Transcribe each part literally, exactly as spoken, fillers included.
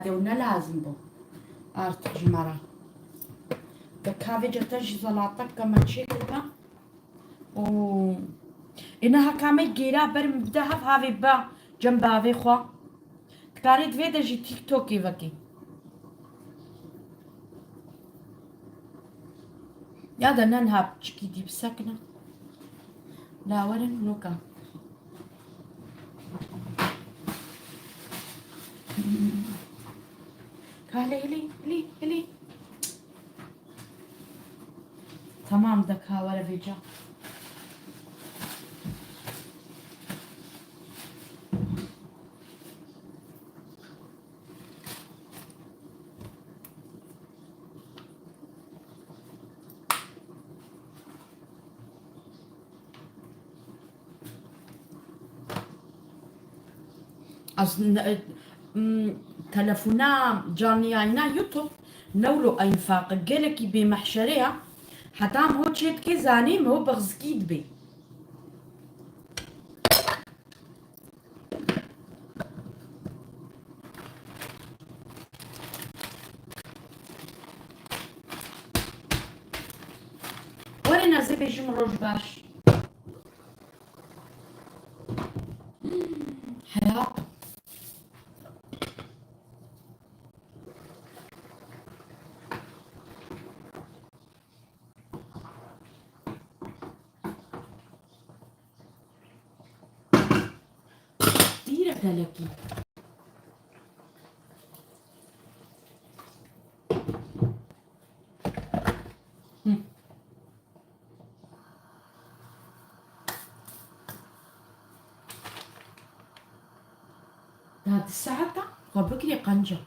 ew ne lazim bû. Artık ji me re. Bi kavê cete jî zelatek ke me çêkirda. Û ê niha ka me gêra ber min bide hev havê be cem bavê xwe. Dikarê di vê de jî TikTokê vekê. Ya da ne niha piçikî dî bisekine. La werin noka. Kale hilî, hilî, hilî. Tamam da ka were vêca. Ez ne, m, telefona canliyayna YouTube newlo enfaq gelekî bê mehşere ya. Heta em ho çê dikê zanî em ho bixzikî dibê. Werin ez ê bêjim roj baş. Heya. Dîre pelekî. Hı. Daha di saeta xwe bikirê qenca.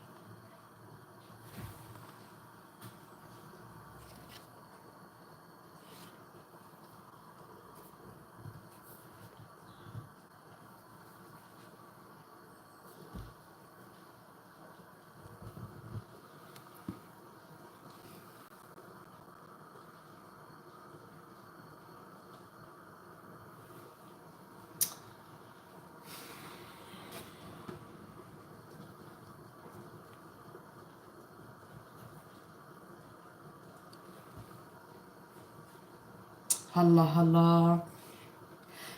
Allah Allah.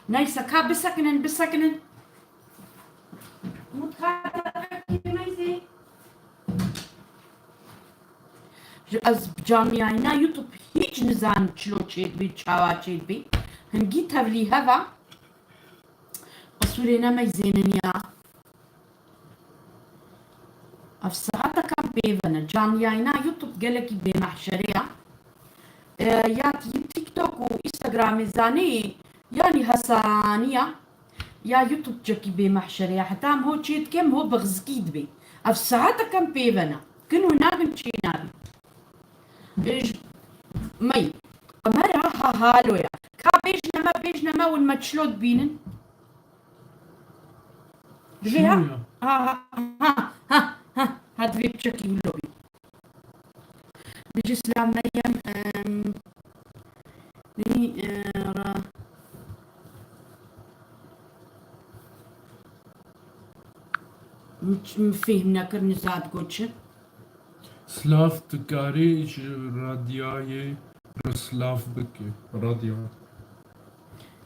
Neyse, ka bisekinin, bisekinin. Umut, ka deqekî meyzê. Ji ez bi canliyayîna YouTube hîç nizanim çilo çêdibî, çawa çêdibî. Hingî tevlî heva. Qisûrê ne meyzênin ya. Ev saeteka pê ve ne. Canliyayîna YouTube gelekî bêmehşerê ya. E, ya TikTok û Instagramê zanî, yanî hesaniya, ya YouTube çekî bêmehşerê ya. Heta em ho çê dikim, ho bixzikî dibê. Ev saeteka pê ve ne. Kin û nagin çê nabî. Ê, ji, mey, kamera ha halo ya. Ka bêjne me, bêjne me, hûn me çilo dibînin? Ji vê ha? Çilo ya. Ha, ha, ha, ha, ha, ha, divê piçekî wilo bî. Bijî silav Meryem, em, nî, e, ra, min, min fêhm nekir, niza digot çi? Silav, dikarî ji Radyayê re silav bikî. Radya.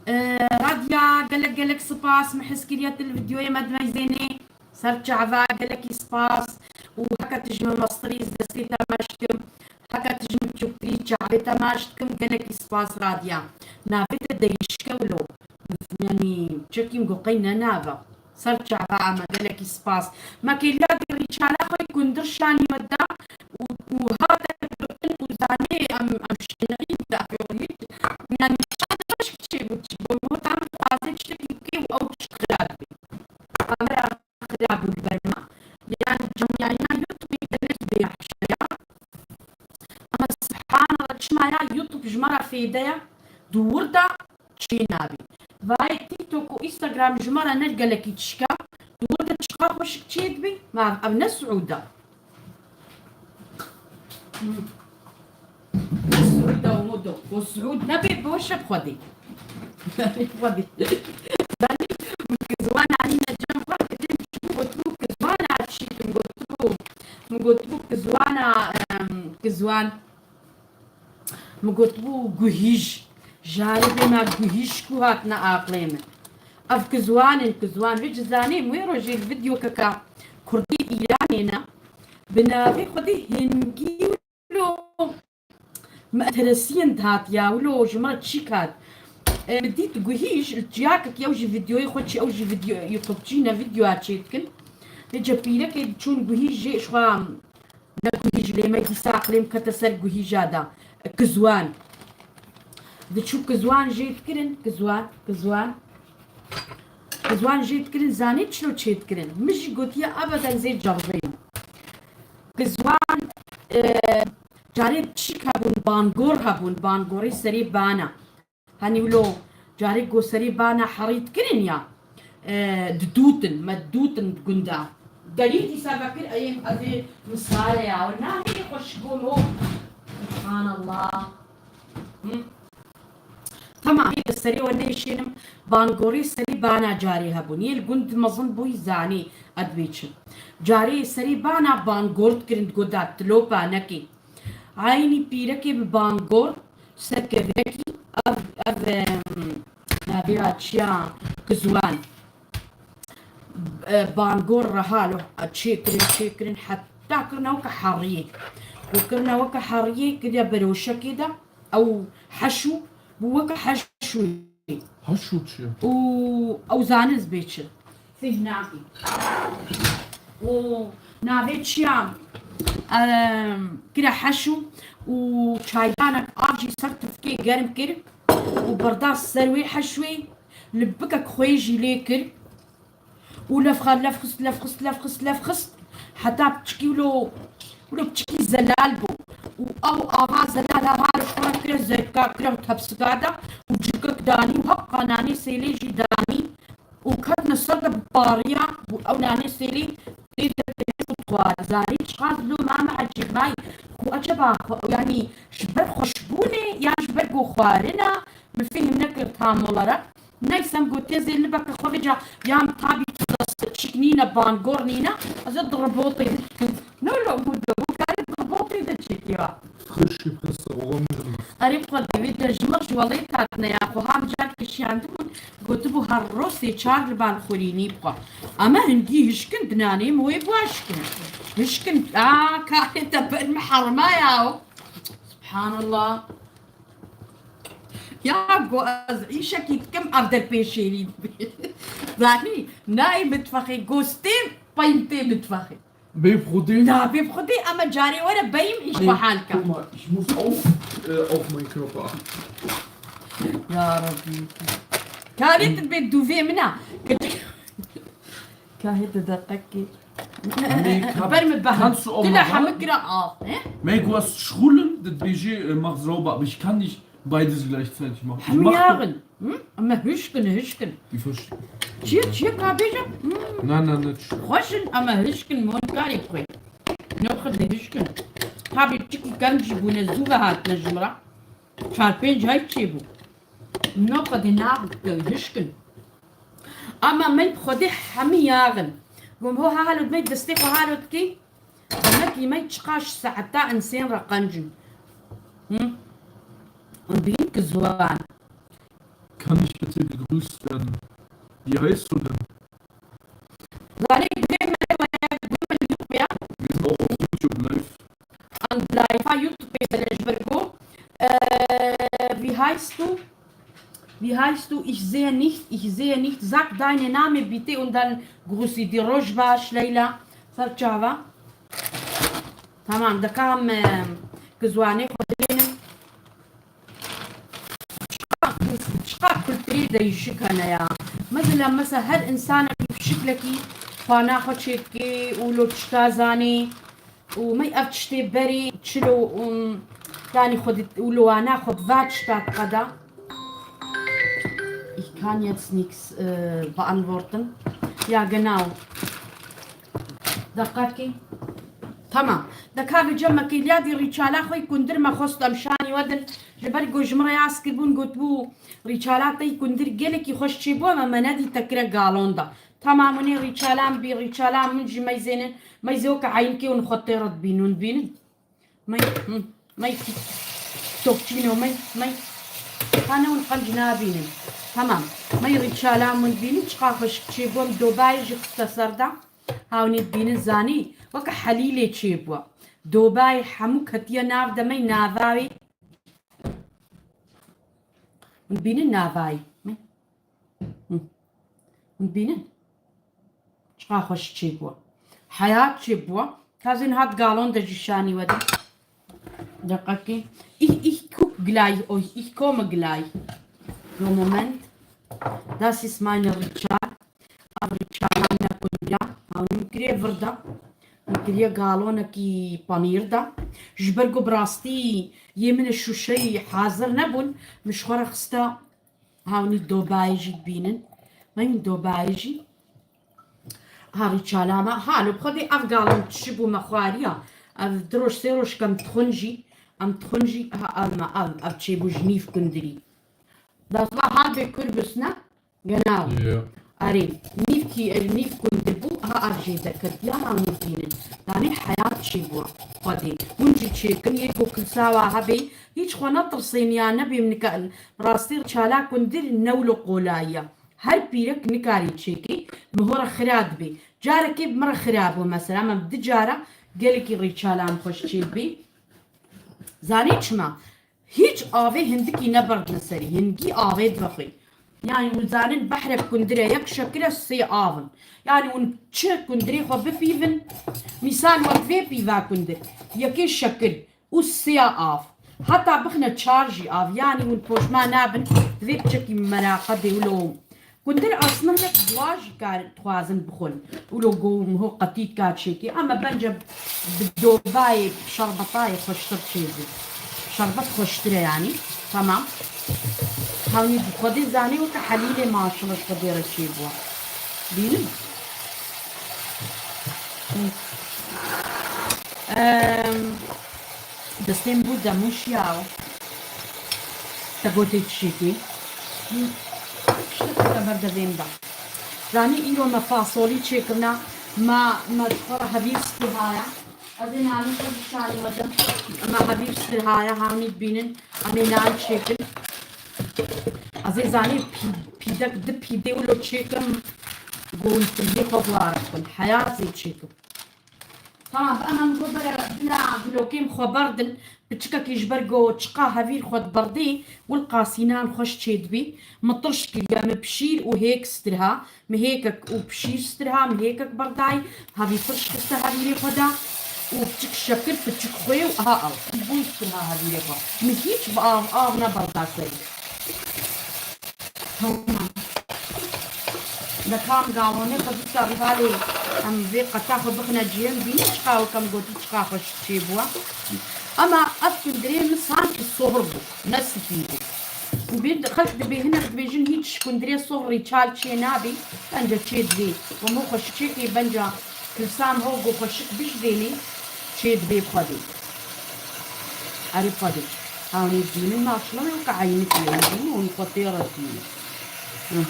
Ee, Radya, gelek gelek spas, min hez kiriye tu li videoyê me dimeyzênê. Ser çava, gelekî spas. Û heke tu ji min mestirî, ez destê te meş dikim. Heke tu ji min çûktirî, çavê te meş dikim. Gelekî spas Radya. Navê te değişik e wilo. Yanî çekîm got qey ne nav e. Ser çava me, gelekî spas. Me kêliya dî rîçala xwe kundir şanî me da û, û hate girtin û zanê em, em şênayî da hîç. Yanî şan baş çê bû çi bû. Tam dixwaze tiştekî bikê û ew tişt xira dibê. Kamera xira bû li ber me. Yanî canliyayîna YouTube gelekî bêmehşer e. Ama subhanallah, çima ya YouTube ji me re fêde ye? Di wir de çê nabî. Vayê TikTok û Instagram ji me re ne gelekî tişka. Di wir de çiqa xweşik çê dibî? Ma ev ne Siûd e. Ne Siûd e û mudo. Ku Siûd nebe, bi weşe bi Xwedê. Xwedê. Zanî, min ki ziwana nîne cem xwe, kitin çi bû, gotibû ki ziwana şîkim, gotibû. Min gotibû kizwana, em, kizwan. Min gotibû guhîj. Jarê bê me guhîj ku hatine aqlê min. Ev kizwan in, kizwan. Vê cizanê wê rojê li videokeka kurdî Îranê ne. Bi navê Xwedê hingî lo me teresiyên dihatiya wilo ji me çî kat. E, min dît guhîj li ciyakek ew jî videoyê xwe çi, ew jî video, YouTube çî ne videoya çêdikin. Vê cepîrekê çûn guhîj jê ji xwe ne guhîj lê me dîsa aqilê min kete ser guhîja da. Kizwan. Diçû kizwan jê dikirin, kizwan, kizwan. Kizwan jê dikirin, zanî çilo çê dikirin. Min jî gotiye ebeden zê cevdeyim. Kizwan, e, carê çîk hebûn, bangor hebûn, bangorê serê bana. Hani wilo carê go serê bana herî dikirin ya, e, didûtin, me didûtin gunda. Derî dîsa vekir eyêm ez ê misale ya. Nahê xweş go lo. Subhanallah. Hı? Tamam, ê bi serê we nêşênim. Bangorê serê bana carê hebûn. Yê li gund mezin bûyî zanî ez dibê çi. Carê serê bana bangor dikirin, digot da tilopa nekê. Eynî pîrekê bi bangor ser kevirekî ev, ev, em, navê ya çiya kizwan. E, bangor reha lo, çêkirin, çêkirin, heta kirine weke heriyê. Û kirine weke heriyê, kiriye beroşekê de, ew heşû, bû weke heşûyê. Heşû çi ye? Û ew zanin ez bê çi. Fêhm nakî. Û navê çiya, em, kire heşû û çaydanek av jî ser tifkê germ kir û berda ser wê heşûyê, li bikek xwê jî lê kir û lefxa lefxist, lefxist, lefxist, lefxist. Heta piçikî wilo, wilo piçikî zelal bû. Û ew ava zelal ha li xwe kire zerka, kire tepsika da û cilkek danî û heqa nanê sêlê jî danî. Û ketine ser de bi pariya û ew nanê sêlî tê de têne û dixwar. Zanî çiqas lo mame ecêb mayî ku eceba xwe, yanî ji ber xweşbûnê yan ji ber go xwarina, min fêhm nekir tam olarak. Neyse, em got tê zê libeke xwe vêca yan tabî tu dest çik nîne, bangor nîne, ez ê di robotê. No, no, bu da, bu karê di robotê de çekiyor. Xweşî pesa oğlum. Erê xwe divê de ji me ji welêt hatine ya, xwe ham car kişiyandibûn, gotibû her roj sê çar li bal xurînî bixwe. Ama hingî hişkin dinanê min wê bua şikin. Hişkin, a, karê te ber min herma ya. Subhanallah. Ya go ez îşekî dikim, ev der pêşêrî dibê. Zanî, nayê mitfexê, go stêm, peyim tê mitfexê. Bê bi Xwedê. Na, bê bi Xwedê, ama carê were beyim, ich Ey, behal ka. Guck mal, ich muss auch, äh, auf meinen Körper achten. Ya Rabbi. Karê tu bê dûvê min a. Kahê tu deqekê. Ber mi behal. Kannst du auch mal Tila hemik ra av, he? Mey, du hast Schrulen, das B G, äh, macht sauber, aber ich kann nicht beides gleichzeitig machen. Ich Hemî mach doch yaxin. Hı? Ama hişkin, hişkin. Çiye, çiye ka bêje? Hı. Na, na, na, çi? Xweş in, ama hişkin mon karê xwe. Ne xwe de hişkin. Tabi çiki kerm jî bûne, zû ve hatine ji min re. Çar pênc hay çêbû. Ne xwe de na hişkin. Ama me bi Xwedê hemî yaxin. Gom ho ha halo dime destê xwe halo dikî. Demek îmey çiqaş saeta insên re qenc in. Hı? Und bin ki ziwan. Kann ich bitte gegrüßt werden? Wie heißt du denn? Zanî gurê me, gurê me YouTube ya. Wir sind auch auf YouTube live. An live YouTube bêje ji ber ku, e, wie heißt du? Wie heißt du? Ich sehe nicht, ich sehe nicht. Sag deine Name bitte und dann grüße ich dich. Roj baş, Leyla. Ser çava. Tamam, dekam, e, kizwanê xwe dilênin. Çiqa, çiqa kulturê değişik hene ya. Mesela, mesela her insanekî pişiklekî xwana xwe çêdikê û lo çika zanê. Û me ev tiştê berê çilo, um, yani xwe di, û li wana xwe bi va tişta diqeda. Ich kann jetzt nichts, äh, beantworten. Ja, genau. Deqekê. Tamam. Deka vêca me kêliya dî rîçala xwe yî kundir me xwest em şanî we din. Ji ber ku ji min re yaz kiribûn, gotibû rîçala te yî kundir gelekî xweş çêbû, ama me nedî te kire galon da. Tamam, hûn ê rîçalan bî, rîçalan min jî meyzênin. Meyzê weke eynikê hûn xwe tê re dibînin, hûn dibînin. Mey, hı, mey, tokçîno, mey, mey. Hane hûn qenc nabînin. Tamam. Mey rîçalan min dibînin, çiqa xweşik çêbûm, dobayê jî xiste ser de. Ha hûn ê dibînin zanî, weke helîlê çêbû. Dobayê hemû ketiye nav de, mey navawê. Hûn dibînin navayî. Mey. Hı. Hûn dibînin? Çiqa xweş çêbû. Heyat çêbû. Ka ez ê niha di galon de jî şanî we de. Deqekê. Ich, ich guck gleich euch, ich komme gleich. Jo, Moment. Das ist meine Richard. Ev rîçalan ne kundî ya. Ha, hûn kiriye vir de. Hûn kiriye galonekî panîr de. Ji ber ku bi rastî yê min şûşeyî hazir nebûn, min ji xwe re xiste. Ha, hûn dobayê jî dibînin. Mey hûn dobayê jî. Ha, rîçala me. Ha, li xwedê ev galon çi bû me xwariya. Ev du roj sê roj kem dixwin jî. Em dixwin jî. Ha, ev me, ev, ev çêbû ji nîv kundirî. Das war halbe Kürbis, ne? Genau. Ja. Erê, nîv kî, nîv kundir bû, ha ev jê deketiya, ha hûn dibînin. Danê heyat çêbû xwedê. Hûn jî çêkin, yê ku kilsawa hebê, hîç xwe netirsên ya nebê min nika-, rastî rîçala kundir ne wilo qolay e. Her pîrek nikarî çêkê, bi ho re xira dibê. Carekê bi min re xira bû mesela, me bi du cara gelekî rîçalan xweş çêdibê. Zanî çima? Hîç avê hindikî neberdine serî. Hingî avê divexwê. Yanî hûn zanin behrek kundir e, yek şekir e, sê av in. Yanî hûn çi kundirê xwe bipîvin, mîsal wek vê pîva kundir, yekê şekir û sêya av. Heta bixine çar jî av. Yanî hûn poşma nabin, divê piçekî meraqe dê wilo. Kundir aslında duwa jî kar dixwazin bixwin. Wilo go miho qetî dika çêkê. Ama bence bi dobayê, bi şerbetayê xweştir çêdibê. Şerbet xweştir e yanî. Tamam. Hewnî bi xwedê zanî weke helîlê maşallah ji xwedê re çêbû. Bînin. Em, Destên bû demûşiya. Te gotê çîkî. Tiştek te ber devên de. Zanî îro me fasolî çêkirina. Me, me ji xwe re hevîr stirhaya. Ez ê nanî xwe bişanî me de. Me hevîr stirhaya, hanî dibînin. Em ê nan çêkin. Ez ê zanî pî-, pîdek, di pîdê wilo çêkim. Gon tiriyê xwe biware bikin. Heya ez ê çêkim. Tamam, em em go bere dina gulokên xwe berdin. Piçikekî ji ber go çiqa hevîr xwe diberdê, wil qasînan xweş çêdibî. Min tirş kiriye, min pişîr û hêk stirha. Min hêkek û pişîr stirha, min hêkek berdayî. Hevî tirş xiste hevîrê xwe da. Û piçik şekir, piçik xwê û aha ew. Bû stirha hevîrê xwe. Min hîç bi av, av neberda serî. Tamam. Li kam galonê xwe bîsta rivalê em vê qeta xwe bixine cihê, em bînin çiqa wek em gotî çiqa xweş çêbû. Ama ev kundirê min sankî sohr bû, ne spî bû. Û bê xelk dibê, hinek dibêjin hîç kundirê sohr rîçal çê nabî, bence çê dibê. Hemû xweşik çêkê bence Kilsan ho go xweşik bijvênî çê dibê xwedê. Erê xwedê. Hanî dînin maşallah weke eynikî ye, dînin hûn xwe tê re dînin. Hı.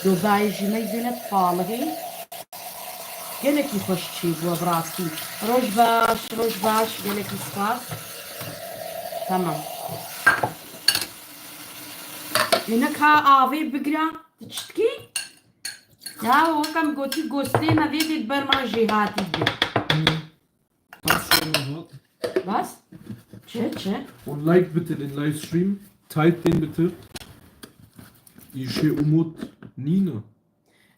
Dobayê jî meyzêne palihê. Gelekî xweş çêbû bi rastî. Roj baş, roj baş, gelekî spas. Tamam. Hinek ha avê bigira, tu çi dikî? Ya, wek em gotî, gostê me vê dê ber me jêhatî bû. Bas şunu hat. Bas? Çi, çi? Und like bitte den Livestream, teilt den bitte. Îşê Umut nîne.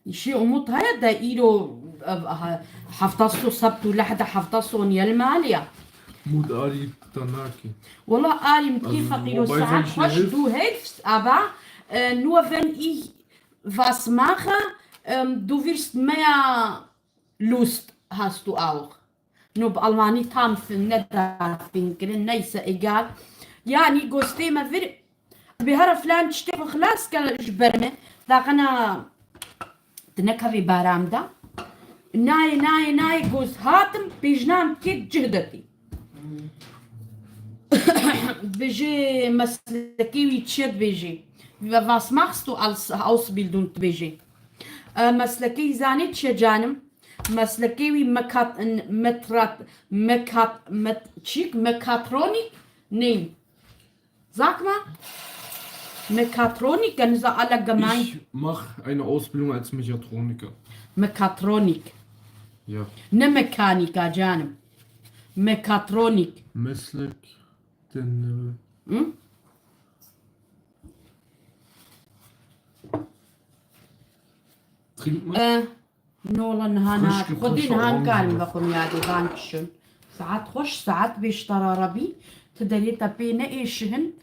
Îşê Umut heye de îro, ev, ha, hefta so sebt û lehde hefta so niyel maliya. Umut arî te nakî. Wala arî min dikê feqîro, saet heşt du hêlf, aber, e, nur wenn ich was mache, ähm, du wirst mehr Lust hast du auch. No bi Almanî tam fin, ne da fin kirin, neyse, egal. Yanî gostê me vir, bi here filan tiştê xwe xilas ke ji ber me. Daqena tu nekevî baram da. Nayê, nayê, nayê, goz hatim, pêjnan kê cih detî. Dibêje meslekê wî çi dibêje? Was machst du als Ausbildung dibêje? E, meslekê wî zanê çi ye canim? Meslekê wî mekat-, metrot-, mekat-, met-, çîk, mekatronik neyim. Sag mal. Mekatronik, e, niza ala gemein. Ich mach eine Ausbildung als Mechatroniker. Mekatronik. Ja. Ne Mechaniker canim. Mekatronik. Meslek deneme. Hı? Trinken. E, Nola niha Frisch na, xwedî gepreschter niha nikarim Orangensaft. Vexwim yadê van kişin. Saet xweş, saet bêştara rebî. Ti derê te pê neêşihin.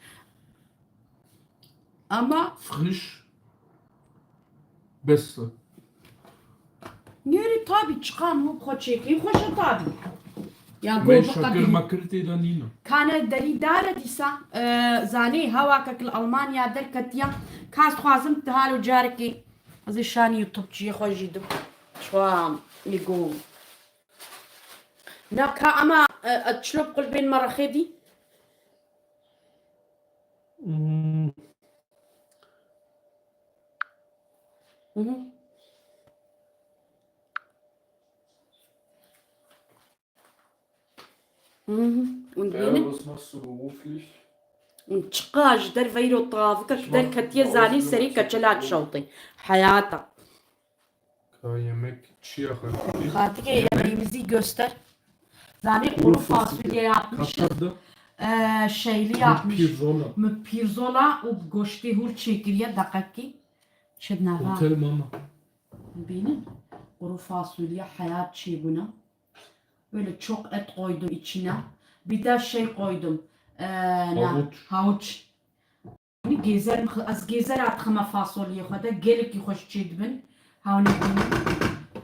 Ama Frisch. Beste. Nêrê tabî çiqan hû xwe çêkê xweşe tabî. Ya Mey gol şakir biqedî. Makir tê de nîne. Kane derî dare dîsa, e, zanê hewakek li Almanya derketiya. Kas dixwazim ti halo carekê. Ez ê şanî û topçiyê xwe jî dim. Çwa mi go. Na ka ama, e, e, çilo bi qulbên me rexê dî. Mhm. Mhm. Mhm. Und Äh, bînin? Was machst du beruflich? Und çiqa ji derveyro tavika ji derketiye zanî serî keçela dişewtê. Heyata. Ka yemek çi ya xatikê? Xatikê yemeğimizi göster. Zanî kuru fasulye yapmış. Katarda. Ee, şeyli yapmış. Pirzola. Mi pirzola û goştê hûr çêkiriye deqekî. Çi nava? Otel mama. Bînin. Kuru fasulye hayat çêbûna. Böyle çok et koydum içine. Bir de şey koydum. Ee, ne? Havuç. Havuç. Gêzer, ez gêzera dixime fasoliyê xwe de, gelekî xweş çêdibin. Hewne bînin.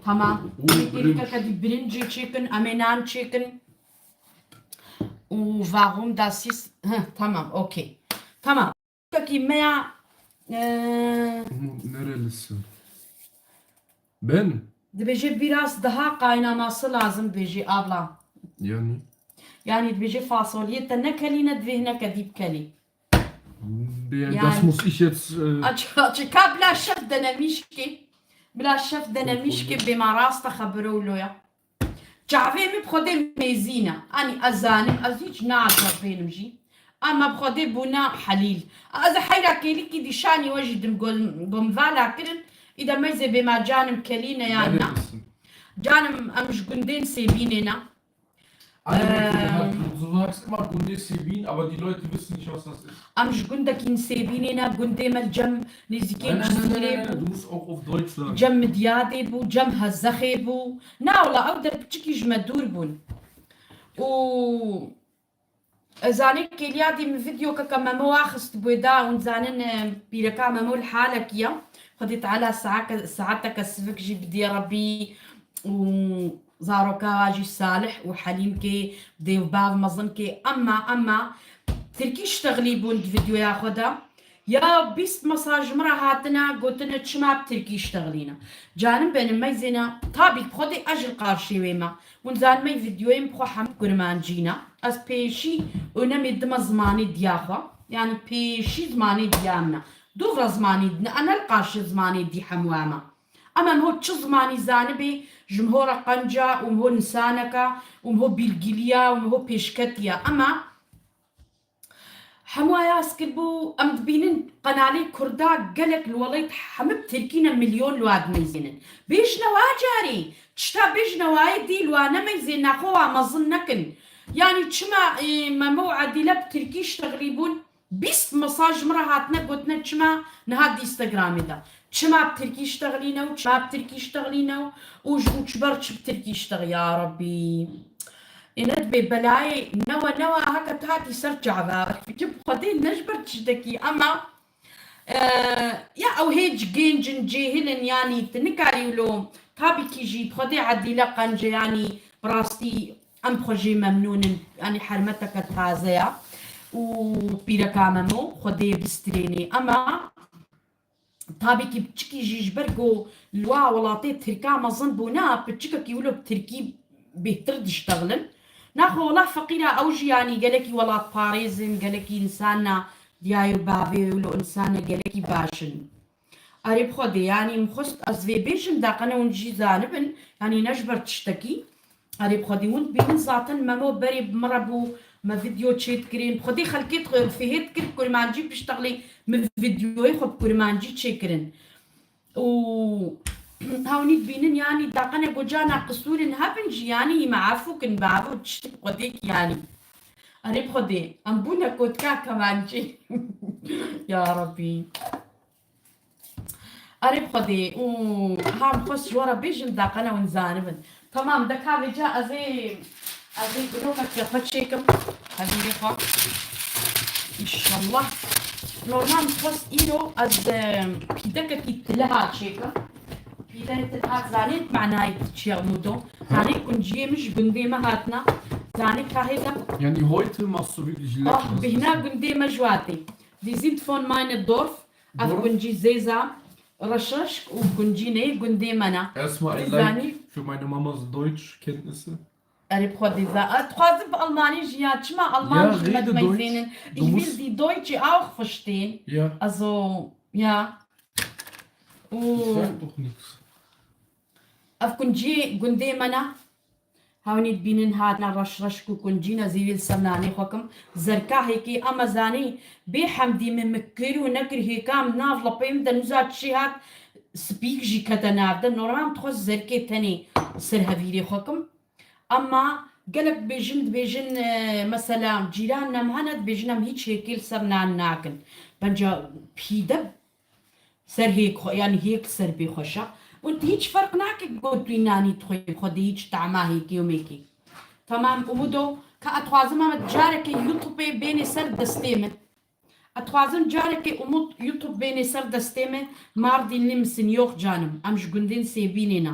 Tamam. Û Yekê birinc. Dikeke dî birincê çêkin, em ê nan çêkin. Û warum das ist, heh, tamam, okey. Tamam. Peki me ya, e, Umut nerelisin? Ben? Dibêje biraz daha kaynaması lazım dibêje abla. Yani? Yani dibêje fasoliyê te nekelîne, divê hineke dî bikelî. Be-, Yani, das muss ich jetzt, äh, açık, açık, ka bila şef denemiş ki. Bila şef denemiş ki, bê ma rasta xebiro loya. Çavê min bi Xwedê mêzîne. Anî ez zanim, ez hiç naceribênim jî. Ama bi Xwedê bûna helîl. Ez heyra kêlikî dîşanî we jî dim gom-, gomvala kirin. Îde meyzê bê ma canim kelîne ya na. Nerelisin? Canim em ji gundên Sêbînê ne. Alle Leute, die halt so sagst immer Gundê Sêbîn, aber die Leute wissen nicht, was das ist. Em ji gundekî Sêbînê ne, gundê me li cem nêzîkê Cizîrê bû. Nein, nein, nein, nein, du musst auch auf Deutsch sagen. Cem Midyadê bû, cem Hezexê bû. Na wala, ew der piçikî ji me dûr bûn. Û ez zanê kêliya dî min vîdeokeke Memo axist bû da, hûn zanin, e, pîreka Memo li halekî ye. Xwedê Teala saake-, saeteke sivik jî bidê Rebî û zaroka wa jî salih û helîm kê, dê û bav mezin kê. Emma, emma tirkî ştexlî bûn di vîdeoya xwe de. Ya bîst mesaj ji min re hatine, gotine, çima bi tirkî ştexlîne? Canim benim meyzêne, tabî bi Xwedê ez ji li qarşê wê me. Hûn zanimey vîdeoyên bi xwe hemû kurmancî ne. Ez pêşî önemê dime zimanê diya xwe. Yanî pêşî zimanê diya min e. Dûv re zimanê din e, ne li qarşê zimanê dî hemû em e. Em em ho çi zimanî zanibê, ji min ho re qenca û min ho nisaneke û min ho bîlgiliya û min ho pêşketiya. Ema Hemû aya ez kiribû, em dibînin qenalê Kurda gelek li welayt hemû bi tirkî ne milyon li wa dimeyzênin. Bêjine wa carî, tişta bêjine wayê dî li wa nemeyzên naxwe wa mezin nekin. Yanî çima, e, Memo û Edîle bi tirkî ştexilî bûn? Bîst mesaj ji min re hatine gotine çima niha di Instagramê de. Çima bi tirkî ştexilîne û çima bi tirkî ştexilîne û ji û çiber çi bi tirkî ştexilî ya Rebbî. Ê ne dibê belayê newe newe heke tu hatî ser çava. Fikir bi Xwedê ne ji ber tiştekî ema, e, ya ew hêj gênc in, cêhil in, yanî tu nikarî wilo tabîkî jî bi Xwedê Edîle qence, yanî bi rastî em bi xwe jê memnûn in, yanî hermeteke taze ya û pîreka Memo Xwedê bistrênê ema Tabîkî piçikî jî ji ber ku li wa welatê tirka mezin bûne, piçikekî wilo bi tirkî bêhtir diştexilin. Naxwe wela feqîra ew jî yanî gelekî welatparêz in, gelekî însana diyayê û bavê wilo însana gelekî baş in. Erê bi Xwedê, yanî min xwest ez vê bêjim, daqene hûn jî zanibin, yanî ne ji ber tiştekî. Erê bi Xwedê, hûn dibînin zaten Memo berê bi min re bû, me vîdeo çêdikirin. Bi Xwedê xelkê dixwe-, fihê dikir bi kurmancî, piştexlê min vîdeoyê xwe bi kurmancî çêkirin. Û hewnî dibînin, yanî daqene gocana qisûrin hebin jî, yanî me efû kin, bi efû tiştik Xwedêk, yanî. Erê bi Xwedê, em bûne kotka kemancî. Ya Rabbî. Erê bi Xwedê, û ha min xwest ji we re bêjim, daqene hûn zanibin. Tamam, de ka vêca ez ê, ez ê blokekê xwe çêkim. Hevîrê xwe. Înşallah. Normal xwest îro ez, e, pîdekekî tiliha çêkim. Pîdeyê tiliha zanê manayê çi ye, Umudo? Zanê kunciyê min ji gundê me hatina. Zanê kahê de. Yani heute machst du wirklich Ah, lecker. Bihna gundê me ji watê. Die sind von meine Dorf. Ev Dorf? Kuncî Zêza, Reşreşk û kuncî neyê gundê me ne. Erstmal ein Dizanî? Like für meine Mamas Deutschkenntnisse. Erê bi Xwedê za-, ez dixwazim bi Almanî jî ya, çima Alman Ya, jî me rede Deutsch. Meyzênin. Ich Du will musst die Deutsche auch verstehen. Ja. Also, ja. Ich Û sag doch nichts. Ev kuncî gundê me ne. Hewnî dibînin hatine reş reşk û kuncî ne, zî wî li ser nanê xwe kim. Zerkahêkê, ama zanî, bê hemdî min, min kir û nekir, hêka min nav lepê min de nûza çi hat, spîk jî kete nav de. Normal dixwest zerkê tenê ser hevîrê xwe kim. Ama gelek dibêjin, dibêjin, e, mesela cîran nem hene, dibêjin em hîç hêkê li ser nan nakin. Bence pîde ser hêk xwe, yanî hêk ser bê xweş e. Û hîç ferq nake ku tu nanî dixwî, xwedê hîç tama hêkê û mêkê. Tamam, Umudo, ka ez dixwazim em carekê YouTube bênê ser destê min. Ez dixwazim carekê Umut YouTube bênê ser destê min, Mardinli misin? Yok canım, em ji gundên Sêbînê ne.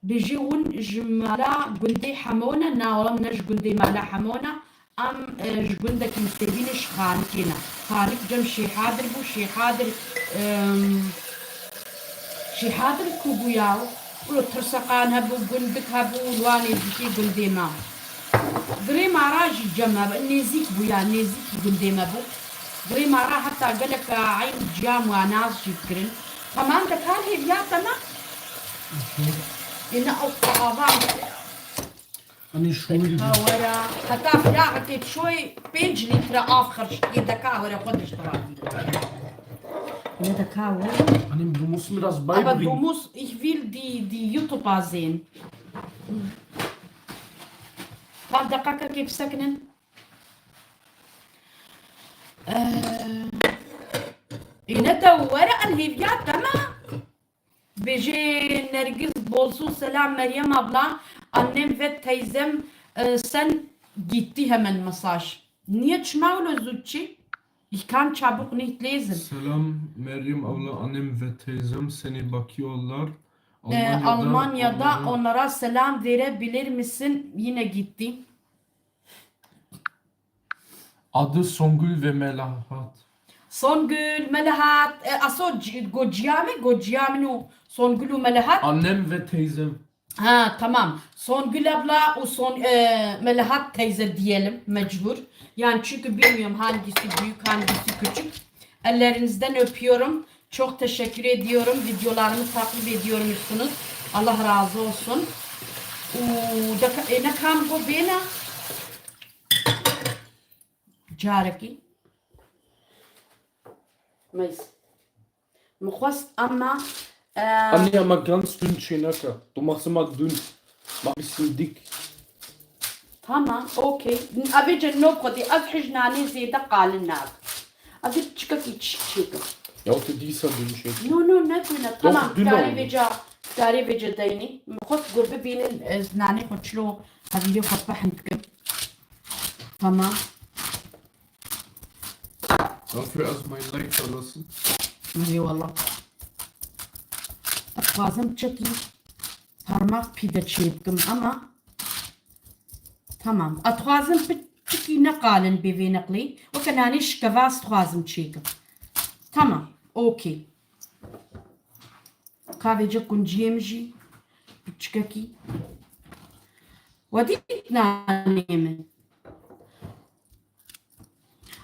Bijî hûn ji mala gundê Hemo ne? Na, em ne ji gundê mala Hemo ne. Em, e, ji gundekî Sêbînê, ji Xanikê ne. Xanik cem Şêhadir bû, Şêhadir, em, Şêhadir ku bû ya? Wilo Tirseqan hebû, gundik hebû, li wan nêzîkî gundê me. Girê Mara jî cem me, nêzîk bû ya, nêzîkî gundê me bû. Girê Mara heta gelek eyn ciyam û anaz jî dikirin. Tamam, de kar hêviya te me? Ê ne ew qava. Hani şoydu. Ka were, heta fiyaxekê şoy pênc lître av xercikê de ka were xwe diştirakî. Ne de ka were. Hani du musst mir das Ama beibringen. Du musst, ich will die, die YouTuber sehen. Tam deqakekê bisekinin. Ee, Îne te were, em hêviya te me. Bêjê Nergiz Bolsu, selam Meryem abla, annem ve teyzem, e, sen gitti hemen mesaj. Niye çima öyle zû çi? Ich kann çabuk nicht lesen. Selam Meryem abla, annem ve teyzem seni bakıyorlar. Ee, Almanya'da Almanya'da onlara onlara selam verebilir misin? Yine gitti. Adı Songül ve Melahat. Songül, Melahat, e, aso c-, gociya me, gociya min û Songül û Melahat. Annem ve teyzem. Ha, tamam. Songül abla û Son-, e, Melahat teyze diyelim, mecbur. Yani çünkü bilmiyorum hangisi büyük, hangisi küçük. Ellerinizden öpüyorum. Çok teşekkür ediyorum. Videolarımı takip ediyormuşsunuz. Allah razı olsun. Û deka-, e, ne kam go bêna? Carekî. Meys. Min xwest, ama, e, Anne, ama ganz dünn çêneke. Du machst immer dünn. Mach bisschen dick. Tamam, okey. Avêce no xwedî, ez hej nanê zêde qalin nakim. Ez ê piçikekî çi-, çêkim. Ya tu dîsa dünn çêk. No, no, ne dune. Tamam, dünn karê oldu. Vêca, karê vêce deynî. Min xwest gur bibînin, e, nanê xwe çilo, hevîrê xwe pehn dikim. Tamam. Dafür erstmal ein Like da lassen. Eyvallah. Dixwazim çekî parmak pîde çê bikim ama tamam. Ez dixwazim piçikî neqalin bê vê neqlê. Weke nanê şikeva ez dixwazim çêkim. Tamam. Okey. Kavêce kunciyê min jî piçikekî. We dît nanê min.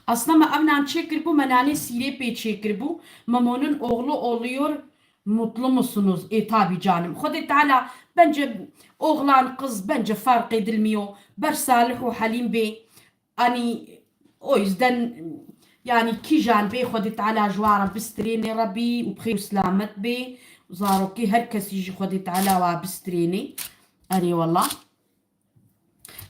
Aslında me ev nan çêkiribû, me nanê sîrê pê çêkiribû. Mamonun oğlu oluyor, mutlu musunuz? E, tabi canım. Xwedê Teala bence oğlan kız bence fark edilmiyor. Ber salih û helîm bê. Hani o yüzden yani kîjan bê Xwedê Teala ji wan re bistrênê Rebî û bi xêr û selamet bê. Zarokê her kesî jî Xwedê Teala wa bistrênê. Erê wela.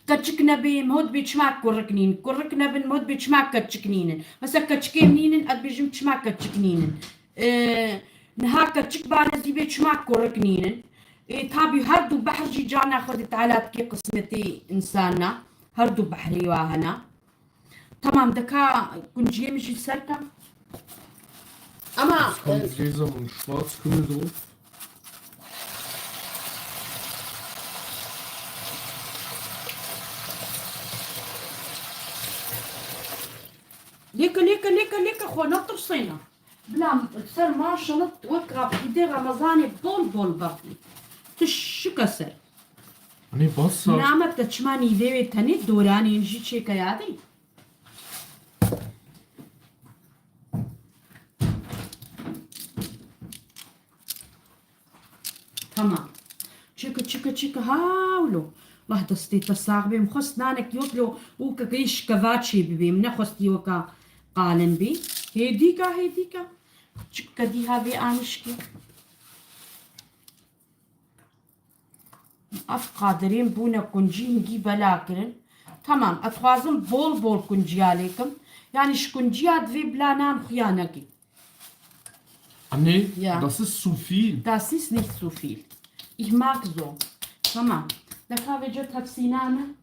Keçik nebê, mihot bê çima kurik nîn. Kurik nebin, mihot bê çima keçik nînin. Mesela keçikê min nînin, ez bêjim çima keçik nînin. Ee, niha keçik bane zî bê çima kurik nînin. Ee, tabi her du behr jî cana Xwedê Teala dikê qismetê insana. Her du behrê wa hena. Tamam, deka kunciyê min jî ser ke. Ama, Ez e, rêza min şubat kimiz ol. Lêke, lêke, lêke, lêke, xwe netirsêne. Bila ser maşallah wek rapîdê Remezanê bol bol bexlî. Tu şike ser. Hani basa. Name te çima nîvê wê tenê doranên jî çêke yadî? Tamam. Çike, çike, çike. Hawlo. Wah destê te sax bê. Min xwest nanek yok lo û ke geyî şikeva çê bibê. Min nexwestî weka qalin bî. Hêdîka, hêdîka. Çike dî ha vê anişkê. Ev qadirên bûne kuncî hingî bela kirin. Tamam, ez dixwazim bol bol kunciya lêkim. Yani ji kunciya divê bila nan xuya nekî. Anne, Ja. Das ist zu viel. Das ist nicht zu viel. Ich mag so. Tamam. Deka vêca tepsîna min.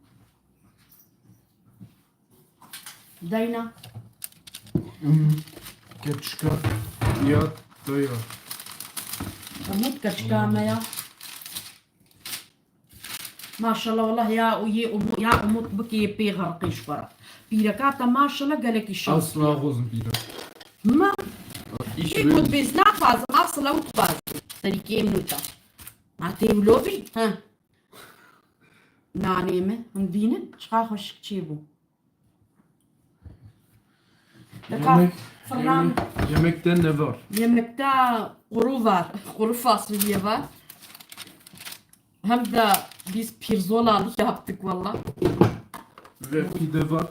Dayna. Hmm, keçika ya daya. Umut keçika me ya. Maşallah, wallah ya, û yê Umu-, ya Umut bikê pê xerqî ji xwe re. Pîreka te maşallah gelekî şew. Asla xozim pîrek. Ma. Îş Ê ku bêz naxwazim, asla ew dixwazim. Serîkê min û te. Ma tê wilo bî? He. Nanê min, hûn dînin, çiqa xweşik çêbû. Deka Yemek, fırnan- yemek, yemekte ne var? Yemekte kuru var, kuru fasulye var. Hem de biz pirzola yaptık valla. Ve pide var.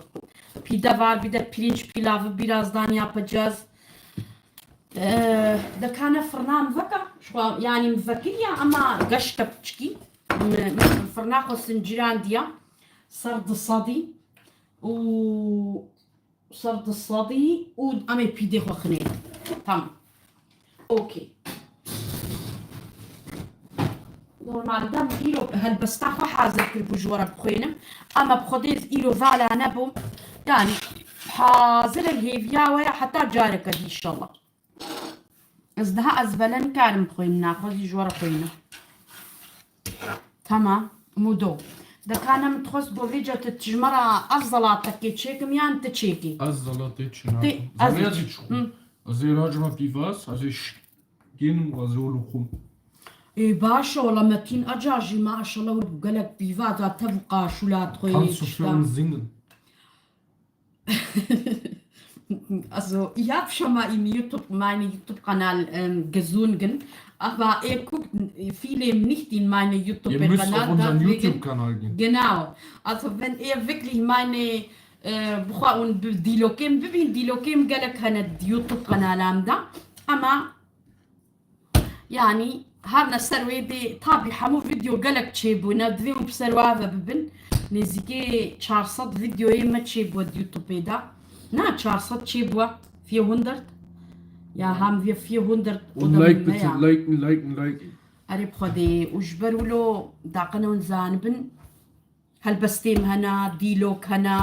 Pide var, bir de pirinç pilavı birazdan yapacağız. Ee, dekane fırnan vaka, şu an yani vekil ya ama gaşka piçki. M-, m-, fırna xwe sincirandiya. Ser di sedî û ser di sedî û em ê pîdê xwe xinê. Tamam. Okey. Normalde min îro helbesta xwe hazir kiribû ji we re bixwînim. Ama bi Xwedê ez îro vala nebûm. Yani hazir im hêviya we ya heta careke dî inşallah. Ez daha ez vele nikarim bixwînim, naxwazî ji we re xwînim. Tamam, mudo. Dekane min dixwest bo vêca tu tijmera ez zelatekê çêkim yan tu çêkî? Ez zelatê çi Tê, nakim. ez Zanî ez çi çi xwim? Hı. Ez ê racima pîvaz, ez ê ş-, gênim û ez ê wilo xwim. Ê, baş e, wala Metîn Acar jî maşallah wilo gelek pîvaz a tev û qaşûla dixwê Kannst du für uns singen? Also, ich hab schon mal im YouTube, meine YouTube-Kanal, ähm, gesungen, aber er guckt, viele nicht in meine Ihr müsst auf YouTube-Kanal, unseren deswegen YouTube-Kanal gehen. Genau. Also, wenn er wirklich meine, äh, bixwe hûn bi dîlokêm bibîn, dîlokêm gelek hene YouTube-kanalam da. Ama Yani, her ne ser wê dê, tabî hemû vîdeo gelek çêbûne, divê hûn bi ser wa ve bibin. Nêzîkê çar sed vîdeoyê me çêbû di YouTube-ê de. Na, çar sed çêbû, vierhundert. Ya, hem vê vierhundert o Und da like min me bitte, ya. Liken, liken, liken. Erê bi Xwedê, û ji ber wilo daqine hûn zanibin, Helbestê min hene, dîlok hene,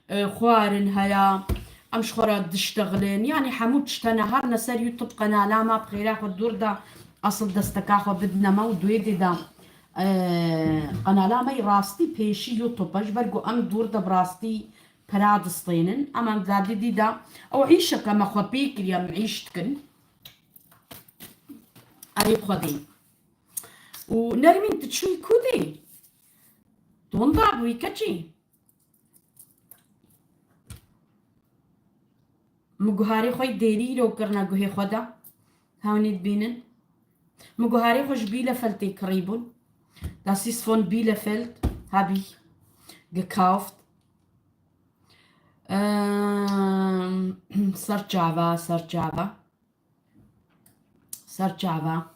e, xwarin heye. Em ji xwe re diştexilin. Yanî hemû tişt hene. Her ne ser YouTube qenala me bi xêra xwe dûr de, asil desteka xwe bidine me û duê dê de, e, qenala me yî rastî pêşî YouTube e. Ji ber ku em dûr de bi rastî pera distênin. Em, em dadî dî de ew îşeke me xwe pê kiriye, em îş dikin. Erê bi Xwedê. Û Nermîn, tu çûyî ku dê? Tu winda bûyî keçî? Min guharê xwe yê dêrî îro kirine guhê xwe de. Hewnî dibînin. Min guharê xwe ji Bielefeldê kirîbûn. Das ist von Bielefeld, habe ich gekauft. Ehm, ser çava, ser çava. Ser çava.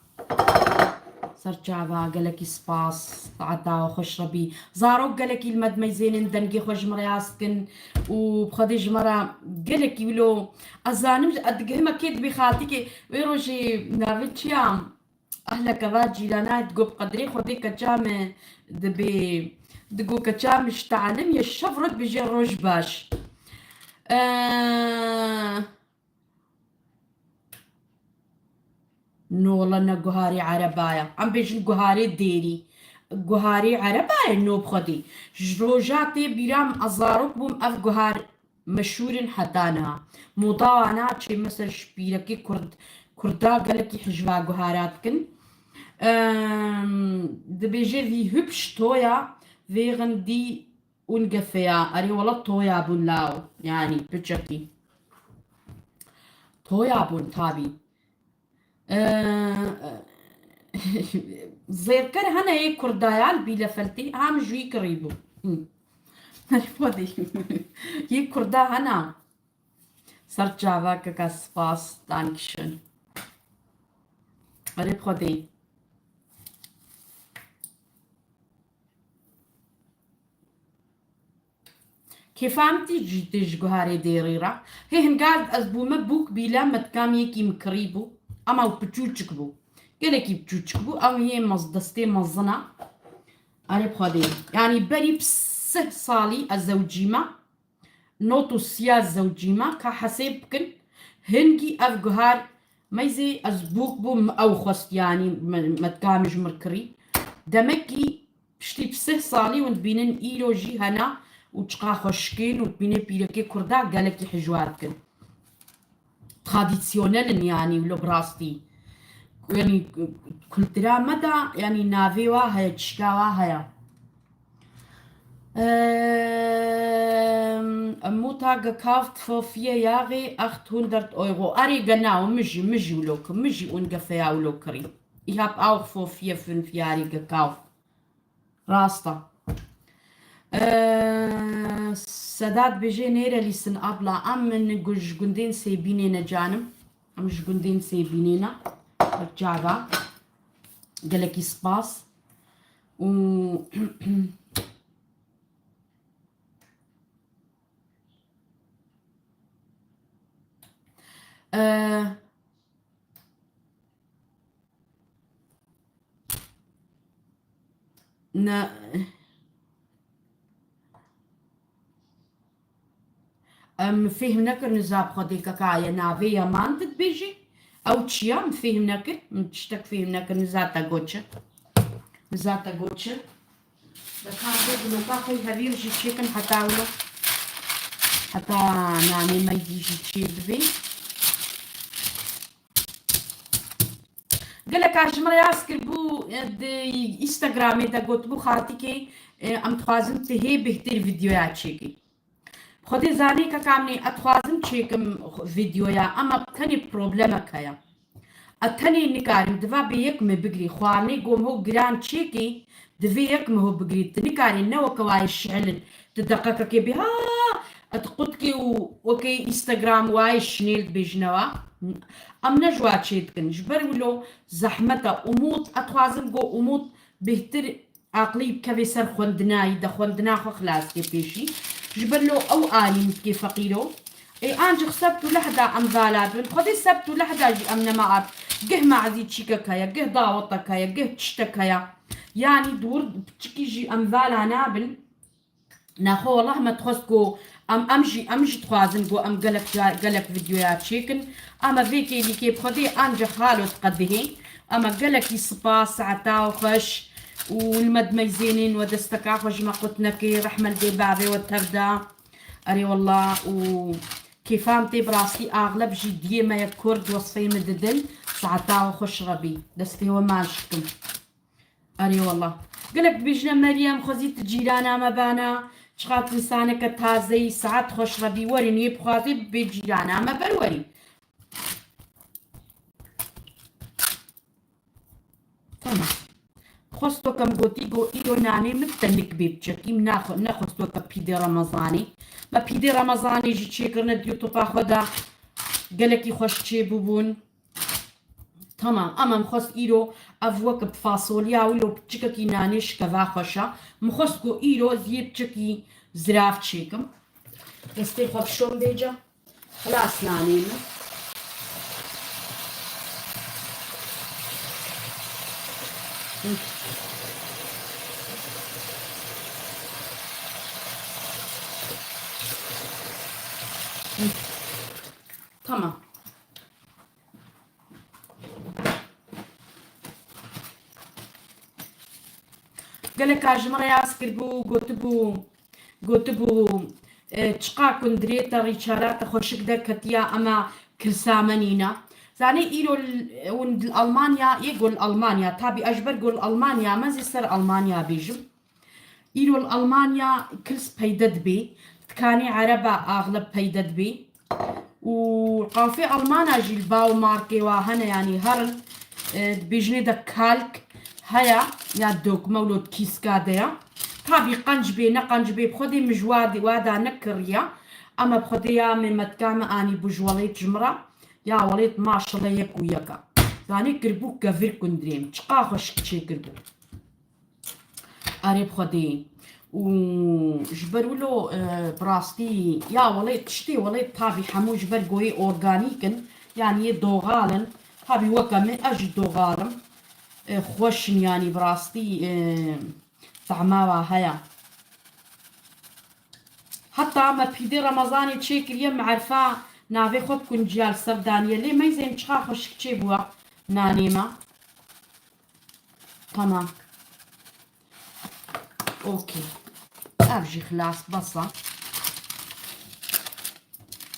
Ser çava, gelekî spas. Saeta we xweş Rebî. Zarok gelekî li me dimeyzênin, dengê xwe ji me re yaz dikin û bi Xwedê ji me re gelekî wilo. Ez zanim, ez digihime kê dibê xaltîkê. Wê rojê navê çi ya? Ehleke va cîrana digot bi qedrê Xwedê keça me dibê. Digot keça me ji telim ye şev re dibêje roj baş. Eee, No, wala ne guharê ereba ye. Em bêjin guharê dêrî. Guharê ereba ye, no bi Xwedê. Ji roja tê bîra min, ez zarok bûm, ev guhar meşhûr in heta niha. Moda wana çê, mesela ji pîrekê kurd, kurda gelekî hijva guhara dikin. Em, dibêje, wie hübsch, teuer, wären die ungefähr. Erê wala toya bûn law. Yanî piçekî. Toya bûn tabî. Ee, zêrker hene yê kurda ya li Bielefeldê, ha min ji wî kirî bû. Hı. Erê Xwedê. Yê kurda hene. Ser çava keka spas, dankeschön. Erê Xwedê. Kêfa min tê jî tê ji guharê dêrî re. Hê hingal ez bûme bûk bîle, me dikam yekî min kirî bû. Ama û piçûçik bû. Gelekî piçûçik bû. Ew yê mez-, destê mezin e. Erê bi Xwedê. Yanî berî sih salî ez zewcîme. Not û siya zewcîme. Ka hesêb bikin. Hingî ev guhar meyzê ez bûk bûm, ew xwest yanî me, me dikam ji mir kirî. Demekî Piştî sih salî hûn dibînin îro jî hene û çiqa xweşik in û dibînê pîrekê kurda gelekî hijwa dikin. Tradisyonel in yanî wilo bi rastî. Yanî kultura me de yanî navê wa heye, çîka wa heye. Ehm, Mutter gekauft für vier Jahre achthundert Euro. Erê genau, min jî, min jî wilo kir, min jî ungefähr wilo kirî. Ich hab auch vor vier, fünf Jahre gekauft. Rast e. Ee, Sedat bêje, nerelisin abla? Em min gu-, ji gundên Sêbînê ne canim. Em ji gundên Sêbînê ne. Çava. Gelekî spas. Û Ee, Ne. Em fêhm nekir niza bi Xwedê keka ye navê ya man dibêjî. Ew çi ya? Min fêhm nekir. Min tiştek fêhm nekir. Niza te got çi? Niza te got çi? Dikar vê bloka xwe hevîr jî çêkin heta wilo. Heta nanê me dî jî çê dibê. Gelek a ji min re yaz kiribû, e, di Instagramê de gotibû, Xaltîkê, e, em dixwazin tu hê bêhtir vîdyoya çêkî. Xwedê zanê keka min ê, ez dixwazim çêkim vîdyoya, ama tenê problemek heye. Ez tenê nikarim, diva bê yek me bigirî. Xwarinê gom ho giran çêkî, divê yek me ho bigirî. Tu nikarî ne weke wayê şihelin. Tu deqekekê bê, ha, ez qutkê û wekê Instagram wayê şinêl dibêjine wa. Em ne ji wa çê dikin. Ji ber wilo zehmet e. Umût, ez dixwazim go Umût bêhtir aqilî bikevê ser xwendinayî, de xwendina xwe xilas kê pêşî. Ji ber lo ew alî min dikê feqîro. Ê ancî sebt û lehda em vala dibin. Xwedê sebt û lehda jî em nema ard. Geh mazî çîkek heye, geh dawetek heye, geh tiştek heye. Yanî dûr piçikî jî em vala nabin. Naxwe wellah me dixwest ku em, em jî, em jî dixwazin ku em gelek ca-, gelek vîdyoya çêkin. Ama vê kêlîkê bi Xwedê ancî xalo diqedihê. Ama gelekî spas, saeta we xweş û li me dimeyzênên we desteka xwe ji me qut nekê, rehme li dê bavê we tev da. Erê wallah û kêfa min tê bi rastî axleb jî diyê me ye kurd wesfeyê min didin. Saeta we xweş Rebî. Destê we maş dikim. Erê wallah. Gelek dibêjine Meryem, xwezî tu cîrana me bana, Çiqas insaneke tazeyî, saet xweş re bî, werî niyê bixwazî bibê cîrana me ber werî. Tamam. Xwesto kem gotî go îro nanê min tenik bê biçekî, min naxwe-, nexwesto ke pîdê Remezanê. Me pîdê Remezanê jî çêkirine di YouTube-a xwe de gelekî xweş çêbûbûn. Tamam, ama min xwest îro ev wek bi fasoliya wilo piçikekî nanê şikeva xweş e. Min xwest ku îro ziyê piçekî zirav çêkim. Destê xwe bişom bêca. Xilas nanê min. Hı. Hı. Tamam. Gelek ka ji min re yaz kiribû, gotibû, gotibû, e, çiqa kundirê te, rîçala te xweşik derketiya, ema kilsa me nîne. Zanî îro l-, hûn li Almanya, yê go li Almanya, tabî ez ji ber go li Almanya me zî ser Almanya bêjim. Îro li Almanya kils peyde dibê, dikanê ereba axleb peyde dibê. Û qafê Almana jî li Baumarkê wa hene, yanî herin, e, dibêjinê de kalk heye, ya dokme wilo di kîska de ya. Tabî qenc bê, ne qenc bê, bi Xwedê min ji wa de, wa da nekiriya. Ema bi Xwedê ya me metka me anî bû ji welêt ji min re. Ya welêt maşallah yek û yek e. Zanî kiribû kevir kundirê min. Çiqa xweşik çêkiribû. Erê bi Xwedê. Û ji ber wilo, e, bi rastî, ya welê tiştê welê tabî hemû ji ber goyê organîk in, yanî yê doğal in. Tabî weke min, ez jî doğal im. E, xweş in yanî bi rastî, e, tehma wa heye. Heta me pîdê Remezanê çêkiriye, me erfa navê xwe bi kunciya li ser daniye. Lê meyzên çiqa xweşik çêbûye nanê me. Tamam. Okey. Ev jî xilas bes e.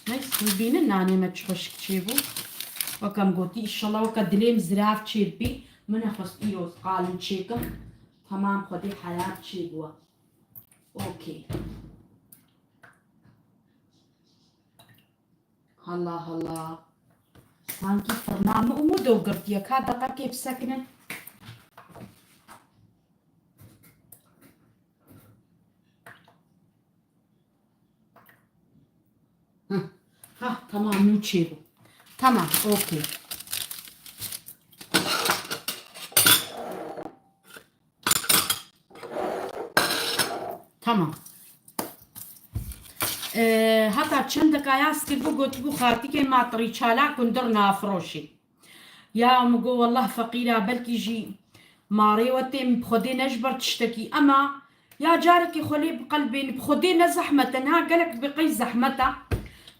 Neyse, hûn bînin nanê me çi xweşik çêbû. Weke min gotî, înşallah weke dilê min zirav çêbî. Min nexwest îro qalin çêkim. Temam, Xwedê heyat çêbû. Okey. Hala hala. Sankî firna min û min do girtiye. Ka deqekê bisekinin. Heh. Ha, tamam, nû çêbû. Tamam, okey. Tamam. Ee, heta çend dekaya skir bû, gotibû, xartîkên ma tirî çalak û dir nafiroşî. Ya min got, wellah feqîra, belkî jî marê we têm, bi Xwedê ne ji ber tiştekî, ema ya carekê xwe lê biqelbêne, bi Xwedê ne zehmet e, niha gelek bi qey zehmet e.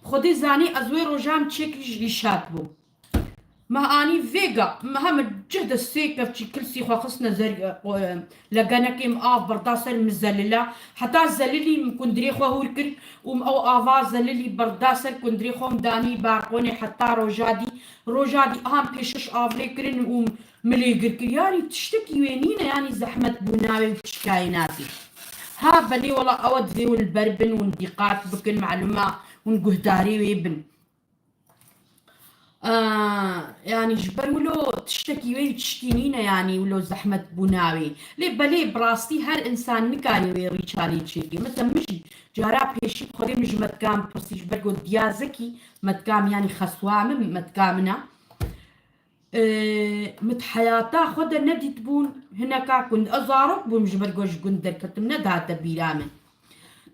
Bi Xwedê zanî ez wê rojan çêkirî ji îşat bû. Me anî vêga, me heme cih de sê kevçî kilsî xwe xistine zer-, e, legenekê, min av berda ser, min zelila. Heta zelilî min kundirê xwe hûr kir û min ew ava zelilî berda ser kundirê xwe, min danî balkonê heta roja dî. Roja dî han pêşiş avlê kirin û min lê gir kir. Yanî tiştekî wê nîne, yanî zehmet bû navê û çikayê nakê. Ha belê wela ew divê hûn li ber bin, hûn dîqat bikin, melûma hûn guhdarê wê bin. Aa, yanî ji ber wilo tiştekî wê tiştî nîne, yanî wilo zehmet bûna wê. Lê belê bi rastî her însan nikarî wê rîçalê çêkê. Mesela min jî cara pêşî bi Xwedê min ji metka min pirsî, ji ber got diya zekî metka min, yanî xeswa min metka min e. Ee, min di heyata xwe de nedîtibûn hineka gund. Ez zarok bûm ji ber ku ji gund derketim, nedihate bîra min.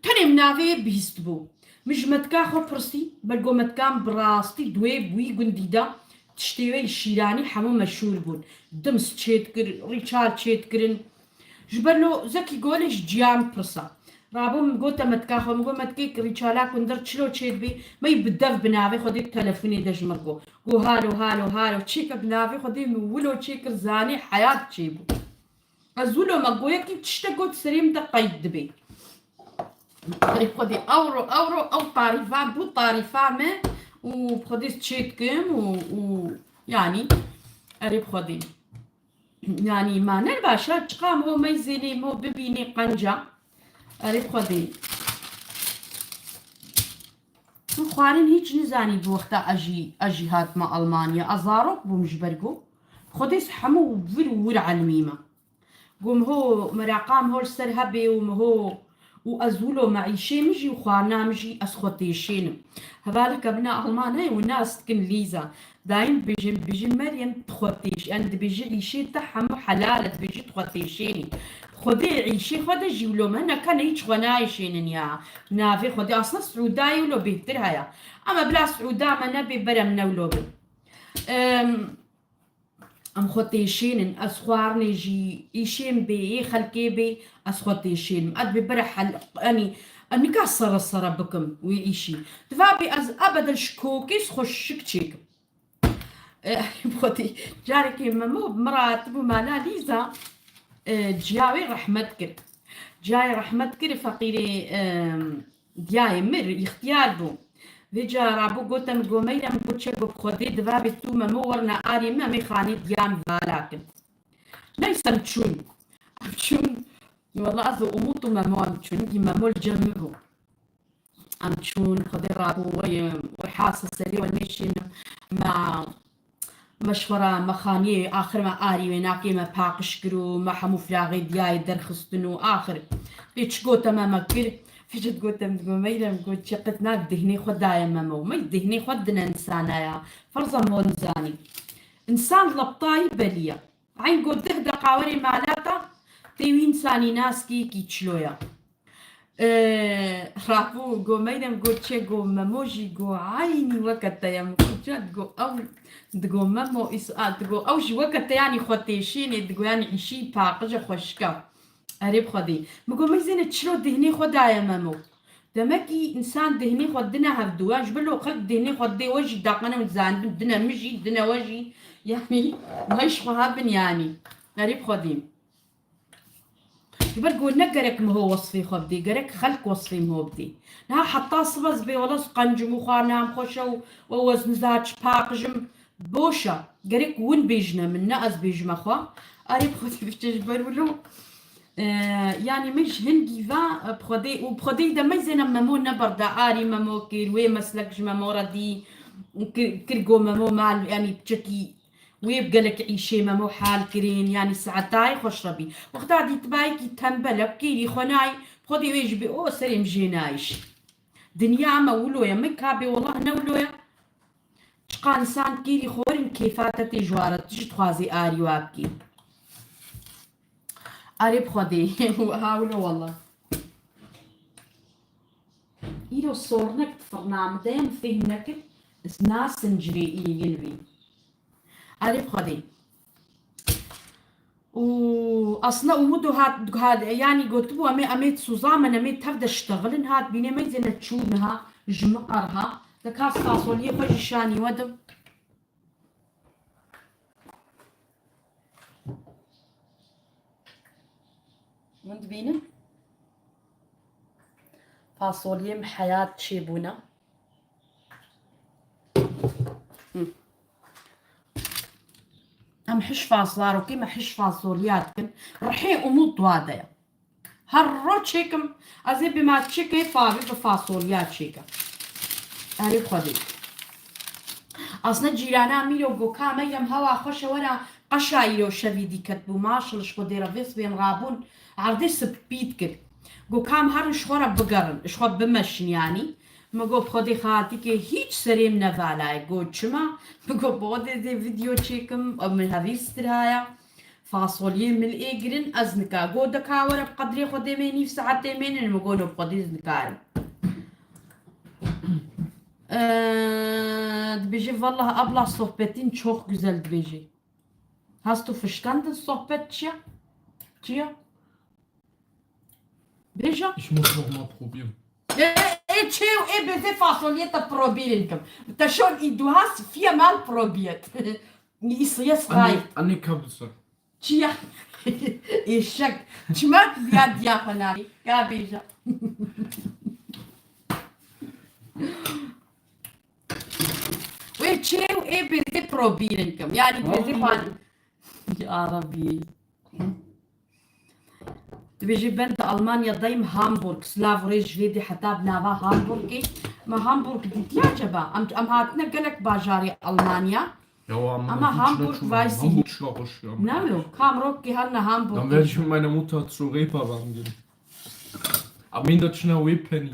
Tenê min navê bihîstibû. Min ji metka xwe pirsî, ber ku metka min bi rastî di wê bûyî gundî de tiştê wê li Şîranî hemû meşhûr bûn. Dims çêdikir, rîçal çêdikirin. Ji ber lo zekî golê ji ciya min pirsa. Rabû min gote metka xwe, min got, metkê rîçala kundir çilo çêdibê, me yî bi dev bi navê Xwedê bi telefonê de ji min got. Got, halo, halo, halo, çêke bi navê Xwedê min wilo çêkir, zanî heyat çêbû. Ez wilo me goyekî tiştek got serê min de qeyd dibê. Erê Xwedê, ewro, ewro, ew tarîfa bû, tarîfa me û Xwedê çêdikim û, û, yanî, erê Xwedê. Yanî ma ne baş e, çiqa mo meyzênê mo bibînê qenca. Erê Xwedê. Min xwarin hîç nizanî bi wexta ez jî, ez jî hatime Almanya. Ez zarok bûm ji ber ku Xwedê hemû vir û wir elmî me. Got, min ho, meraqa min ho li ser hebê û min ho û ez wilo me îşê min jî û xwarina min jî ez xwe têşênim. Hevaleke min a Alman heye, wina ez dikin Lîza. Dayîn dibêjin, dibêjin Meryem, tu xwe têş-, yani dibêjin îşê te hemû helal e, dibêjin tu xwe têşênî. Xwedê îşê xwe de jî wilo me, hineka ne hîç xwe nayêşênin ya. Navê Xwedê, aslında Siûdayê wilo bêhtir heye. Ama bila Siûda me nebê, berem ne wilo bin. Em, Em xwe têşênin, ez xwarinê jî, îşên bê, yê xelkê bê, ez xwe têşênim. Ez dibê bere hel, yanî, ez nika sere sere bikim wî îşî. Diva bê ez ebeden ji kokê xwe şik çêkim. E, Xwedê, carekê Memo bi min re hatibû mala Lîza, e, ciya wê rehmet kir. Ciyayê rehmet kir, feqîrê, e, Diyayê mir, îxtiyar bû. Vê cara bû gote min, got Meyrem, got çek, got Xwedê diva bê tu Memo werine arê min, em ê xanê diya min vala kin. Neyse em çûn. Em çûn. Wela ez û Umut û Memo em çûn. Gî Memo li cem min bû. Em çûn, Xwedê rabû, wê, wê hasa serê we nêşînim. Me Me ji xwe re me xaniyê axir me arî wê nakê me paqij kir û me hemû firaxê diyayê derxistin û axir pê çi gote me me kir. Pê çi digote min, digot Meyrem, got çi qet nav dihnê xwe daye me me. Me dihnê xwe dine insana ya. Ferza me nizanî. Însan leptayî belî ye. Eyn got deh deqa werê mala te tê wî însanî nas kî kî çilo ye. Ee, Rabû go Meyrem go çe go Memo jî go eynî weke te ye. Min got çi? Digo ew, digo Memo îs-, a, digo ew jî weke te yanî xwe têşînê, digo yanî îşî paqij e xweşik e. Erê bi Xwedê. Min got Meyzêne çilo dihnê xwe daye Memo. Demekî însan dihnê xwe dine hevdu. Ji ber lo xelk dihnê xwe dê we jî daqene min zanibin dine min jî, dine we jî. Yanî me ji xwe hebin yanî. Erê bi Xwedê. Ji ber ku ne gerek min ho wesfê xwe bidê, gerek xelk wesfê min ho bidê. Niha heta sibe ez bê wele ez qenc im û xwarina min xweş e û we ez niza çi paqij im, boş e. Gerek win bêjine min, ne ez bêjime xwe. Erê bi Xwedê biçe ji ber wilo. Ee, yanî min ji hingî ve, e, bi Xwedê û bi Xwedê de Meyzêne Memo neberda arî Memo kir, wê meslek ji Memo re dî, kir, kir go Memo mal, yanî piçekî Wê bi gelek îşê Memo hal kirin, yanî saetayê xweş re bî. Wexta dîtibayekî tembel e, kêrî xwe nayî, xwedê wê jî bê, o serê min jê nayî jî. Dinya me wilo ye, min ka bê wellah ne wilo ye. Çiqa însan kêrî xwe werin kêfa te tê ji ware, tu jî dixwazî arî wa bikî. Erê bi Xwedê, ha wilo wellah. Îro sornek di firna min de ye, min fêhm nekir, ez nasincirê î yin bî. Erê bi Xwedê. Û aslında Umut hat, hat, yanî gotibû, em ê, em ê suzamen, em ê tev de ştexilin, hat bînê Meyzêne çû niha, ji min qerha. De kas fasoliyê xwe jî şanî we dim. Hûn dibînin? Fasoliyê min heyat çêbûne. Hı. Em hiş fas-, zarokê me hiş fasoliya dikin. Rihê Umut wa de ye. Her ro çêkim, ez ê bi ma çêkê favî bi fasoliya çêkim. Erê Xwedê. Aslında cîrana Mîro go ka Meyrem hewa xweş e wera qeşa îro şevî dîket bû. Maşallah ji Xwedê re vê sibê em rabûn erdê spî dikir. Go kam herin ji xwe re bigerin, ji xwe bimeşin yanî. Min got bi Xwedê xatikê hîç serê min nevala ye. Got çima? Min got bi Xwedê dê video çêkim, min hevî stiraya. Fasoliyê min ê girin, ez nika go deka were bi qedrê xwe dê me nîv saetê mênin, min go no bi Xwedê ez nikarim. Ee, dibêje, vallahi abla sohbetin çok güzel dibêje. Hast du verstanden sohbet çi ye? Çi ye? Bêje? Ich muss noch mal probieren. Ê, ê çê û ê bêzê fasoliyê te probîrin kim. Te şon î du hast viermal probiert. Î siyes Anne, gayet. Anne Kabelser. Çi ya? Eşek. Çima tu diya diya xwe nakî? Ka bêje. Wê çê û ê bêzê probîrin kim. Yani bêzê fan. Ya Rabbi. Dibêje ben di Almanyadayım, Hamburg. Silav û rêz ji vê dê heta bi nava Hamburgê. Me Hamburg dîtiye acaba? Em, em hatine gelek bajarê Almanya. Ja, am, Ama Hamburg weiß ich Hamburg ist auch schön. Nalo, kam rokê hatine Hamburg. Dann werde ich mit meiner Mutter zu Reeperbahn gehen. Am Ende schnell Penny.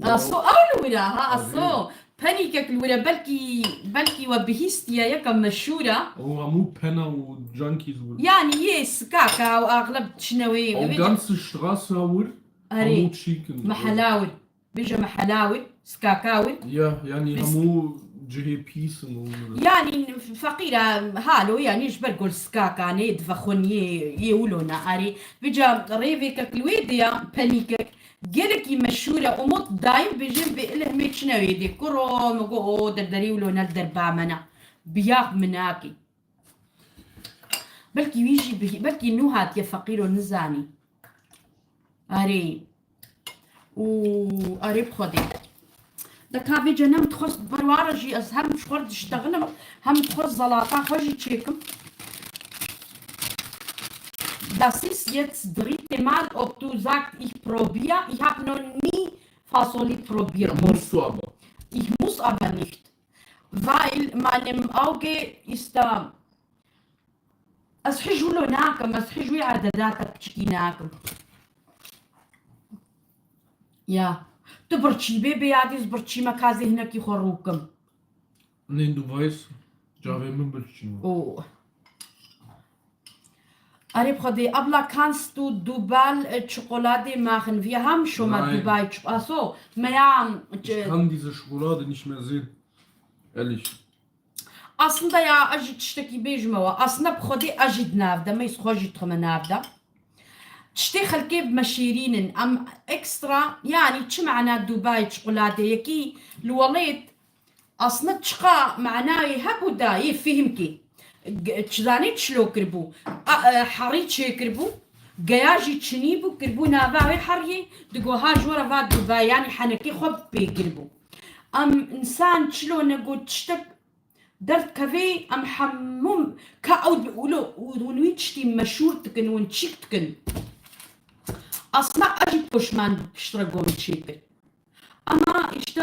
Aso ew li wira ha, aso. Penîkek li wira, belkî, belkî we bihîstiye, yeka meşhûr e. O hemû Penner û Junkies were. Yani yê sikaka û axleb çine wê. O ganze Straße were. Erê. Hemû çîkin. Mehela wir. Bêje mehela wir, sikaka wir. Ya, yani Biz- hemû cihê pîs in onları. Yani feqîra halo, yani ji ber gol sikaka ne, divexwin yê, yê wilo ne arê. Vêca rêvekek li wê de ya, penîkek, gelekî meşhûr e, Umut daîm bêjin vê ilhmê çine wê dê. Kuro, min got, o derderî wilo ne li derba me ne. Biyax min nakê. Belkî wî jî bihî-, belkî nû hatiye feqîro nizanî. Arê. Û arê bi Xwedê. De ka vê cenem dixwest berwara jî ez hem ji xwe diştexinim, hem dixwest zelata xwe jî çêkim. Das ist jetzt dritte Mal, ob du sagst, ich probier, ich hab noch nie Fasoli probiert. Musst du aber. Ich muss aber nicht. Weil meinem Auge ist da. Ez hij wilo nakim, ez hij wî ededata piçikî nakim. Ya. Tu birçî bê bê yadî ez birçî me ka zê hinekî xwe rûkim. Nein, du weißt, cavê min birçî. Oh. Erê bi Xwedê, abla, kannst du Dubai, e, Schokolade machen? Wir haben schon mal Nein. Dubai Ç-, aso, me ya, Ich kann diese Schokolade nicht mehr sehen. Ehrlich. Aslında ya, ez jî tiştekî bêjime we. Aslında bi Xwedê ez jî di nav de, me xwe jî dixime nav de. Tiştê xelkê bi me şêrîn in. Em ekstra, yani çi mana Dubai çikolateyekî li welêt, aslında çiqa manayê hebû da, yê fihmkê. G-, çi zanê çilo kiribû. A, e, herî çêkiribû. Geya jî çinî bû, kiribû nava wê heriyê, digo ha ji we re va Dubai, yani henekê xwe pê kiribû. Em insan çilo nego tiştek derdikevê, em hemû ka ew wilo hûn wî tiştî meşhûr dikin, hûn çîk dikin. Aslında ez jî poşman bû piştre got min çêkir. Ama işte,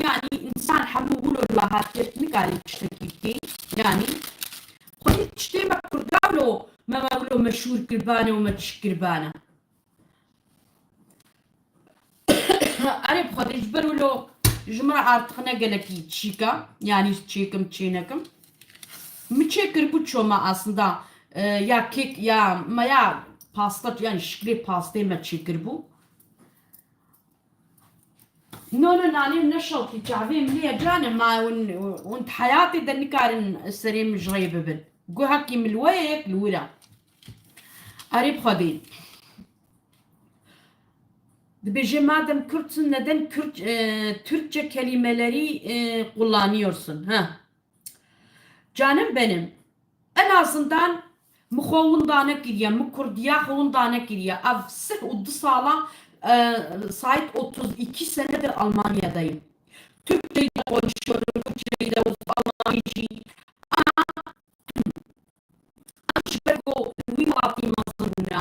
yani insan hemû wilo li we hatiye nikare tiştekî bikê. Yani xwedî tiştê me kurda wilo me, me wilo meşhûr kiribane û me çîk kiribane. Erê bi Xwedê ji ber wilo ji min re artık ne gelekî çîka, yani çêkim çênekim. Min çêkiribû çoma aslında, e, ya kek ya me ya pasta, yani şiklê pastê me çêkiribû. No, no, nanê min neşewtî çavê min lê canim, ma hûn, hûn di heyatê de nikarin serê min ji rê bibin. Guhekî min li we ye, yek li wir e. Erê bi Xwedê. Dibêje madem Kürtsün, neden Kürt, e, Türkçe kelimeleri, e, kullanıyorsun? Ha. Canım benim, en azından min xwe winda nekiriye, min kurdiya xwe winda nekiriye. Ev sih û du sala, e, sait otuz iki senedir Almanya'dayım. Türkçeyi de konuşuyorum, Kürtçeyi de, Almancayı. Ama Em ji ber ku li wî welatî mezin bûne,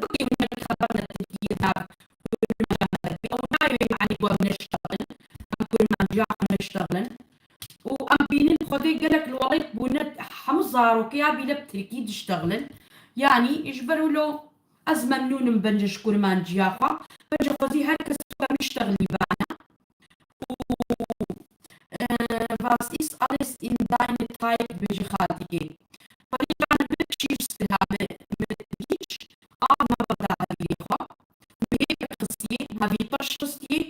bikê hûn xeber ne Tirkiyê de, ew nayê wê manî ku em neştexilin, em kurmanciya xwe neştexilin. Û em bînin Xwedê gelek li welêt bûne, hemû zarokê ya bîle bi Tirkî diştexilin. Yanî ji ber wilo ez memnûn im bence ji kurmanciya xwe. Bence xwezî her kes ku em niştexilî bane. Û, e, was ist alles in deine Zeit, bêjî xaltîkê. Xwedî can min çî ji stir ha, min, min hiç av nebe da hevîrê xwe. Min hêvek xistiyê, hevîr taş xistiyê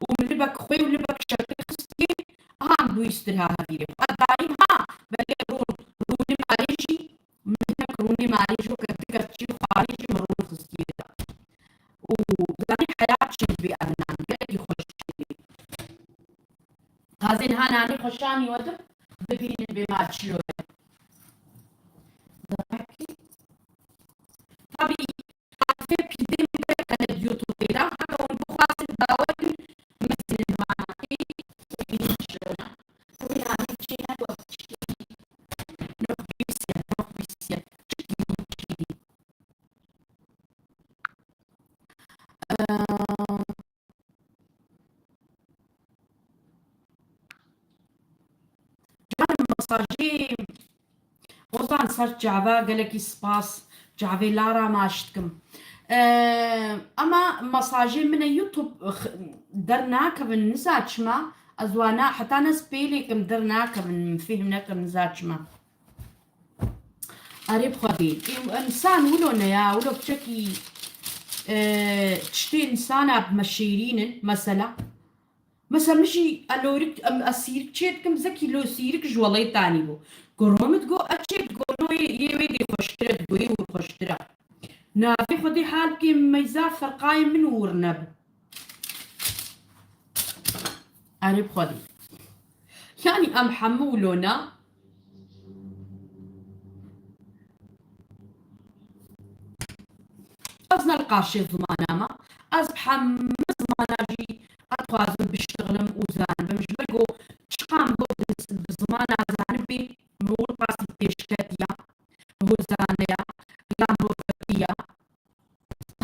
û min libek xwê û libek şekil xistiyê. Ha, em dû stir ha hevîrê xwe. Ez daîm ha, belê rûn, rûnê malê jî, Min hinek rûnê malê jî weke du kevçî xwarê jî min rûn xistiyê de. Û zanî heya çêdibê ev nan gelekî xweş çêdibê. Tazê niha nanê xweşanî we dim, bibînin bê ma çilo ye. Tabî Fê pîdê min de hene di YouTubeê de, heke hûn bixwazin bawer kin, mezinin manakê, bibînin çilo ne. Tabî nanê çê ne wek çikî. Nok bîsiye, nok bîsiye. Çikî, çikî. Eee, ser çava, gelekî spas. Çavê Lara maç dikim. Ee, ama mesajê min e YouTube x-, dernakevin, niza çima. Ez wana heta ne spêlêkim dernakevin, min fêhm nekim niza çima. Erê bi Xwedê. Ê, însan wilo ne ya, wilo piçekî, e, tiştê însana bi me şêrîn in, mesela. Mesela min jî elorik, em, ez sîrik çê dikim, zekî lo sîrik ji welêtanî bû. Goro min digo, ez çê digo, no yê, yê wê dê xweştir e, digo, yê wir xweştir e. Navê Xwedê hal bikê meyza ferqayê min wir nebû. Erê bi Xwedê. Yanî em hemû wilo ne. Ez ne li qarşê zimana me. Ez bi hemû zimana jî ez dixwazim biştixilim û zanibim. Ji ber ku çiqan bo bi, bi zimana zanibî, min wir qasî pêşketiya, min wir zaneya, ya min wir fetiya.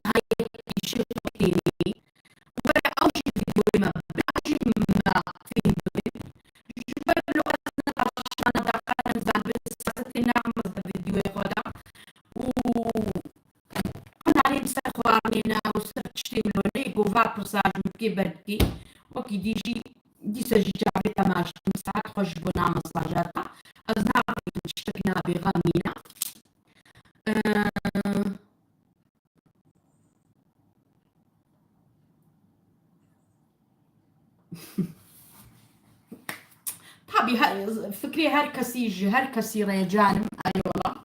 Hayê îşê xwe tênê. Were ew jî vîdeoyê me bibin, ew jî me fêhm bibin. Ji ber lo ez ne daşana daqanim zanibin, siyasetê nakim ez di vîdeoyê xwe de. Û qenarê li ser xwarinê ne û ser tiştê wilo ne, ku va pirsa ji min bikê ber bikê. Wekî dî jî dîsa jî çavê te maç dikim, saet xweş ji bo na mesajata. Ez naxwînim tiştek nabêxa mîna. Ee, Tabî he-, fikrê her kesî ji her kesî re ye canim, eyvallah.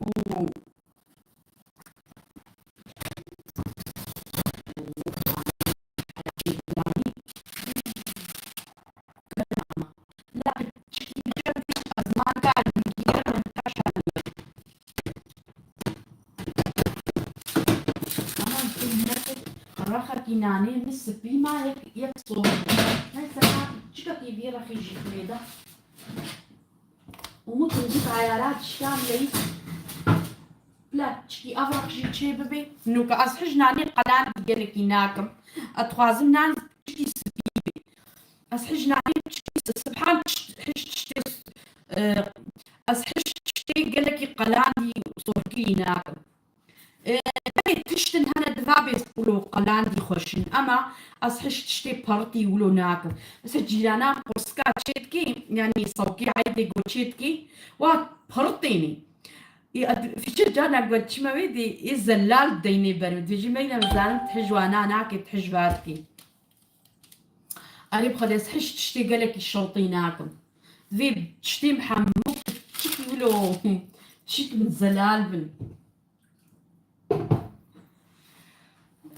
Û Aman tu nekir, qerexekî nanê min spî ma yek, yek soz bû. Neyse, ha, çikekî vî rexî jî xirê de. Umut, umut ayara çikan leyî. Bila çikî ev rex jî çê bibe. Nûke ez hij nanê qelandî gelekî nakim. Ez dixwazim nan çikî spî be. Ez hij nanê çikî s-, sibhan tişt-, hij tiştê s-, e, ez hij tiştê gelekî qelandî û sorkirî nakim. E, belê tiştin hene diva bê wilo qelandî xweş in, ema ez hij tiştê pertî wilo nakim. Mesela cîranan qurska çê dikê, yanî sewkê eydê go çê dikê, wa pertênê. Ê, ad-, fikir cana got çima wê dê, ê zelal deynê ber min. Dibêjî meyne min zanim tihij wana nakê, tihij va dikê. Erê bi Xwedê ez hiç tiştê gelekî şertî nakim. Divê tiştêm hemû piçik wilo, çik min zelal bin.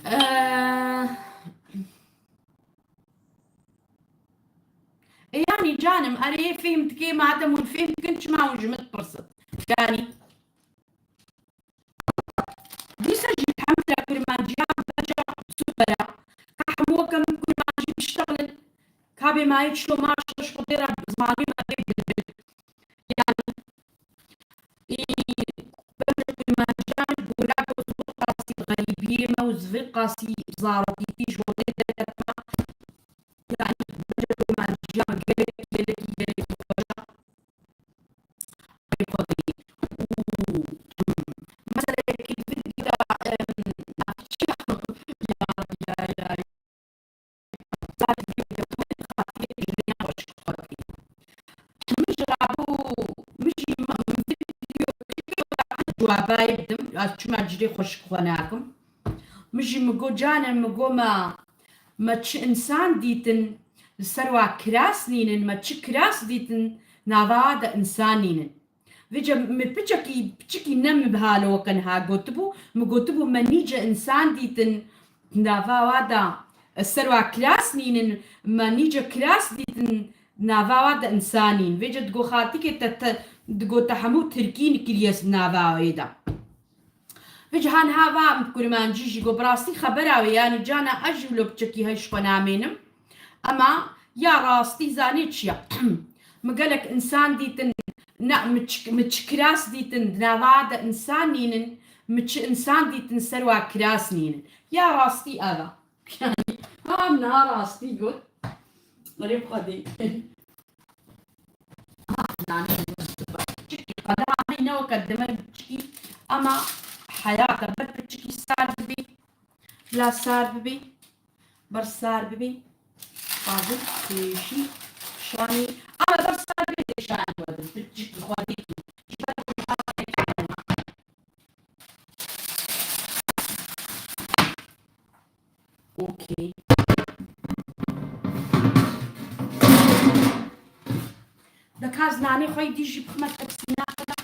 Eee, e, yanî canim, erê fêhm dikê, madem hûn fêhm dikin, çima hûn ji min dipirsin? Yanî, Dîsa jî hemî kurmanciyan beca super e. Ka hemû weke min kurmancî biştexilin. Ka bê mayê çilo maşallah ji Xwedê re zimanê me bê bilbil. Yanî, ê, beca kurmanciyan ji gora ku zivî qasî xerîbiyê me û zivî qasî zarokîtî ji Xwedê derketime. Yanî, beca kurmanciyan gelekî, gelekî, gelekî xweş e. Û, em, meseleyekî vîdyoda, em, navçî ya, ya, ya, ya. Min ji rabû, min jî ma-, min vîdyo cewabay bidim, ez çima cîrê xweşik xwe nakim. Min jî mi got, canin, mi got, me, me çi însan dîtin, li ser wa kiras nînin, me çi kiras dîtin, nava wa de însan nînin. Vêca min piçekî, piçikî ne min bi halo weke niha gotibû, min gotibû, me nîce însan dîtin, nava wa de, ser wa kiras nînin, me nîce kiras dîtin, nava wa de însan nîn. Vêca digo xaltikê te, te, digo te hemû tirkî nikiriye nava wê de. Vêca ha niha va min kurmancî jî got, bi rastî xebera wê, yanî cana ez jî wilo piçekî hej xwe namênim. Ema ya rastî zanî çi ya? Mi gelek însan dîtin, ne, mi çi, mi çi kiras dîtin, di nava de însan nînin, mi çi însan dîtin, ser wa kiras nînin. Ya rastî ev e. Yanî, ha, niha rastî got. Erê bi Xwedê. Ha, nanê min super. piçikî qedera me ne weke dime piçikî, ama heyata ber piçikî sar dibî. Bila sar bibî, ber sar bibî. Fazil pêşî şanî, ama ber sar bibî tê şanî we din. Piçikî xwedî. Okey. Deka ez nanê xwe yî dî jî bixime tepsîna xwe de.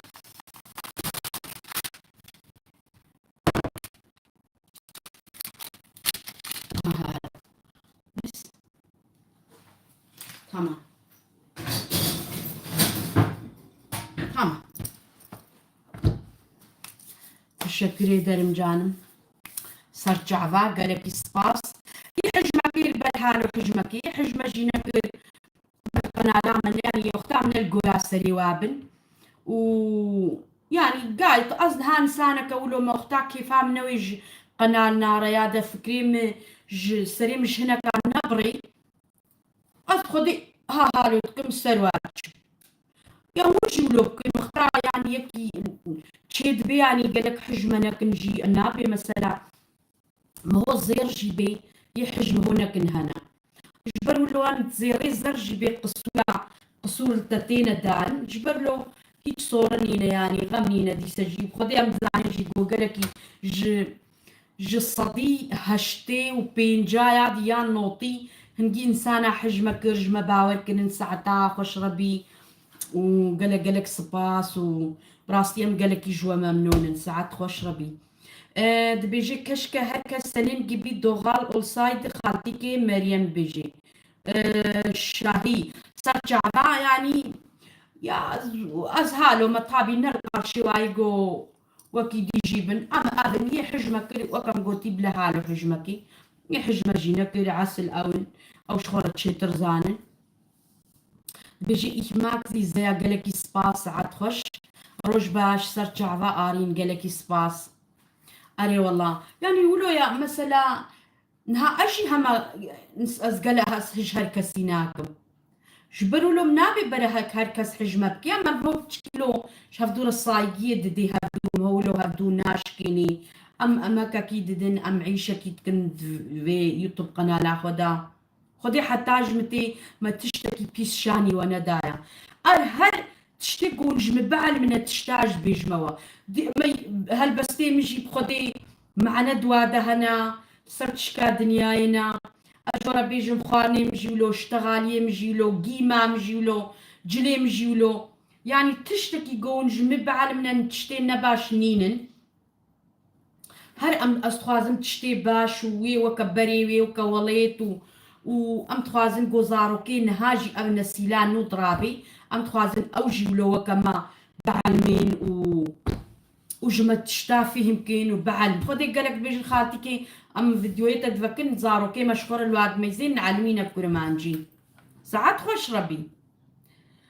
Aha. Bes. Tamam. Tamam. Teşekkür ederim canım. Ser çava, gelekî spas. Î hijme kir, berhalo hijme kir, hijme jî nekir. Qenala me ne, yanî wexta em ne li goya serê wa bin. Û yanî gayet ez niha insaneke wilo me wexta kêfa min newê ji qenal nare ya de fikrê min ji serê min ji hineka nebirê. Ez xwedê ha halo dikim ser wa diçim. Ya hûn jî wilo bikin, wexta yanî yekî çê dibe yanî gelek hijme nekin jî nabê mesela. Meho zêr jî bê, yê hijme ho nekin hene. Ji ber wilo em zêrê zer jî bê qisûra, qisûr li te têne darin. Ji ber lo hîç sorin nîne, yanî xem nîne dîse jî. Xwedê em dizanin jî ku gelekî ji, ji sedî heştê û pênca ya di yan notî hingî insana hijme kir, ji me bawer kirin, saeta xweş rebî û gelek gelek spas û bi rastî em gelekî ji we memnûn in. Saet xweş rebî. E, dibêje keşke her kes senin gibi doğal olsaydı, xaltîkê Meryem dibêje. E, şahî. Ser çava yanî ya ez, ez halo me tabî ne li qarşî wayî go wekî dî jî bin. Em evin yê hijme kir, wek em gotî bile halo hijmekî. Yê hijme jî nekir, esil ew in. Ew ji xwe re çêtir zanin. Dibêje, ich mag Sie sehr, gelekî spas, saet xweş. Roj baş, ser çava Arîn, gelekî spas. Erê wela. Yanî wilo ya, mesela, niha ez jî hema ez gele hez hij her kesî nakim. Ji ber wilo min nabê bere hek her kes hijme bike. Em, em ho çikî lo ji hevdû re saygiyê didê hevdû, em ho wilo hevdû naşkênê. Em emekekî didin, em îşekî dikin di vê YouTube qenala xwe de. Xwedê heta ji min tê me tiştekî pîs şanî we nedaya. Ev her tiştê ku hûn ji min bielmine tişta ji bêjime we. Di-, me helbestê min jî bi Xwedê mane di wa de hene, ser tişka dinyayê ne. Ez ji we re bêjim xwarinê min jî wilo, ştexaliyê min jî wilo, gîma min jî wilo, cilê min jî wilo. Yanî tiştekî ku hûn ji min bielmine tiştê nebaş nînin. Her em, ez dixwazim tiştê baş û wê weke berê, wê weke welêt û, û em dixwazin ku zarokê niha jî ev nesîla nû dirabê, em dixwazin ew jî wilo weke me bielmên û, û ji me tişta fihim kên û bielm. Xwedê gelek dibêjin xaltîkê, em vîdyoyê te divekin, zarokê me ji xwe re li wa dimeyzên, neelmîne kurmancî. Saet xweş Rebî.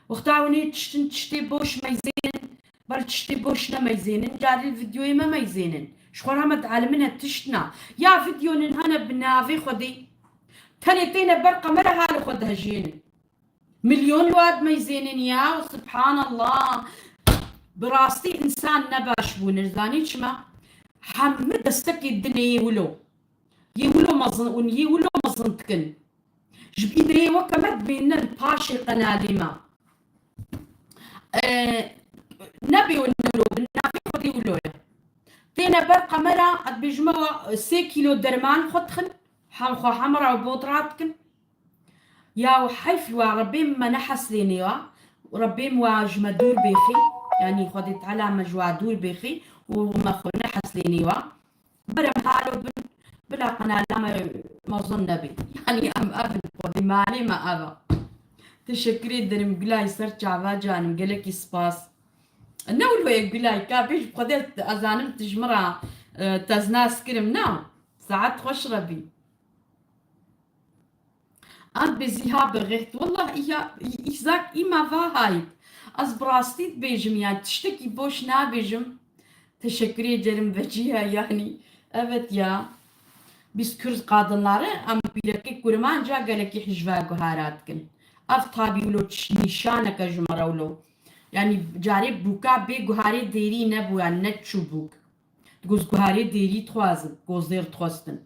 Wexta hûn ê tiştin tiştê boş meyzênin, ber tiştê boş nemeyzênin, carî li vîdyoyê me meyzênin. Ji xwe re me dielimine tişt na. Ya vîdyonin hene bi navê Xwedê. Tenê têne ber qemera hali xwe dihejênin. Milyon li wa dimeyzênin ya, subhanallah. Bi rastî însan ne baş bûn, zanî çima? Hemû destekê dinê yê wilo. Yê wilo mezin, hûn yê wilo mezin dikin. Ji bî derê weke me dibêne li paşê qenalê me. Ee, nebê wilo, bi navê Xwedê wilo ye. Têne ber qemera, ez dibêjime we sê kîlo derman xwe dixin, hem xwe hemra û bodra dikin. Ya heyf wa Rebbê me neheslênê wa. Rebbê me wa ji me dûr bêxî. Yanî Xwedê Teala me ji wa dûr bêxî û me xwe neheslênê wa. Berem halo bin, bila qenala me mezin nebê. Yanî em ev in, Xwedê malê me ev e. Teşekkür ederim Gülay, ser çava canım, gelekî spas. Ne wilo ye Gülay, ka bêj bi Xwedê ez zanim tu ji min re, e, teznas kirim, na? Saet xweş re bî. An bezî ha bixêht. Wallah, îha, î-, îhzak îma va hayt. Ez bi rastî dibêjim, yani tiştekî boş nabêjim. Teşekkür ederim veciha, yani. Evet ya. Biz Kürt kadınları, em pîrekê kurmanca gelekî hijva guhara dikin. Ev tabî wilo ç-, nîşaneke ji me re wilo. Yanî carê bûka bê guharê dêrî nebû, yanî ne çûbûk. Digoz guharê dêrî dixwazin, gozêr dixwestin.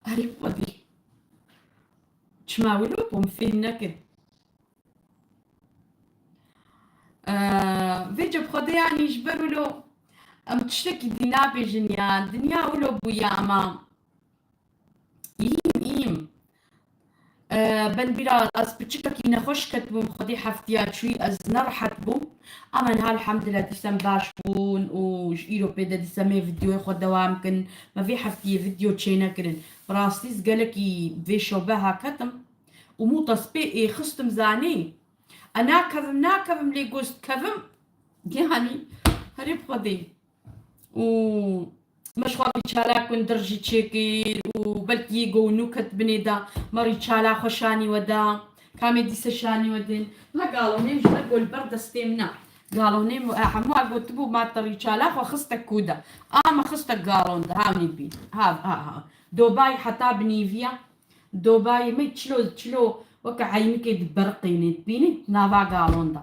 Erê Xwedê. Çima wilo bû, min fêm nekir. Ee, vê ceb Xwedê yanî ji ber wilo em tiştekî dî nabêjin ya. Dinya wilo bûye ama. Îm, îm. Ee, ben biraz, ez piçikekî nexweş ketibûm, Xwedê heftiya çûyî ez nerehet bûm. Ama niha elhamdülillah dîsem baş bûn û ji îro pê de dîsem ê videoyê xwe dewam kin. Me vê heftiyê video çênekirin. Bi rastî ez gelekî vê şobe haketim. Û mûta spê ê xistim zanî. E, nakevim, nakevim, lê goz dikevim. Yanî, herê bi Xwedê. Û me ji xwe rîçala ku hundir jî çêkir û belkî yê go nû ket binê de, me rîçala xwe şanî we da. Kamê dîse şanî we din. Me galonê ji me go li ber destê min e. Galonê min, e, hemû a gotibû, ma te rîçala xwe xiste ku de? A, me xiste galon de, ha, nî bî. Ha, ha, ha. Dobayî heta binîviya. Dobayî me çilo, çilo weke eynikê dibiriqînê, dibînî nava galon de.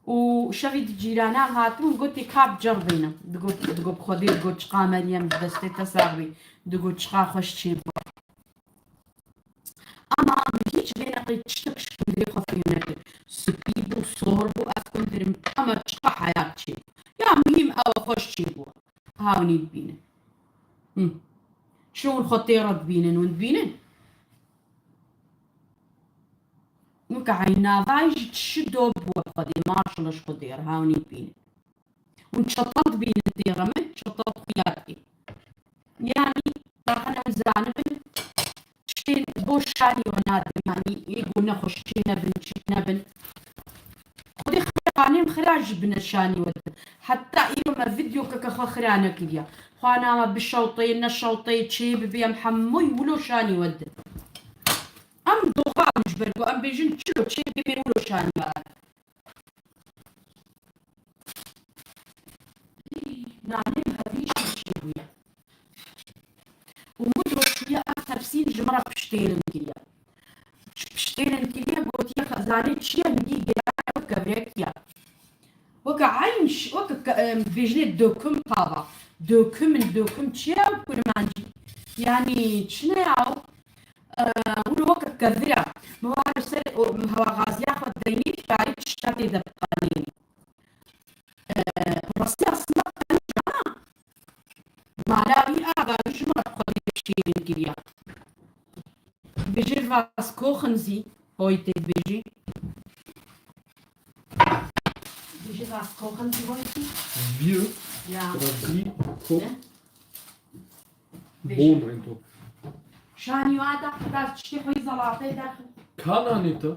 Û şevî di cîranan hatin û gotî, "Ka bi ceribîne." Digot, digot bi Xwedê, digot, "Çiqa Meryem ji destê te sax bî." Digot, "Çiqa xweş çêbû." Ama min hîç vê neqê tiştek ji hundirê xwe fêm nekir. Spî bû, sor bû, ez hundir im, ama çiqa heyat çêbû. Ya muhîm ew e, xweş çêbû. Hawnî dibînin. Hı. Çi hûn xwe tê re dibînin, hûn dibînin? Weke eynavayî jî çi dob bû Xwedê, maşallah ji Xwedê re, hawnî dibînin. Hûn çetal dibînin tê re min, çetal xuya dikê. Yanî, daxin em zanibin, tiştên boş şanî we nadin, yanî, ê ku nexweş çê nebin, çî nebin. Xwedê xira, anêm xira jî bine şanî we din. Heta îro me vîdeokeke xwe xira nekiriye. Xwana me bişewtê, neşewtê, çê bibê, em hemûyî wilo şanî we din. Em doxan ji ber ku em bêjin çilo çê bibê wilo şanî we. Nanê min hevî çê bûye. Û min doşiye ev tefsîn ji min re piştêrin kiriye. Piştêrin kiriye, gotiye, "Xezanê çi ye, hingî giraya weke kevirekiya." Weke eyn ş-, weke ke-, em, bêjinê döküm tava. Dökümün, döküm çi ye ew kurmancî? Yanî çi ne ya ew? E, wilo weke kevir e. Mi ware ser o, hewa gaziya xwe deynî, karî tişta tê de biqanî. E, rastî aslında qenc e. Mala wî a, gavî ji min re xwedî şêrîn kiriya. Dibêje, was kochen Sie heute, dibêje. Dibêje, was kochen Sie heute? Wir Ja. oder Sie kochen Ne? Bohnen eintopfen. Şanî wa da, da tiştê xwe yî zelatê derxin. Ka nanê te?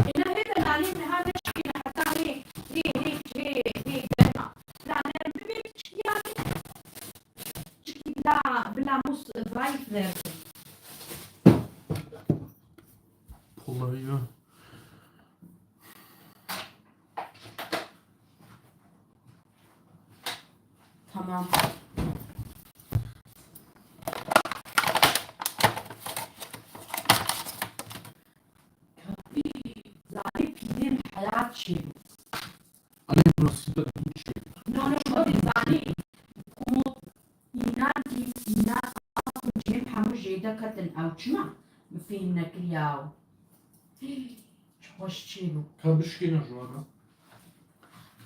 Êna hê de nanê min ha neşkîne heta hê, hê, hê, hê, hê germa. Nanê min bibê piçik yanî. Çikî bila, bila mûs zayîf derxin. Kolay ya. Tamam. Zanî pîdên heyat çêbû. Anê nasıl da bu şey? No, no, no, zanî. Ku înan dî, înan asm cêm hemû jêde ketin ew çima? Min fêm nekiriya ew. Çi xweş çêbû. Ka bişkîne ji wan re.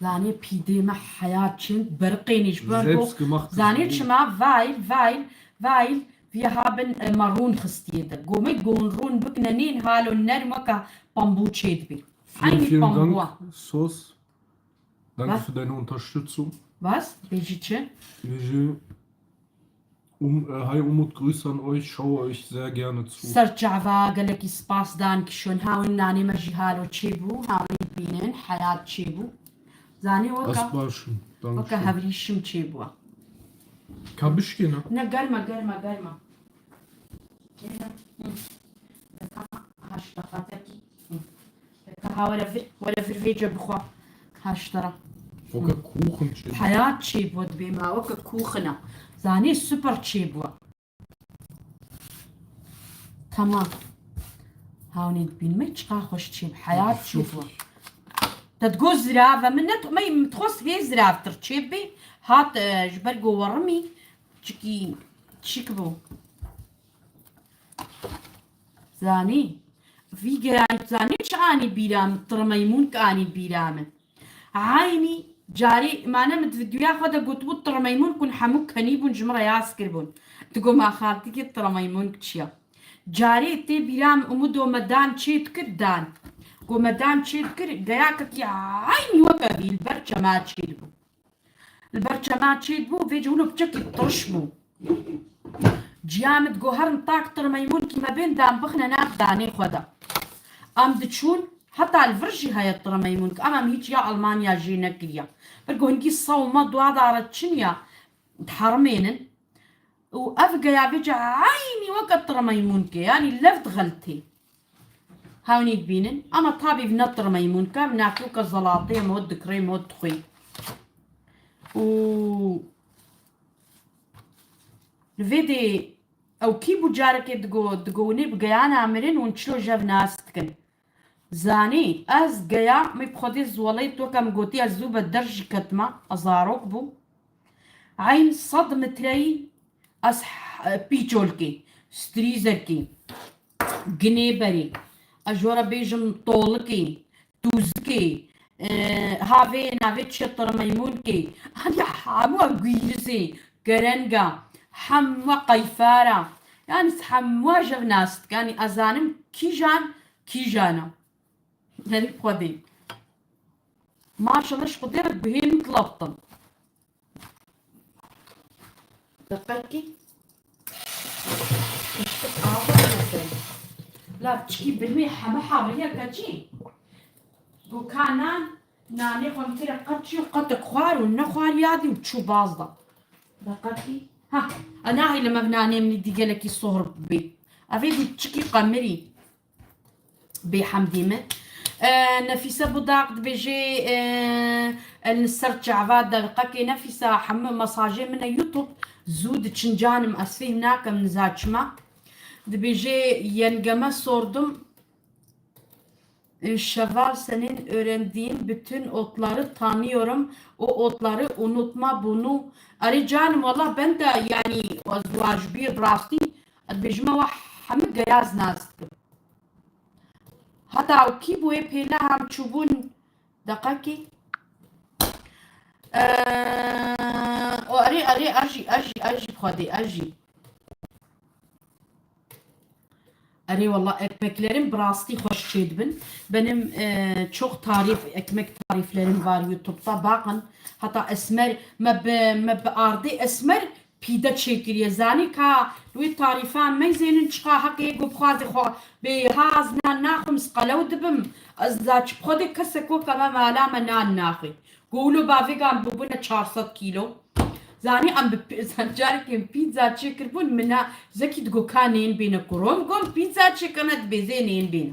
Zanê pîdê me heyat çênd beriqênî ji ber Selbst gemacht. Zanê çima? Weil, weil, weil wir haben, e, me rûn xistiye de. Gome gon rûn bikine nên halo nerm weke pambû çê dibî. Vielen, Eynî vielen pambûa. Dank, Sos. Danke Was? für deine Unterstützung. Was? Bêjî çi? Bêjî, um, äh, hi Umut, Grüße an euch, schaue euch sehr gerne zu. Ser çava gelekî spas, danke schön. Hawin nanê me jî halo çêbû, hawin bînin, heyat çêbû. Zanî weka, Ez baş im, danke weka schön. Hevrîşim çêbû. Ka bişkîne? Ne, germa, germa, germa. Germa. Hı. Haşta fatekî. Hı. Ka ha were vir, were vir vêce bixwe. Haştara. Weke kuxin çê. Heyat çêbû dibê ma, weke kuxina. Zanî super çêbû. Tamam. Hawnê dibîn me çiqa xweş çêb, heyat çêb. Te digot zirave min ne, me min dixwest hê ziravtir çêb bê. Hat, e, ji ber ku werimî, çikî çik bû. Zanî, vî gerayî zanî çi anî bîra min, tirmeymûnk anî bîra min. Eynî carê mane min di videoya xwe de gotibû, tirmeymûnk hûn hemû kenî bûn, ji min re yaz kiribûn. Digo ma xaltîkê tirmeymûnk çi ya? Carê tê bîra min, Umudo me dan çê dikir, dan. Ku me dan çê dikir, geyakekî eynî weke vî li ber çema çê dibû. Li ber çema çê dibû, vê cihûlo piçekî tiriş bû. Ciya min digo, herin tak tirmeymûnkî me bên, dan bixine nav danê xwe de. Em diçûn, heta li vir jî heye tirmeymûnk, em em hîç ya Almanya jê nekiriya. Ber ku hingî sewma dua dare çin ya, diherimênin. Û ev geya vê cihê eynî weke tirmeymûnkê, yanî lev dixeltê. Hewnî dibînin. Ama tabî ne tirmeymûnke, ev nakûke zelatê, em hot dikirê, em hot dixwê. Û li vê dê ew kî bû carekê digo, digo hûn ê bi geyana mirin hûn çilo jev nas dikin. Zanî, ez geya, min bi Xwedê zoleyt weke min gotî, ez zû be der jî ketima, ez zarok bûm. Eyn sed metreyî ez h-, pîçolkê, strîzerkê, ginêberê, ez ji we re bêjim tolikê, tûzikê, e, havê navê çi tirmeymûnkê, haniya hemû ev guîrizê, kerenga, hemû qeyfara, yanî hemû jev nas dikin, yanî ez zanim kîjan, kîjan e. Herî Xwedê. Maşallah ji Xwedê re guhê min dilaptin. Deqekî. Piştik ava meselê. La çikî birmê heme havriya keçî. Goka nan, nanê xwe min têre qet çî û qetek xwar û nexwar yadî û çû baz da. Deqekî. Ha, e, nahêle me nanê min dî gelekî sohr bibê. Evê dî çikî qemirî. Bê hemdî min. E, Nefîse Budaq dibêje, e, el li ser çava deqekê Nefîse, hemû mesajê min e YouTube, zû diçin canim, ez fêhm nakim niza çima. Dibêje, yengeme sordum, e, şeval senin öğrendiğin bütün otları tanıyorum, o otları unutma bunu. Erê canim, wallah ben de yani, ez wajibî rastî, ez dibêjime we hemû geyaz nas dikim. Heta ew kî bû ê pêle hem çûbûn deqekî. Eee, o erê, erê, ez jî, ez jî, ez jî bi Xwedê, ez jî. Erê wallah ekmeklerim bi rastî xweş çêdibin. Benim, eee, çok tarif, ekmek tariflerim var YouTube'da. Bakın, heta esmer, me bi, me bi ardê esmer pîde çêkiriye. Zanî ka wê tarîfan meyzênin çiqa heqê ku bixwaze xwe bê haz nan naxwim, ez qelew dibim. Ez za çi bi Xwedê kesek weke me mala me nan naxwê. Gowlo bavêgan bûbûne çar sed kîlo. Zanî em bi pî-, zan carekê pîtza çêkiribûn, min na zekî digo ka nên bêne kurom. Gom pîtza çêkirine dibê zê nên bêne.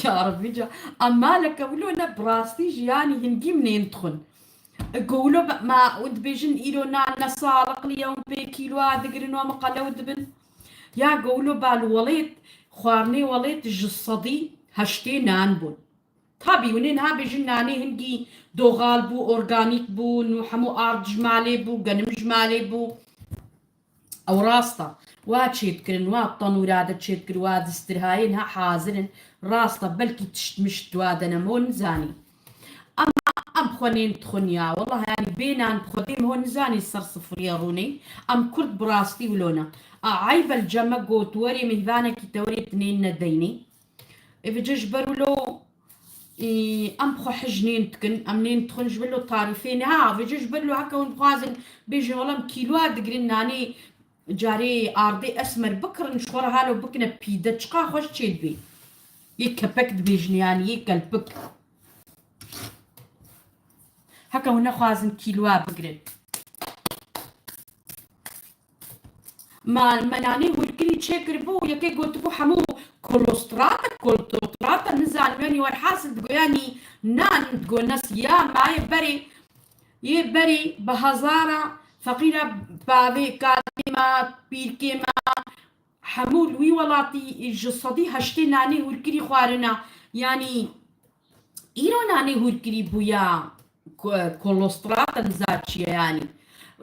Ya Rebî ca, em maleke wilo ne bi rastî jî yanî hingî min nên dixwin. Gowlo be-, ma hûn dibêjin îro nan ne saliqlî ye, hûn pê kîloa digirin û em qelew dibin. Ya gowlo ba li welêt, xwarinê welêt ji sedî heştê nan bûn. Tabî hûn ê niha bêjin nanê hingî doxal bû, organîk bû, nû hemû ard ji malê bû, genim ji malê bû. Ew rast e. Wa çêdikirin, wa tenûra de çêdikir, wa distirhayê niha hazir in. Rast e, belkî tişt mişt dua de ne, me hûn nizanî. Ama em xwe nên dixwin ya. Wallah, yanî bê nan bi Xwedê me hûn nizanî ser sifiriyê rûnê. Em Kurd bi rastî wilo ne. A, eyb el cem e got werê mêvanekî te werê tu nên nedeynê. Ê vêce ji ber wilo, ê, em xwe hij nên dikin, em nên dixwin ji ber wilo tarîfê ne. Ha, vêce ji ber wilo heke hûn dixwazin bêjin, wela em kîloa digirin, nanê carê ardê esmer bikirin, ji xwe re halo bikine pîde, çiqa xweş çêdibê. Yê kepek dibêjin, yanî yê kelpik. Heke hûn nexwazin kîloa bigirin. Ma, me nanê hûrkirî çêkiribû, yekê gotibû hemû kolostrat e, koltotrat e, nizanim, yanî werhasil digo, yanî nan digo nes ya mayê berê, yê berê bi hezara feqîra bavê kalê me, pîrkê me, hemû li wî welatî ji sedî heştê nanê hûrkirî xwarina. Yanî îro nanê hûrkirî bûya ko-, kolostrat in za çi ye yanî.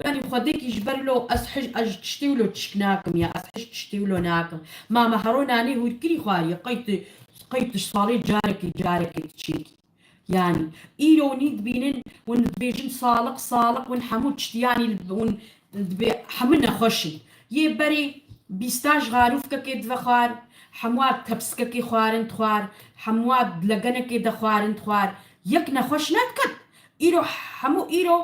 Yanî xwedêkî ji ber wilo ez hij-, ez ji tiştê wilo çişk nakim ya, ez hij tiştê wilo nakim. Ma me hero nanê hûrkirî xwariye, qey tu, qey tu ji salê carekê, carekê tu çêkî. Yanî, îro hûn dibînin, hûn dibêjin saliq, saliq, hûn hemû tişt, yanî, hûn dibê hemû nexweş in. Yê berê bîsta ji xarûfkekê dive xwar, hemûa tepsikekê xwarin dixwar, hemûa legenekê de xwarin dixwar. Yek nexweş nediket. Îro hemû îro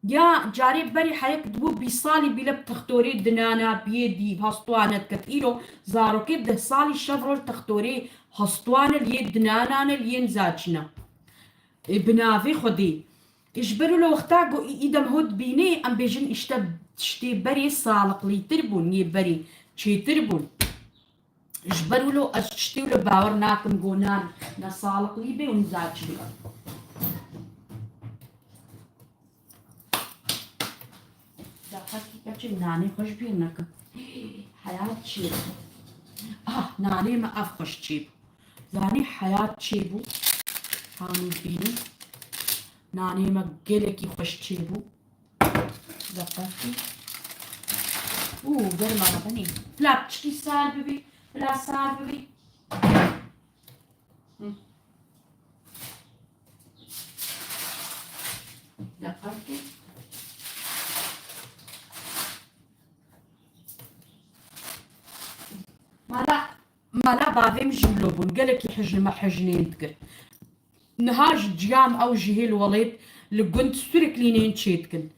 Ya carê berî heyek dibû bîst salî bîle bi textorê dinana biyê dî hastwane diket. Îro zarokê deh salî şev roj textorê hastwane li yê dinanane li yên zaçine. E, bi navê Xwedê. E, ji ber wilo wexta ku î-, îdem hot bînê, em bêjin îşte tiştê berê saliqlîtir bûn, yê berê çêtir bûn. Ji ber wilo ez tiştê wilo bawer nakim ku nan ne saliqlî bê û ne zaçî bê. Deqekî keçê nanê xweş bîr nekin. Heyat çêbû. Ah, nanê me ev xweş çêbû. Zanî heyat çêbû. Hanî bînin. Nanê me gelekî xweş çêbû. Deqekî. Û germa me benê. Pila piçikî sar bibî. Pila sar bibî. Hı. Deqekî. Mala, mala bavê min jî wilo bûn. Gelekî hijn me hijnên dikir. Niha ji ciyam ew jihê li welêt li gund sûriklînên çêdikin.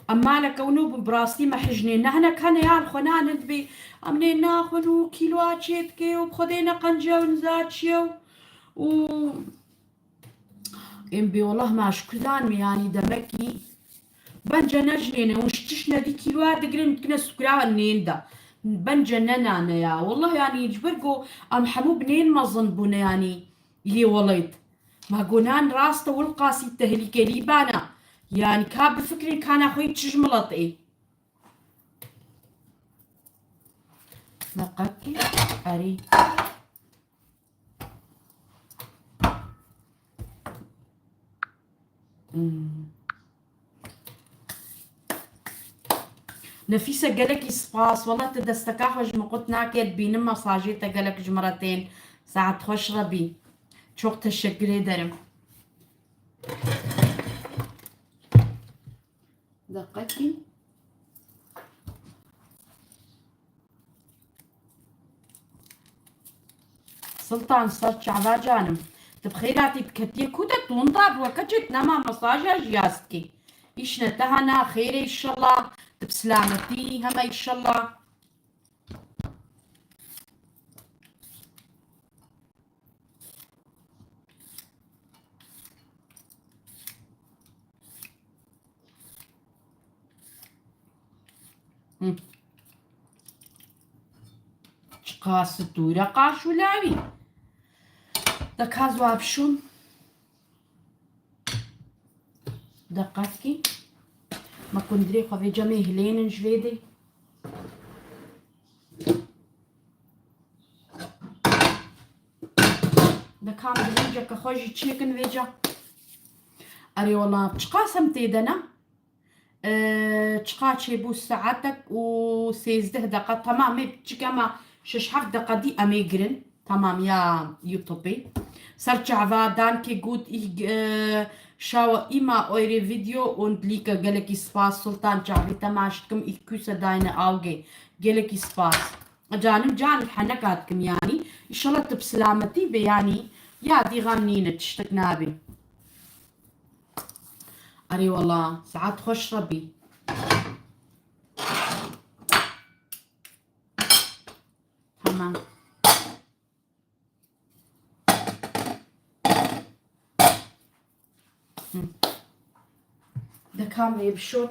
Em maleke wino bûn, bi rastî me hijnê ne hinek hene ya li xwe nan hindibê. Em nê naxwin û kîloa çê dike û bi xwedê ne qenc e û niza çi ye û, û êm bê wellah me ji ku zanimê, yanî demekî bence ne jinê ne, hûn ji tişt nedî kîloa digirin, dikine sukra nên de. Bence ne nane ya. Wellah yanî ji ber ku em hemû bi nên mezin bûne yanî. Yê welêt. Ma gonan rast e, wilqasî tehlîkelî bana. Yanî ka bifikirin kana xwe yî çi ji milet ê. Neqetî erê. Hmm. Nefîse, gelekî spas. Wela tu desteka xwe ji min qut nake, dibînim mesajê te gelek ji min re tên. Saet xweş Rebî. Çok teşekkür ederim. Deqekî. Sultan, ser çava canim. Tu bi xêr hatî, tu ketiye ku te, tu winda bi we keçê, tu nema mesaja jiyaz dikî. Îş ne te hena, xêr e îşallah. Tu bi silametî heme îşallah. Hı. Çiqas tûre qaşûlawî. De ka ziwa bişûn. Deqekî. Me kundirê xwe vê cemê hilênin ji vê dê. De kam dilînceke xwe jî çêkin vêca. Erê wela, çiqas em tê de ne? Ee, çiqa çêbû saetek û sêzdeh deqa. Temam, ê çike ma şeş heft deqa dî em ê girin. Tamam ya YouTube. Ser çava, danke gut, ich, e, schaue immer eure Video und like, gelekî spas Sultan, çavê te maç dikim, ich küsse deine Auge, gelekî spas. Canim can, heneka dikim yanî. Înşallah tu bi silametî be yanî. Ya dî xem nîne, tiştek nabe. Erê wela, saet xweş Rebî. Tamam. Hı. De kamê bişo.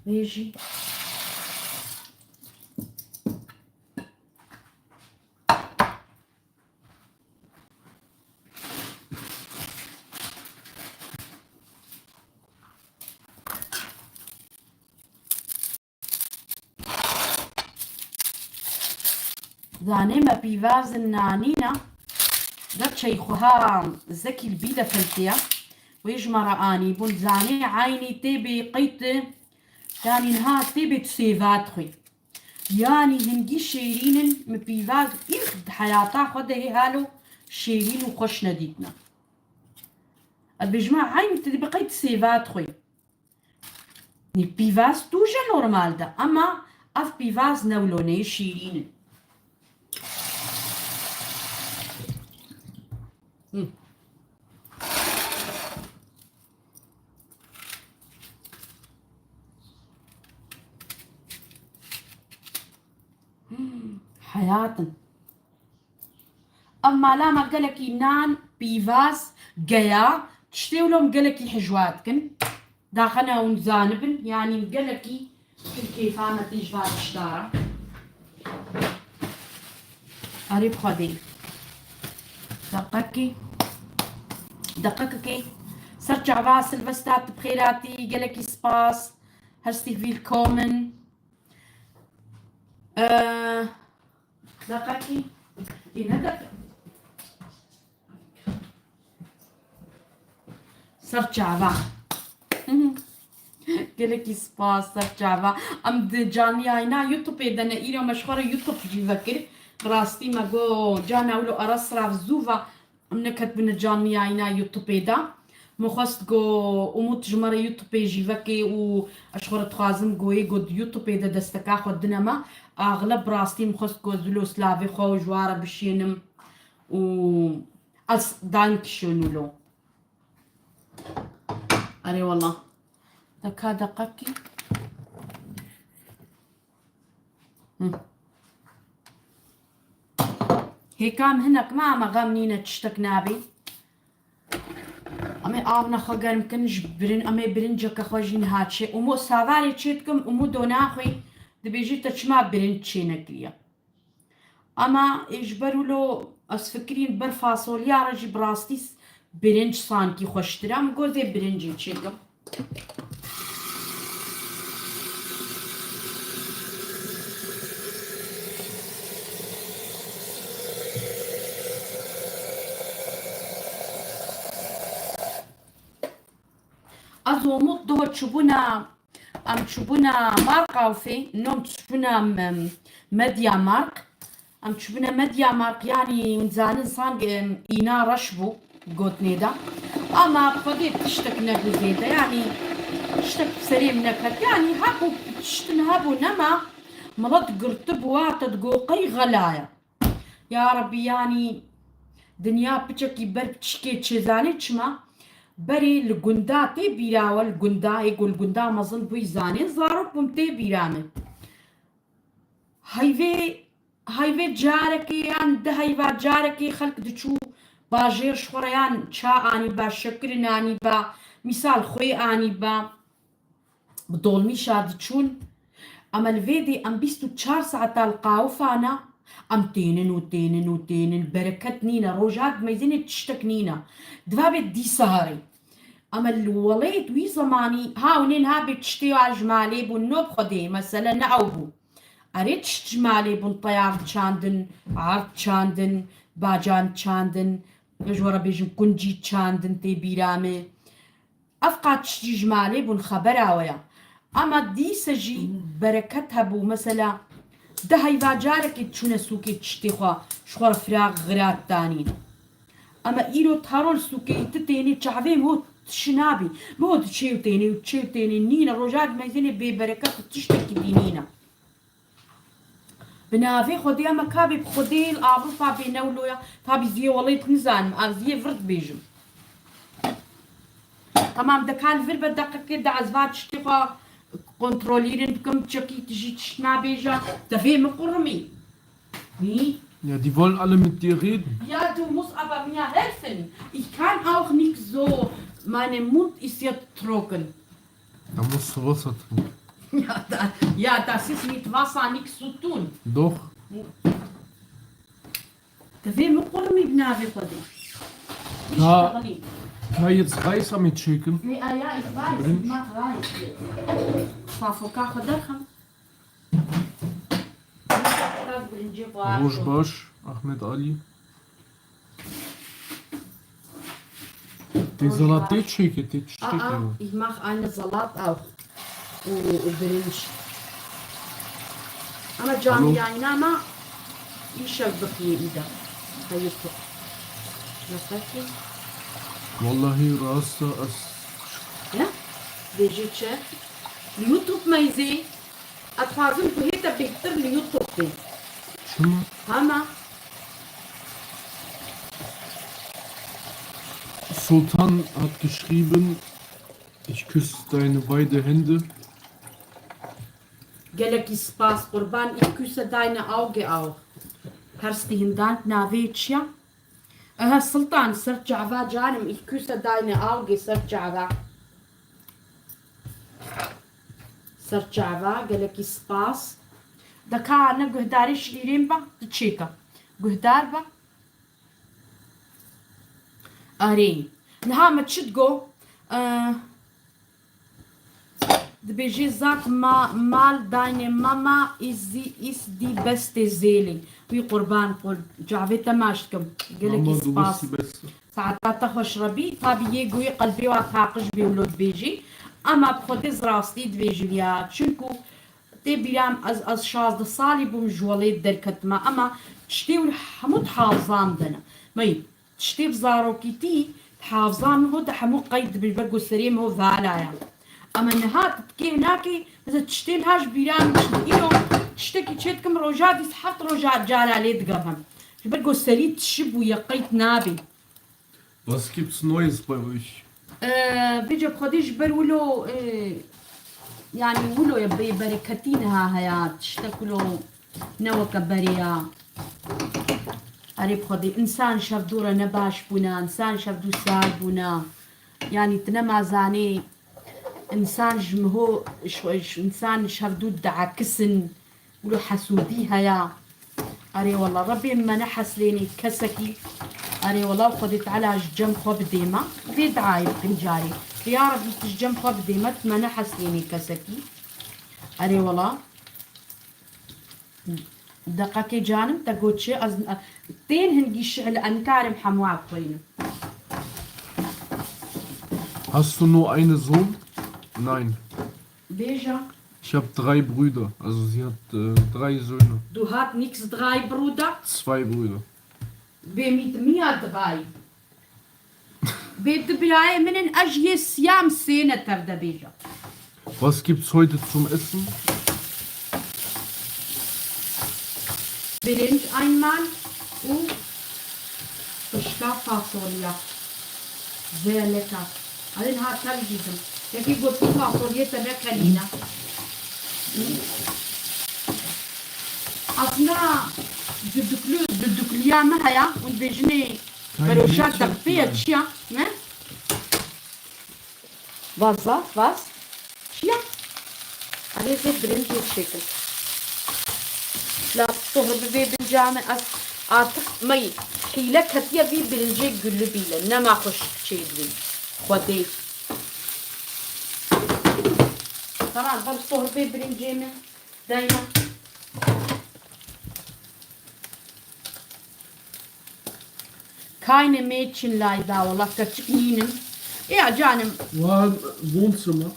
Vêjî. Zanê me pîvazin nanîna, gerçey xweha zekî li bî de feltiya. Wê ji me re anî bûn. Zanê eynî tê bê qeyt, yanî niha tê bê tu sêva dixwî. Yanî hingî şêrîn in, min pîvaz î di heyata xwe de hê halo şêrîn û xweş nedîtine. Ez bêjime eynî tu dibî qeyt sêva dixwî. Nî pîvaz tûje normal de, ama ev pîvaz ne wilo ne şîrîn in. Hı. Hı, hayatım. Ev mala me gelekî nan, pîvaz, geya, tiştê wilo em gelekî hijwa dikin. Daxene hûn zanibin, yanî gelekî pir kêfa me tê ji van tişta re. Erê bi Xwedê. Deqekê. Deqekekê. Ser çava Silvesta, tu bi xêr hatî, gelekî spas. Herzlich willkommen. Ee, Deqekî. Ê, ne deqe-, ser çava. Gelekî spas, ser çava. Em di canliyayîna YouTubeê de ne, îro me ji xwe re YouTube jî vekir. Bi rastî me got, cana wilo ara sirav zû va. Em neketbûne canliyayîna YouTubeê de. Min xwest ku Umut ji me re YouTubeê jî veke û ez ji xwe re dixwazim ku yê ku di YouTubeê de desteka xwe dine me. Axileb bi rastî min xwest ku ez wilo silavê xwe ji wan re bişînim û ez dankeschön wilo. Erê wela. Deka deqekî. Hı. Hêka em hinek me, em ê xem nîne, tiştek nabê. Em ê av nexwe germ kin ji birin, em ê birinceke xwe jî niha çê. Û mo savarê çê dikim, û mo do naxwî, dibêjî te çima birinc çê nekiriye? Ama, ê, ji ber wilo ez fikirîn ber fasolya re jî bi rastî s-, birinc sankî xweştir e. Min got ez ê birincê çêkim. Ez û Umut doh çûbûna, em çûbûna Markkaufê, nom çûbûna, em, Media Markt. Em çûbûne Media Markt, yanî hûn zanin sang, em, îna reş bû gotinê de. Ama bi Xwedê tiştek nebû zêde, yanî tiştek bi serê min neket. Yanî hebû tiştin hebû nema, milet girtibû, hate digo qey xela ye. Ya Rebî, yanî dinya piçekî ber piçikê çêzanê çima? Berê li gunda tê bîra we, li gunda, ê ku li gunda mezin bûyî zanê, zarok bûm tê bîra min. Heyvê, heyvê carekê yan di heyva carekê xelk diçû bajêr ji xwe re yan ça anîba, şekirin anîba, mîsal xwê anîba. Bi dolmîşa diçûn, em li vê dê em bîst û çar saeta li qawifana, em tênin û tênin û tênin, bereket nîne, roja dimeyzînê tiştek nîne. Diva bê dîsa herê. Em li welêt wî zemanî, ha hûnê niha bê tiştê wa ji malê bûn, no bi Xwedê, mesele ne ew bû. Erê tişt ji malê bûn, teyar çandin, erd çandin, bacan çandin, ji we re bêjim kuncî çandin tê bîra me. Ev qat tişt jî ji malê bûn, xebera we ya. Ama dîse jî bereket hebû. Mesela, di heyva carekê diçûne sûkê tiştê xwe, ji xwe re firaq xirat danîn. Ama îro taro li sûkê tu tênê çavê min got tişi nabî. Min got çê û tênê û çê û tênê nîne. Roja dimeyzînê bêbereket û tiştekî dî nîne. Bi navê Xwedê, em e ka bê bi Xwedê li Avrupa bê newloya, tabî ziyê welêt nizanim, ev ziyê vir dibêjim. Tamam, de ka li vir be deqekê de ez va tiştê xwe kontrolîrin bikim, çekî tu jî tişt nabêje, devê min qurimî. Nî? Ja, die wollen alle mit dir reden. Ja, du musst aber mir helfen. Ich kann auch nicht so meinen Mund ist jetzt trocken. Da musst du Wasser trinken. Ja, da, ja, das ist mit Wasser nichts zu tun. Doch. Divê min qurmî bi navê Xwedê. Ka, ka jetzt Reis am çêkim. Ja, ja, ich weiß, ich mach Reis jetzt. Fafoka xwe derxim. Roj baş, Ahmet Ali. Tê zelat tê çêke, tê tiştekê. Aa, ich mach eine Salat auch. Û, û birinc. Ama canlı yayına ama işev bixiye îda. Hayır, çok. Nasıl ki? Vallahi rasta ez. Ya? Dêjê çi? Li YouTube meyzê. Ez dixwazim guhê te bêhtir li YouTube bê. Çima? Hema. Sultan hat geschrieben, ich küsse deine beide Hände. Gelekî spas qurban, ich küsse deine Auge auch. Hersti hindan navê çi ya? Aha, Sultan, ser çava canim, ich küsse deine Auge, ser çava. Ser çava, gelekî spas. Deka ne guhdarê şîrên be, tu çêke. Guhdar be. Erê. Niha me çi digo? Eh, Dibêjê zat ma, mal dayne mama, is die, is die beste Seele. Wî qurban qul. Çavê te maş dikim. Gelekî spas. Saeta te xweş rebî. Tabî yê goyê qelbê wa taqij bê wilo dibêjî. Ama bi Xwedê zirastî dibêjim ya. Çunku tê bîra min ez, ez şazdeh salî bûm ji welêt derketime. Ama tiştê wî hemû di hafza min de ne. Meyî. Tiştê bi zarokîtî di hafza min ho de hemû qeyd dibin, ji ber ku serê min ho vala ya. Ama niha tu dikê nakê, mesela tiştê niha ji bîra min çi îro tiştekî çê dikim, roja dîs heft roja cara lê digehim. Ji ber ku serî tişibûye, qeyd nabê. Was gibt's Neues bei euch? Ee, vêca bi Xwedê ji ber wilo, ee, yanî wilo ye bê bereketî niha heya, tiştek wilo ne weke berê ya. Erê bi Xwedê, însan şevdû re ne baş bûna, însan şevdû sar bûna. Yanî tu nema zanê, însan ji miho, ş-, ş-, însan şevdû diakisin, wilo hesûdî heya. Erê wela, Rebê me neheslênê kesekî. Erê wela, Xwedê Teala ji cem xwe bidê me. Vê diayê bikin carê. Ya Rebî, tu ji cem xwe bidê me, tu me neheslênê kesekî. Erê wela. Deqekê canim, te got çi? Ez, tên hingî şihl, ez nikarim hemû xwînim. Hast du nur einen Sohn? Nein. Bêje. Ich hab drei Brüder. Also sie hat, äh, drei Söhne. Du hast nix drei Brüder? Zwei Brüder. Bê mit mir drei. Bê tu birayê min in, ez yê siyam sê ne tev de bêje. Was gibt's heute zum Essen? Birinc einmal û pişka fasolya. Sehr lecker. Alin ha tev jî dim. Yekî got tu fasoliyê te vekelîne. Aslında düdüklü, düdüklüya me heya, hûn dibêjinê Beroşa deqpêye çi ya? Ne? Vaza, vaz. Çi ya? Alê zê birincê çêkin. La tu tohir bibê binca me, ez artık mey hîle ketiye vî birincê gullu bîle. Nema xweşik çêdibî. Xwedê. Tamam, ben tohir bê birincê me. Dayma. Keine Mädchen leider, wala keçik nînim. Ya canim. War Wohnzimmer.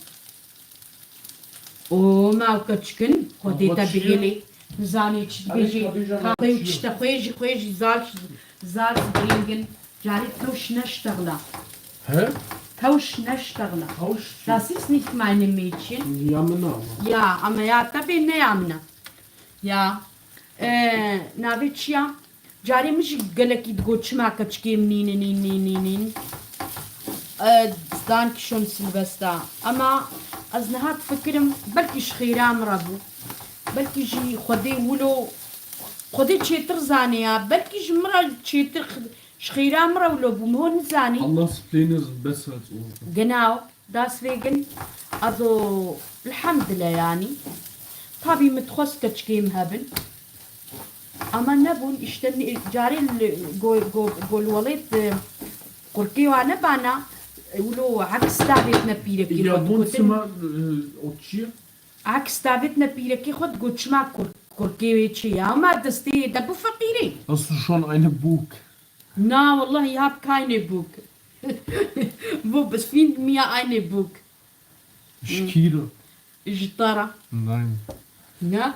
O, ma keçikin, Xwedê te bigilê. Nizanî çi dibêjî. Kahve û tişte xwê jî, xwê jî zar, zar girîngin. Carê tewş neştexla. He? Tewş neştexla. Tewş çi? Das ist nicht meine Mädchen. Ya min ama. Ya, ama ya tabii ne ya min e. Ya. Ee, navê çi ya? Carê min jî gelekî digot çima keçikê min nînin, nîn, nîn, nîn, nîn. Ee, Dankeschön Silvester. Ama ez niha difikirim, belkî ji xêra min re bû. Belkî jî Xwedê wilo, Xwedê çêtir zanê ya. Belkî ji min re çêtir Ji xêra min re wilo bû, min hûn nizanî. Allah's Pläne sind besser als unsere. Genau, deswegen, also, elhamdülillah yani. Tabî min dixwest keçikê min hebin. Ama nebûn, işte, ne-, carê li go-, go-, golwelêt, e, qurkê wa nebana, e, wilo aks davêtine pîrekê xwe, digotin. Ya, Wohnzimmer, e, o çi ye? Aks davêtine pîrekê xwe, digot, çima kur-, Kurkê wê çi ya? Ma destê de bu feqîrê. Hast du schon eine Burg? Na, wallahi, ich hab keine Burg. Wo befinden wir eine Burg? Şkîr. Ji te re. Nein. Ne?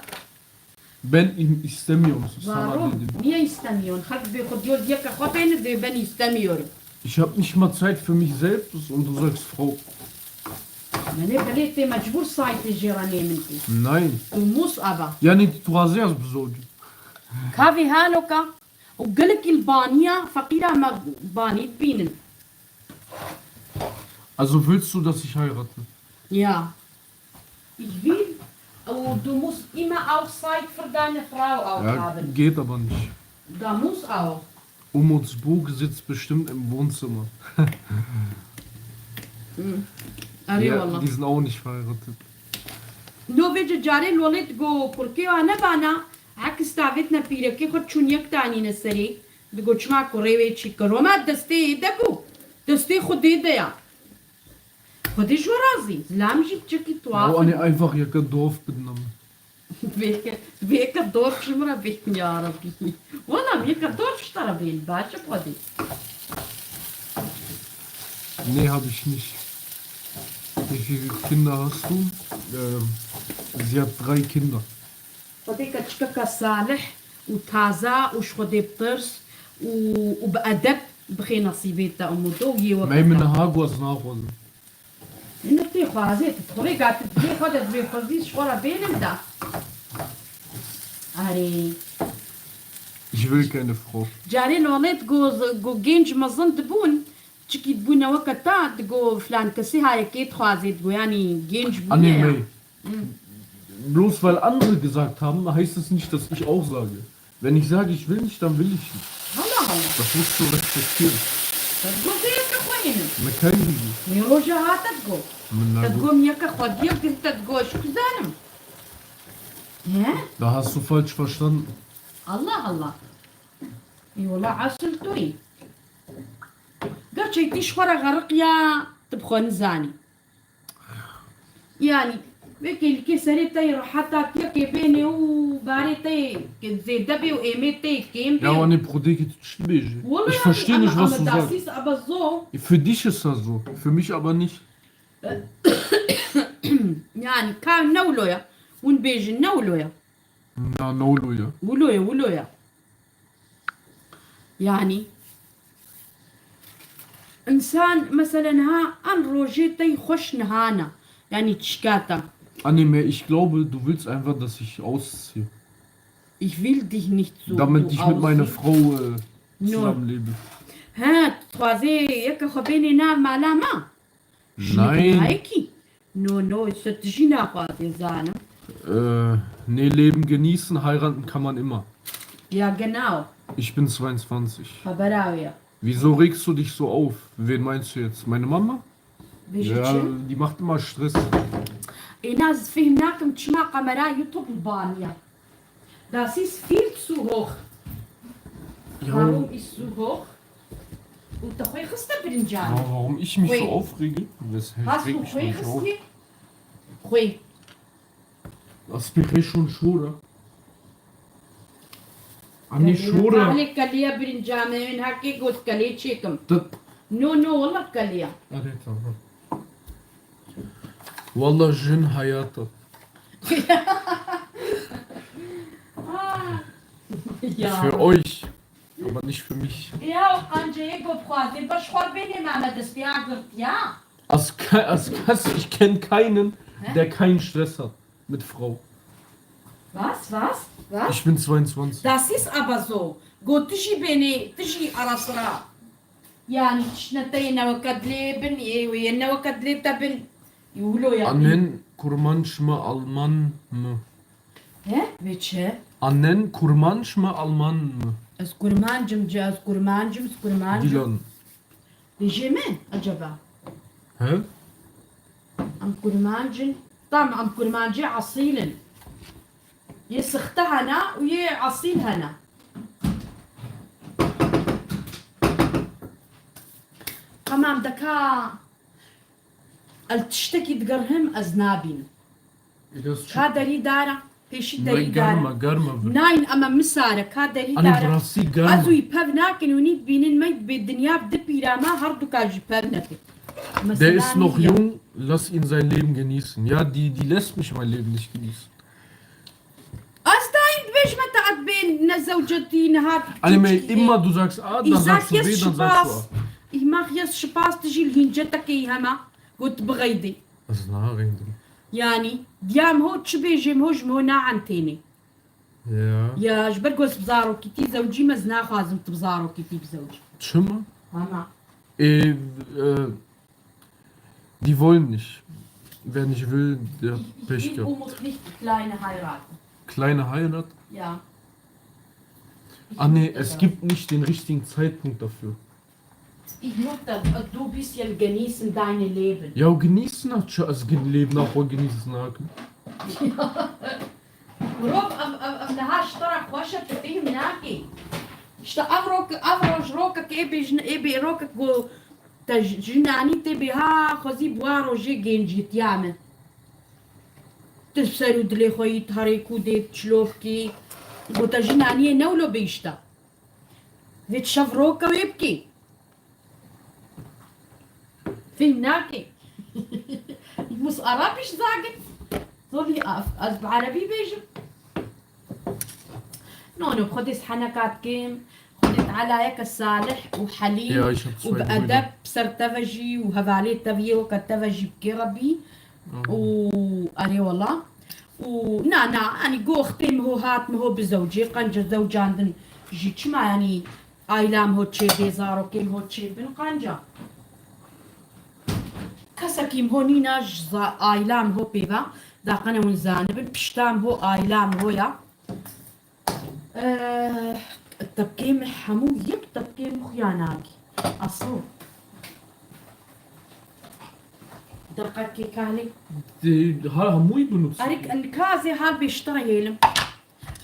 Ben im-, istemiyorum, sana dedim. Warum? Niye istemiyorsun? Xelk bê xwe diyor, yeke xwe bêne, dê ben istemiyorum. Ich hab nicht mal Zeit für mich selbst und du sagst Frau. Yanî belê tê mecbur Saîtê jê re nêmin tê. Nein. Du musst aber. Yani, du hast ja besorgt. Kavê hanoka û gelekî li baniya feqîra me banî dibînin. Also willst du, dass ich heirate? Ja. Ich will, und du musst immer auch Zeit für deine Frau auch haben. Ja, geht aber nicht. Da muss auch. Umut's Burg sitzt bestimmt im Wohnzimmer. Hm. Erê wala. Ja, die sind auch nicht verheiratet. No vêce carê lolê digo kurkê wa nebana, hek stavêtne pîrekê xwe çûn yek tanîne serê, digo çima kurê wê çî kir. Wema destê de ku, destê Xwedê de ya. Xwedê ji we razî. Zilam jî piçekî tuhaf. Ya, anê einfach yeke dof bidinam. Vêke, vêke dof ji min re bêhn ya Rebî. Wela vêke dof ji te re bêhn. Baş e Xwedê. Nee, hab ich nicht. Wie viele Kinder hast du? Ähm, sie hat drei Kinder. Xwedê keçikeke salih û taza û ji Xwedê bitirs û, û bi edeb bixê nesîbê te, Umut, û yê weke te. Meymin ha goz naxwazim. Hine tê xwazê, tu dixwê ka tu dibê xwe de dibê xwezî ji xwe re bêlim da. Erê. Ich will keine Frau. Carê nonê digo, go genc mezin dibûn, çikî dibûne weke ta, digo filan kesî ha yekê dixwazê, digo yanî genc bûne ya. Anne, May. Hm. Bloß weil andere gesagt haben, heißt es nicht, dass ich auch sage. Wenn ich sage, ich will nicht, dann will ich nicht. Hala hala. Das musst du respektieren. Te digot vê yeke xwe hênin. Min kengî got? Wê roja ha te digot. Min negot. Te digot min yeke xwediye û te digot ez ku zanim. He? Da hast du falsch verstanden. Allah Allah. Ê wela esil tu yî. Gerçek tî ji xwe re xeriq ya, tu bi xwe nizanî. Yani, wekî li kê serê te yê rehet a, tiyekê bênê û barê te yê zêde bê û êmê te yê kêm bê. Ya, û anê bi Xwedê ki tu çi dibêjî? Wala, ich verstehe nicht, was du sagst. Das ist aber so. Für dich ist das so, für mich aber nicht. Yani, ka ne wilo ya? Hûn bêjin ne wilo ya? Na, ne wilo ya? Wilo ya, wilo ya. Yani, insan, mesela, niha an rojê te yî xweş niha ne. Yani, çika te. Anne, May, ich glaube, du willst einfach, dass ich ausziehe. Ich will dich nicht so, damit ich mit meiner Frau, äh, zusammenlebe. He, tu dixwazê yeke xwe bênê nav mala me? Jinik nayekî? No, no, îşte tu jî naxwazê zanim. Äh, nee, Leben genießen, heiraten kann man immer. Ja, genau. Ich bin zweiundzwanzig. Xebera wê ya. Wieso regst du dich so auf? Wen meinst du jetzt? Meine Mama? Bêje çi? Ja, die macht immer Stress. Ê na, ez fêhm nakim çima kamera YouTube li baniya. Das ist viel zu hoch. Ja. Warum ist zu hoch? Û te xwê xiste birincan. Wa-, warum ich mich so aufrege? Weshalb reg ich mich auf? Xwê. Aspirê şûn şûr e. Anî şûr e. Ahlê keliye birincan e, wên hekê got kelê çêkim. Tıp. No, no, wala keliye. Erê, tamam. Wala jin hayat e. Ah. Ya. Für euch, aber nicht für mich. Ya, û qanceyê ku bi xwazê beş xwe bênê me, me destê agirtiya. Als, als Kass, ich kenn keinen, der keinen Stress hat mit Frau. Was, was, was? Ich bin zweiundzwanzig. Das ist aber so. Got tu jî bênê, tu jî ara sira. Yani tiştine te yê neweke dilê bin, yê wê yê neweke dilê te bin. Wilo ya. Annen kurmanc mı, Alman mı? He? Wê çi? Annen kurmanc mı, Alman mı? Ez kurmancim, ci ez kurmancim, ez kurmancim. Dilan. Dê jê min, acaba? He? Em kurmancin. Tam em kurmancê esîl in. Yê sixte hene û yê esîl hene. Tamam, deka el tiştekî digerhim ez nabînim. Biraz çok. Ka derî dara. Pêşî derî dara. Germ e, germ e vir. Nayên, ema misare, ka derî dara. Anî bi rastî germ e. Ez wî pev nakin, hûn î dibînin, me bi dinya bi di pîra me, her du ka jî pev nekin. Der ist noch jung, lass ihn sein Leben genießen. Ja, die, die lässt mich mein Leben nicht genießen. Ez dayîn dibêjime te ez bê nezewcetî niha. Anî me immer du sagst A, dann sagst du B, dann sagst du A. Ich sag jetzt Spaß. Ich mach jetzt Spaß, tu jî li hîncetekê hema got bixeydê. Ez naxeyndim. Yanî, diya min ho çi bêjê, min ho ji min ho naentênê. Ja. Ya, ji ber ku ez bi zarokîtî zewcî me, ez naxwazim tu bi zarokîtî bizewcî. Çima? Hema. Ê, e, die wollen nicht. Wer nicht will, der Pech gehabt. Ich, ich will unbedingt kleine heiraten. Kleine Heirat? Ja. Anne, es gibt nicht den richtigen Zeitpunkt dafür. Ich muss das, äh, du bist ja genießen deine Leben. Ja, genießen hat schon, also ge-, Leben auch wohl genießen hat. Mirov ev, ev, ev niha ji te re xweş e, tu fêhm nakî. İşte ev rok, ev roj rokek ê bêjin, ê bê rokek ku te ji, jinanî tê bê ha xwezî bi wa rojê gêncîtiya min. Tu ser û dilê xwe yî tarê ku dê çilokî. Ku te jinaniyê newlo bê işte. Vê şev roke wê bikî. Fêhm nakê. Ich muss Arabisch sagen. Soll ich auf, ez bi erebî bêjim? No, no, Xwedê siheneka dikim. Xwedê Teala yeke salih û helîm û bi edeb ser te ve jî û hevalê te ve yê weke te ve jî bikê Rebî. Û erê wela. Û na, na, yanî go wextê min ho hat, min ho bizewcê, qenca zewcandin jî çima, yanî Aîlam ho çêbê, zarokên ho çêbin qanca. Kesekî ho nîna ji za-, aîlam ho pêva, daqene hûn zanibin, piştam ho aîlam ho ya. Eh, tepkê min hemû yek tepkê min xuya nakî. Asıl. Deqekê kalê. Di-, ha, hemûyî binûs. Erik, nikazê ha bêştir hêlim.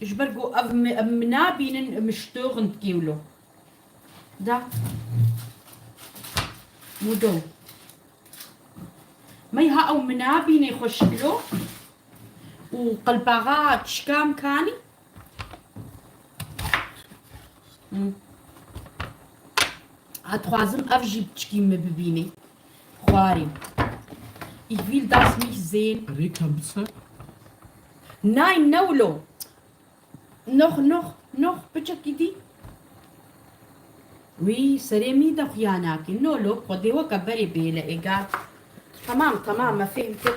Ji ber ku ev mi, ev mi nabînin, mi ştoxin dikê wilo. Da. Mudo. Mey ha ew mi nabînê xweşik lo û qelpaxa çikam kanî. Hmm. Ez dixwazim ev jî piçikî min bibînî. Xwarî. Ich will das mich sehen. Rêka bise. Nein, ne wilo. Noch, noch, noch, piçekî dî. Wî serê min de xuya nake. No, lo, Xwedê weke berê bêle êga. Tamam, tamam, me fêhm kir.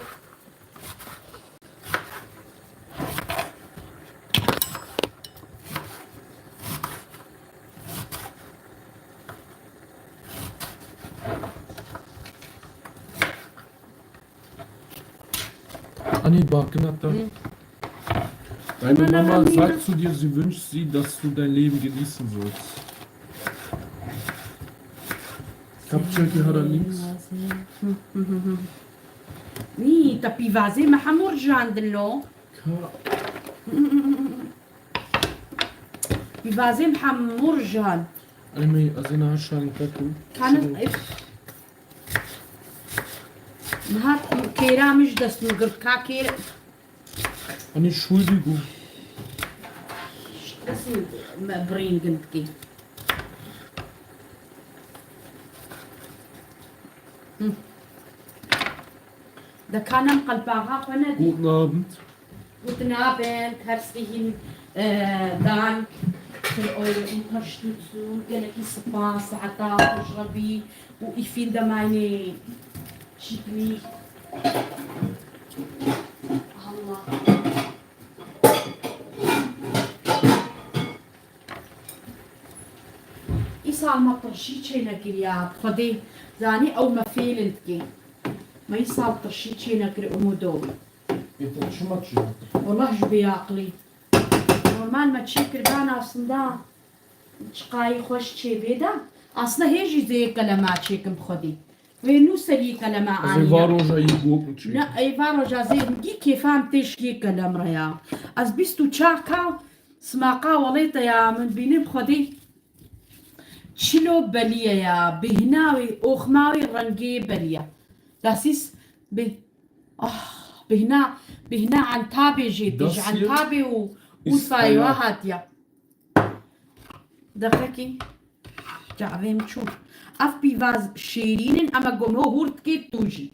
Anî bakina te. Hı. Deine Mama sagt zu dir, sie wünscht sie, dass du dein Leben genießen sollst. Kapçakî hara links. Hı, hı, hı, hı. Nî, te pîvazê me hemû rijandin lo. Ka. Pîvazê me hemû rijand. Anî me ez ê niha şarin te ku. Kanin, ef. Niha kêra min ji dest min girt, ka kêr. Anî şûdî bû. Dest min me birîn gindkî. Hı. De kanem qelpaxa xwe nedî. Guten Abend. Guten Abend, herzlichen, äh, Dank für eure Unterstützung. Gelekî spas, saeta xweş Rebî û îfîn de mayne şiknî. Allah. Îsal me tirşî çênekiriya, Xwedê zanî ew me fêlin dike. Me îsal tirşî çênekir û mudo. Ê, te çima çênekir? Wallah ji bêaqilî. Normal me çêkir, ben aslında çiqayî xweş çêbê de. Aslında hê jî zê yê kelema çêkim Xwedê. Wê nû serî kelema anî. Ez ê va roja yê gok çêkim. Ne, ê va roja zê gî kêfam tê ji yê kelem re ya. Ez bîst û çar ka simaqa welê te ya min bînim Xwedê. Çilo beliye ya, bêhna wê, oxma wê rengê beliye. Das ist be-, ah, bêhna, Bihna Entabê jê tê, ji Entabê û Usayê wa hatiya. Deqekî. Çavê min çû. Ev pîvaz şêrîn in, ema gome hûr dikê tu jî.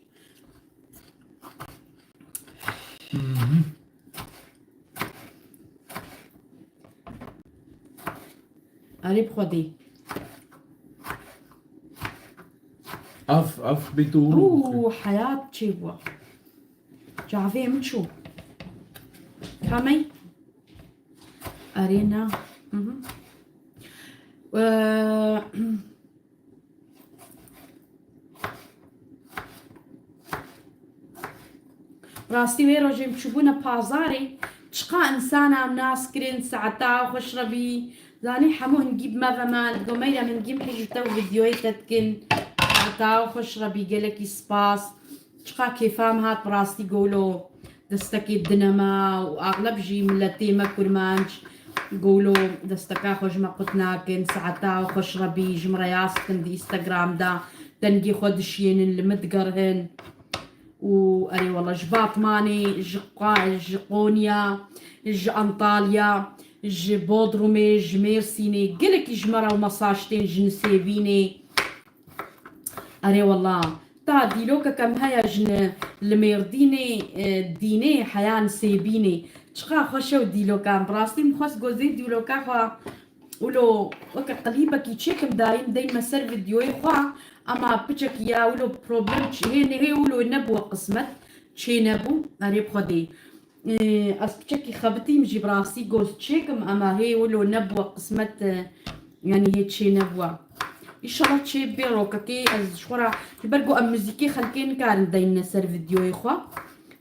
Erê bi Xwedê. Ev, ev bê tu. Û heyat çê bû. Çavê min çû. Kamey? Erê na. Mhm. Ee, Rastî wê rojê em çûbûne pazarê, çiqa însana em nas kirin, saeta xweş re bî. Zanî hemû hingî bi me ve me, digo Meyrem hingî em hej bi te û vîdyoyê te dikin. Saeta xweş re bî, gelekî spas. Çiqa kêfa em hat bi rastî golo. Destekê dine me û axleb jî miletê me kurmanc golo desteka xwe ji me qut nakin. Saeta xweş re bî, ji min re yaz dikin di Instagram de. Dengê xwe dişiyênin, li min digerihin. Û erê wela ji Batmanê, ji Qa-, ji Qonya, ji Antalya, ji Bodrumê, ji Mêrsînê, gelekî ji me re mesaj tên, ji Nisêbînê. Erê wela, ta dîlokeke min heye ji li Mêrdînê, e, dînê heya Nisêbînê. Çiqa xweş e û dîlokan. Bi rastî min xwest gozê dîloka xwe Wilo weke qilîbekî çêkim dayîm deyme ser vîdyoyê xwe, ema piçekî ya wilo problem çi-, hê ne-, hê wilo nebû qismet, çê nebû, erê bi Xwedê. Ee, ez piçekî xebitîm jî bi rastî goz çêkim, ema hê wilo nebû qismet, e, yanî hê çê nebû. Înşallah çê bê rokekê ez ji xwe re, ji ber ku em muzîkê xelkê nikarin deyne ser vîdyoyê xwe.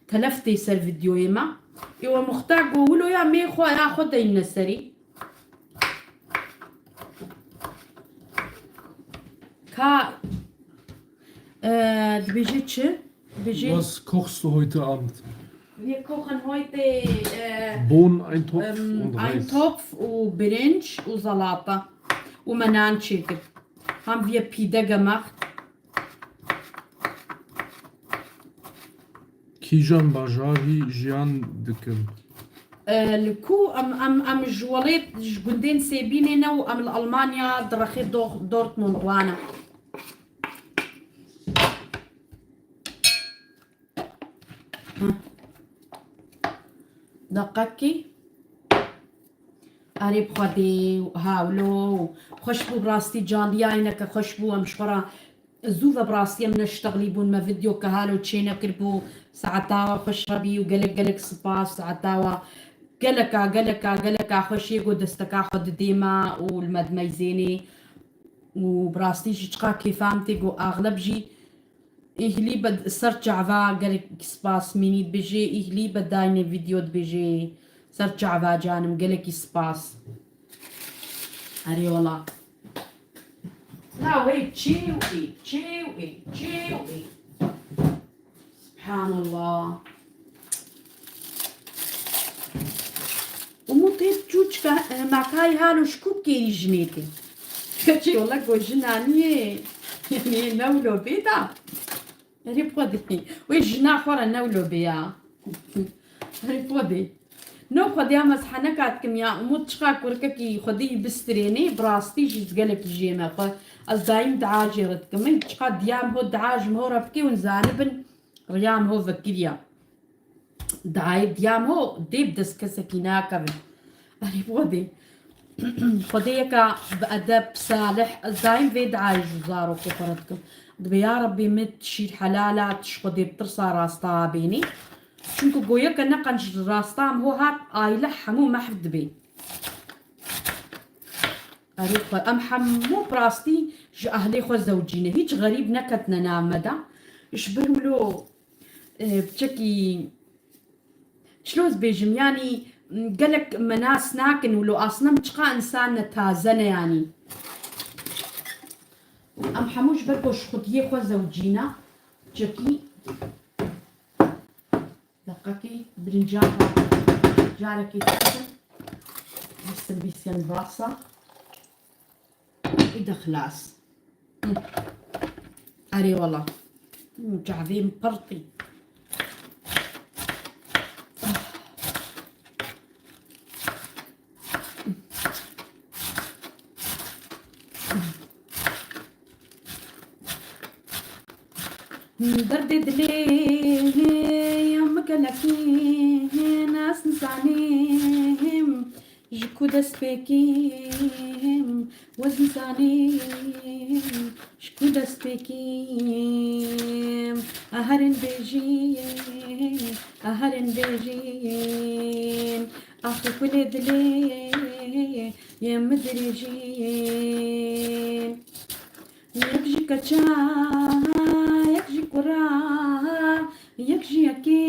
Telef tê ser vîdyoyê me. Ê we muxtar go wilo ya mê xwe ya xwe deyne serî. Ka, e, dibêje çi? Dibêje Was kochst du heute Abend? Wir kochen heute, äh, Bohnen, Eintopf ähm, und Reis. Eintopf û birinç û zalata. Û me nan çêkir. Haben wir pide gemacht. Kîjan bajarî jiyan dikin? E, li ku em, em, em ji welêt, ji gundên Sêbînê ne û em li Almanya di rexê Do-, Dortmund wane. Hı. Deqekî. Erê bi Xwedê, ha wilo. Xweş bû, bi rastî canliyayîneke xweş bû, em ji xwe re zû ve bi rastî em neştexlî bûn, me vîdyoke halo çê nekiribû. Saeta we xweş re bî û gelek gelek spas. Saeta we geleka, geleka, geleka xweş yê ku desteka xwe didê me û li me dimeyzênê. Û bi rastî jî çiqa kêfa min tê ku axleb jî Îhlî be ser çava gelek spas mînî dibêjê, îhlî be dayne vîdeo dibêjê ser çava canim gelekî spas. Erê wela. La wey çê û ê, çê û ê, çê û ê. Subhanallah. Umut hep çûçka, e, makayê halo ji ku kêrî jinê tê. Keçê wela go jina niyê. Niyê ne wilo bê da. Erê bi Xwedê. Wê jina xwe re ne wilo bê ya. Erê bi Xwedê. No Xwedê ya mezhene kat kim ya. Umut çiqa kurkekî Xwedê yî bistirênê, bi rastî jî gelekî jê me xwe. Ez dayîm dua jê re dikim. Min çiqa diyam ho dua ji min ho re bike hûn zanibin. Riyam ho vekiriya. Dayê diyam ho dê bi dest kesekî nakevin. Erê bi Xwedê. Xwedê yeka bi edeb, salih, ez dayîm vê dayê ji zarokê xwe re dikim. Dibê ya Rebbî min şîr helala, tu ji Xwedê bi tirsa rasta bênî. Çunku goyeke neqenc rasta min ho hat, aile hemû mehv dibê. Erê xwe, em hemû bi rastî ji ehlê xwe zewcî ne. Hîç xerîb neketine nav me de. Ji ber wilo, e, piçekî, çilo ez bêjim, yanî, m, gelek me nas nakin wilo, aslında em çiqa însan ne taze ne yanî. Em hemû ji ber ku ji xwediyê xwe zewcî ne, piçekî Deqekî birincan carekê dixin. Bisschen, bisschen Wasser. Îde xilas. Hı. Erê wela. Hı, çavê min pirtî. Derdê dilê min gelekî nas nizanim, ji ku dest pê kim, wez nizanim, ji ku dest pê kim. A herin bêjin, a herin bêjin, ax kulê dilê yê min dirêjin. Yek ji keça, yek ji kura, yek ji yekê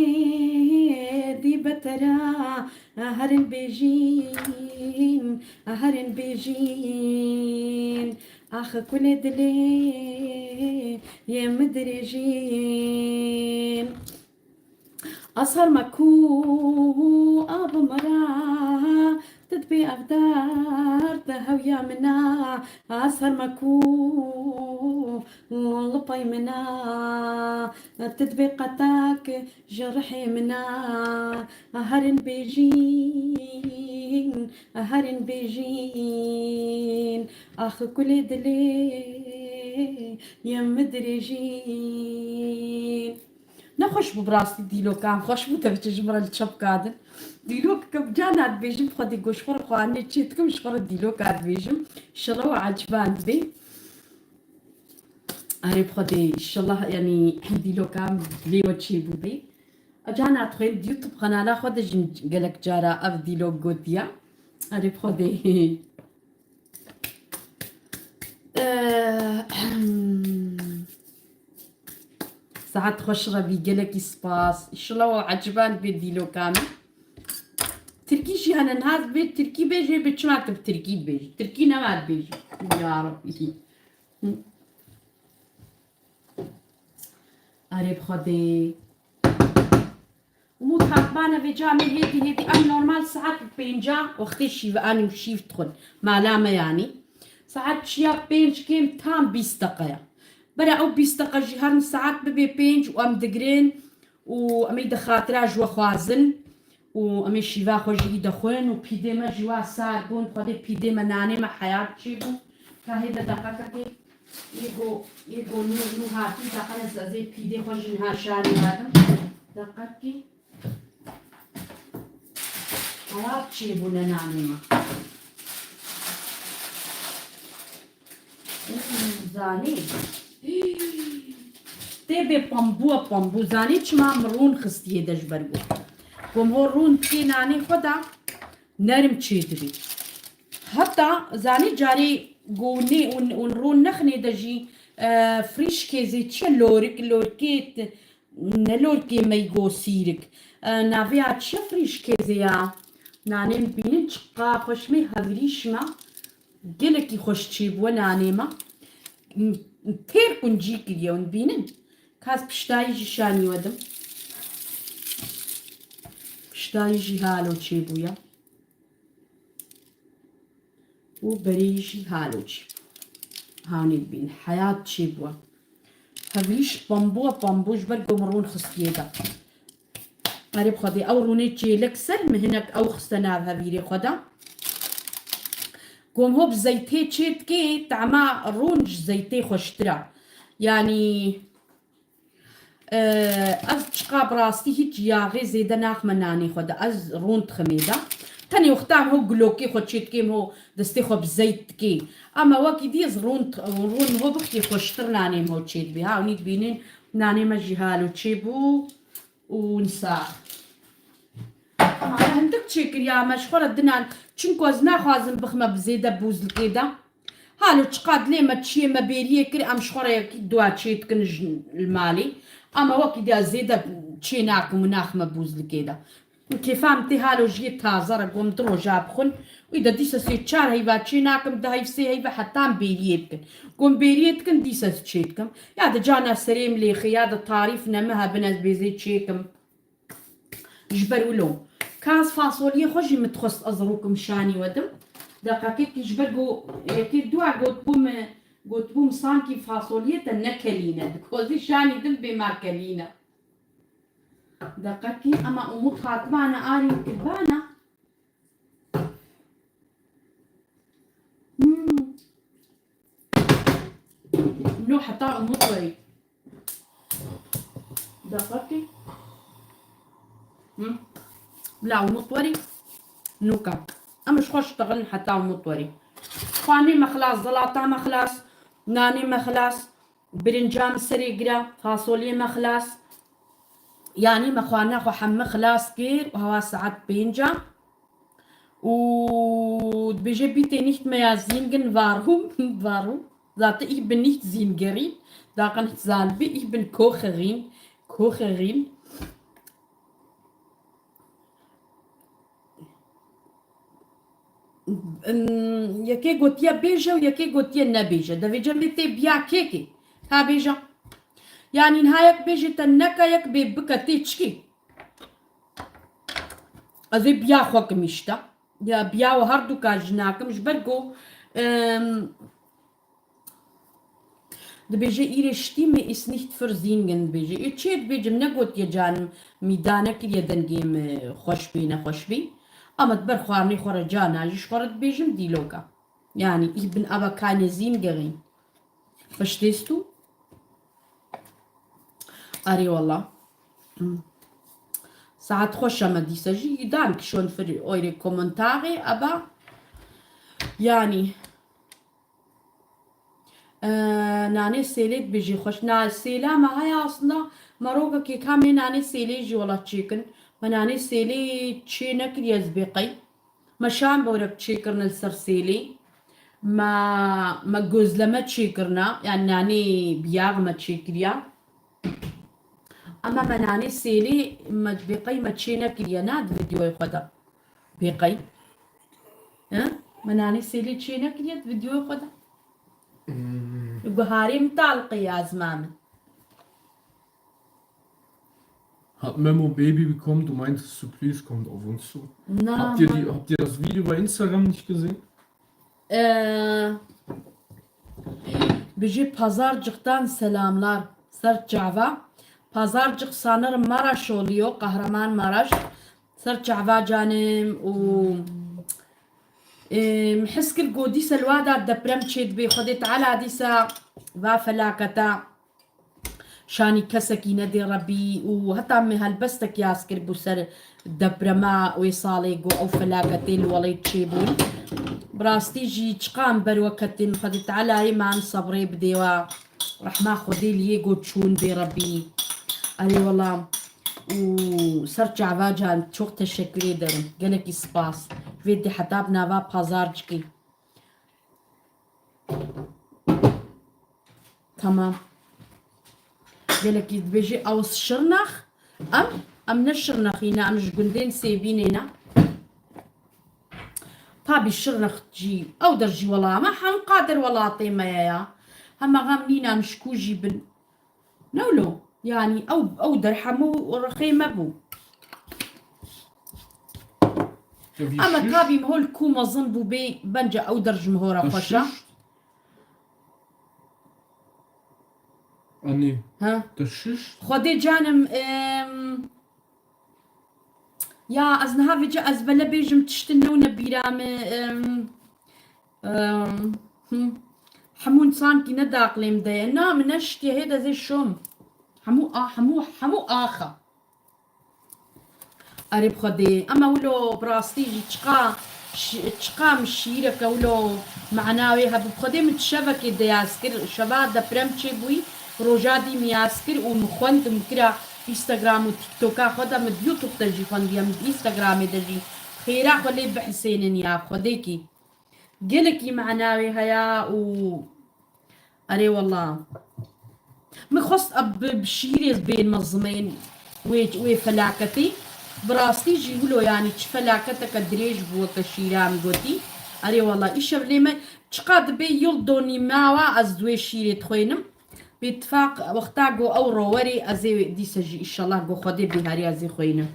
dî betera. A herin bêjin, a herin bêjin, ax kulê dilê yê min dirêjin. Azhar me ku a bi me ra, tu dibê ev derd hewiya min a. Azhar me ku lipay min a, tu dibê qetek ji rihê min a. A herin bêjin, a herin bêjin, ax kulê dilê yê min dirêjin. Nexweş bû bi rastî dîlokan, xweş bû te biçe ji min re li çepka din. Dîlok ke bi cana dibêjim, bi Xwedê goş xwe re xwarinê çê dikim, ji xwe re dîloka dibêjim. Şela we eciban dibê. Erê bi Xwedê, şela yanî dîlokan lê we çêbû bê. A cana dixwên di YouTube kanala xwe de jî gelek cara ev dîlok gotiya. Erê bi Xwedê. Eh, Saet xweş re bî, gelekî spas. Şila we eciban bê dîloka min. Tirkî jî hene, niha bê tirkî bêjê, bê çima tu bi tirkî dibêjî? Tirkî nema dibêjî. Ya Rabbî. Erê bi Xwedê. Umut hatmane vê camê hêdî hêdî, em normal saet bi pênca wextê şîve anî û şîv dixwin. Mala me yanî. Saet çiya pênc kêm tam bîst deqe ye. Bere ew bîst deqe jî her saet bibe pênc û em digirin û em ê di xatira ji we xwazin û em ê şîva xwe jî î dexwin û pîdê me jî wa sar bûn. Xwedê pîdê me, nanê me heyat çêbû. Ka hê de deqekekê. Yê go, yê go nû, nû hatî, deqe ez, ez ê pîdê xwe jî niha şanî nadim. Deqekî. Xerab çêbûne nanê me. Hmm, zanî. Tê bê pambûa pambû. Zanî çima min rûn xistiyê de ji ber go. Gom ho rûn dikê nanê xwe de. Nerm çêdibî. Heta zanî carê gonê û, û rûn nexnê de jî, e, frîşkê zê çi ye? Lorik, lorkê t-, ne lorkê me go sîrik. E, navê ya çi ye frîşkê zê ya? Nanên bînin çiqa xweş mê hevrîş me. Gelekî xweş çêbûye nanê me. M-, têr quncî kiriye hûn bînin. Kas piştayî jî şanî wedim. Piştayî jî halo çêbûye. Û berê jî halo çêbû. Hawnê dibîn, heyat çêbûye. Hevîş pambû, pambû ji ber ku min rûn xistiyê de. Erê bi Xwedê, ew rûnê çêlek ser min hinek ew xiste nav hevîrê xwe de. Gom ho bi zeytê çê dikê, tema rûn ji zeytê xweştir e. Yanî, e, ez çiqa bi rastî hîç yaxê zêde naxime nanê xwe de. Ez rûn diximê de. Tenê wexta em ho gulokê xwe çê dikêm, ho destê xwe bi zeyt dikê. Ama wekî dî ez rûn, rûn ho bixtê xweştir nanê min ho çê dibê. Ha, hûnî dibînin nanê me jî halo çêbû. Û nisa. Ama me hindik çêkiriya me ji xwe re dinan, çimku ez naxwazim bixime bi zêde bûzlikê de. Halo çiqa dilê me çiyê me bêriyê kir, em ji xwe re yekî dua çê dikin ji li malê. Ama wekî diya zêde çê nakim û naxime bûzlikê de. Kêfa min tê halo ji yê taze re gom du roja bixwin. Wî de dîsa sê çar heyva çê nakim, di heyv sê heyva hetan bêriyê bikin. Gom bêriyê dikin, dîsa çê dikim. Ya di cana serê min lêxê, ya di tarîf ne min hebin ez bêzê çêkim. Ji ber wilo. Ka ez fasoliyê xwe jî min dixwest ez rûkim şanî wedim. Deqekekî ji ber go, yekê dua gotbû min, gotbû min sankî fasoliyê te ne kelîne. Dikozî şanî din bê ma kelîne. Deqekî, ema Umut hatibane arî kirbana. Hmm. No heta Umut werî. Hı? Bila umut weri. Nuka. Em ji xwe ştexilin heta umut weri. Xwanê me xilas, zelata me xilas, nanê me xilas, birinca min serê gira, fasoliyê me xilas. Yanî me xwarina xwe hemî xilas kir û hewa saet pênc e. Û dibêje, bitte nicht mehr singen, warum? Warum? Zaten ich bin nicht Singerin. Da kann ich sagen, ich bin Kocherin. Kocherin. Im, yekê gotiye bêje û yekê gotiye nebêje. Devêce vê tê biya kêkê. Ka bêje. Yanî niha yek bêje te neke, yek bê bike tê çikê. Ez ê biya xwe kim îşte. Ya biya we her du ka jî nakim ji ber ku, em, dibêje, ihre Stimme ist nicht für Singen, dibêje. Ê çê dibêjim, negotiye canim, mî danekiriye dengê min xweş bê, nexweş bê. Ama di ber xwarinê xwe re cana jî ji xwe re dibêjim dîloka. Yani, ich bin aber keine Singerin. Verstehst du? Erê wala. Hmm. Saet xweş e me dîsa jî. Danke schön für eure Kommentare, aber yani, e, nanê sêlê dibêjî xweş. Na, sêla me heye aslında, me rokekê ka me nanê sêlê jî wela çêkin. Me nanê sêlê çê nekiriye ez bê qey. Me şan borek çêkirine li ser sêlê. Me, me gözleme çêkirine, yani nanê biyax me çêkiriya. Ama me nanê sêlê me bêqey me çê nekiriye, na di videoyê xwe de. Bêqey. He? Me nanê sêlê çê nekiriye di videoyê xwe de. Hmm. Guharê min talqe ya zima min. Hat Memo Baby bekommen? Du meintest, Supplice kommt auf uns zu. Na, habt ihr die, Mann. Habt ihr das Video bei Instagram nicht gesehen? Ee, Bijî Pazarcık'tan selamlar. Ser çava. Pazarcık sanırım Maraş oluyor. Kahraman Maraş. Ser çava canım û, em, his kir ku dîsa li wa da deprem çêdibe. Xwedê Teala dîsa va felaketa şanî kesekî nedê Rebî û heta me helbestek yaz kir bû ser deprema wê salê ku ew felaketê li welêt çêbûn. Bi rastî jî çiqan ber we ketin, Xwedê Tealayê man sebrê bidê we. Rehma Xwedê li yê ku çûn bê Rebî. Erê wela. Û ser çava can, çok teşekkür ederim. Gelekî spas. Vê dê heta bi nava Pazarcikê. Tamam. Gelekî dibêjî ew Şirnex. Em, em ne Şirnexî ne, em ji gundên Sêbînê ne. Tabî Şirnex jî, ew der jî wela me, hemqa der welatê me ye ya. Hema xem nîne em ji ku jî bin. Ne wilo? Yanî ew, ew der hemû rixê me bû. Ev Ama şiş. Tabî mihol ku mezin bû bê, bence ew der ji miho re xweş e. Şiş. Anî. Ha? Tu şiş. Xwedê canim, em, ya ez niha vêca ez bele bêjim tiştin new ne bîra me, em, em, hı. Hemûn sankî ne daqlê min de ye. Na, min neştiye hê de zê şom. Hemû a, hemû, hemû axa. Erê bi Xwedê. Ema wilo bi rastî jî çiqa, şi-, çiqa min şîreke wilo mana wê hebû. Bi Xwedê min şevekê de yaz kir. Şeva deprem çêbûyî, roja dî min yaz kir û min xwend û min kira Instagram û TikToka xwe de, min di YouTube de jî xwendiye, min di Instagramê de jî. Xêra xwe lê bihisênin ya Xwedêkî. Gelekî mana wê heye û erê wela. Min xwest eb bi, bi şîrê bên mezimên wê, wê felaketê. Bi rastî jî wilo, yanî çi felaketeke dirêj bû weke şîra min gotî. Erê wela, îşev lê me çiqa dibe yil donî mawa ez wê şîrê dixwênim. Bêtifaq wexta go ew rowerê ez ê dîse jî îşallah go Xwedê bihariya ez ê xwênim.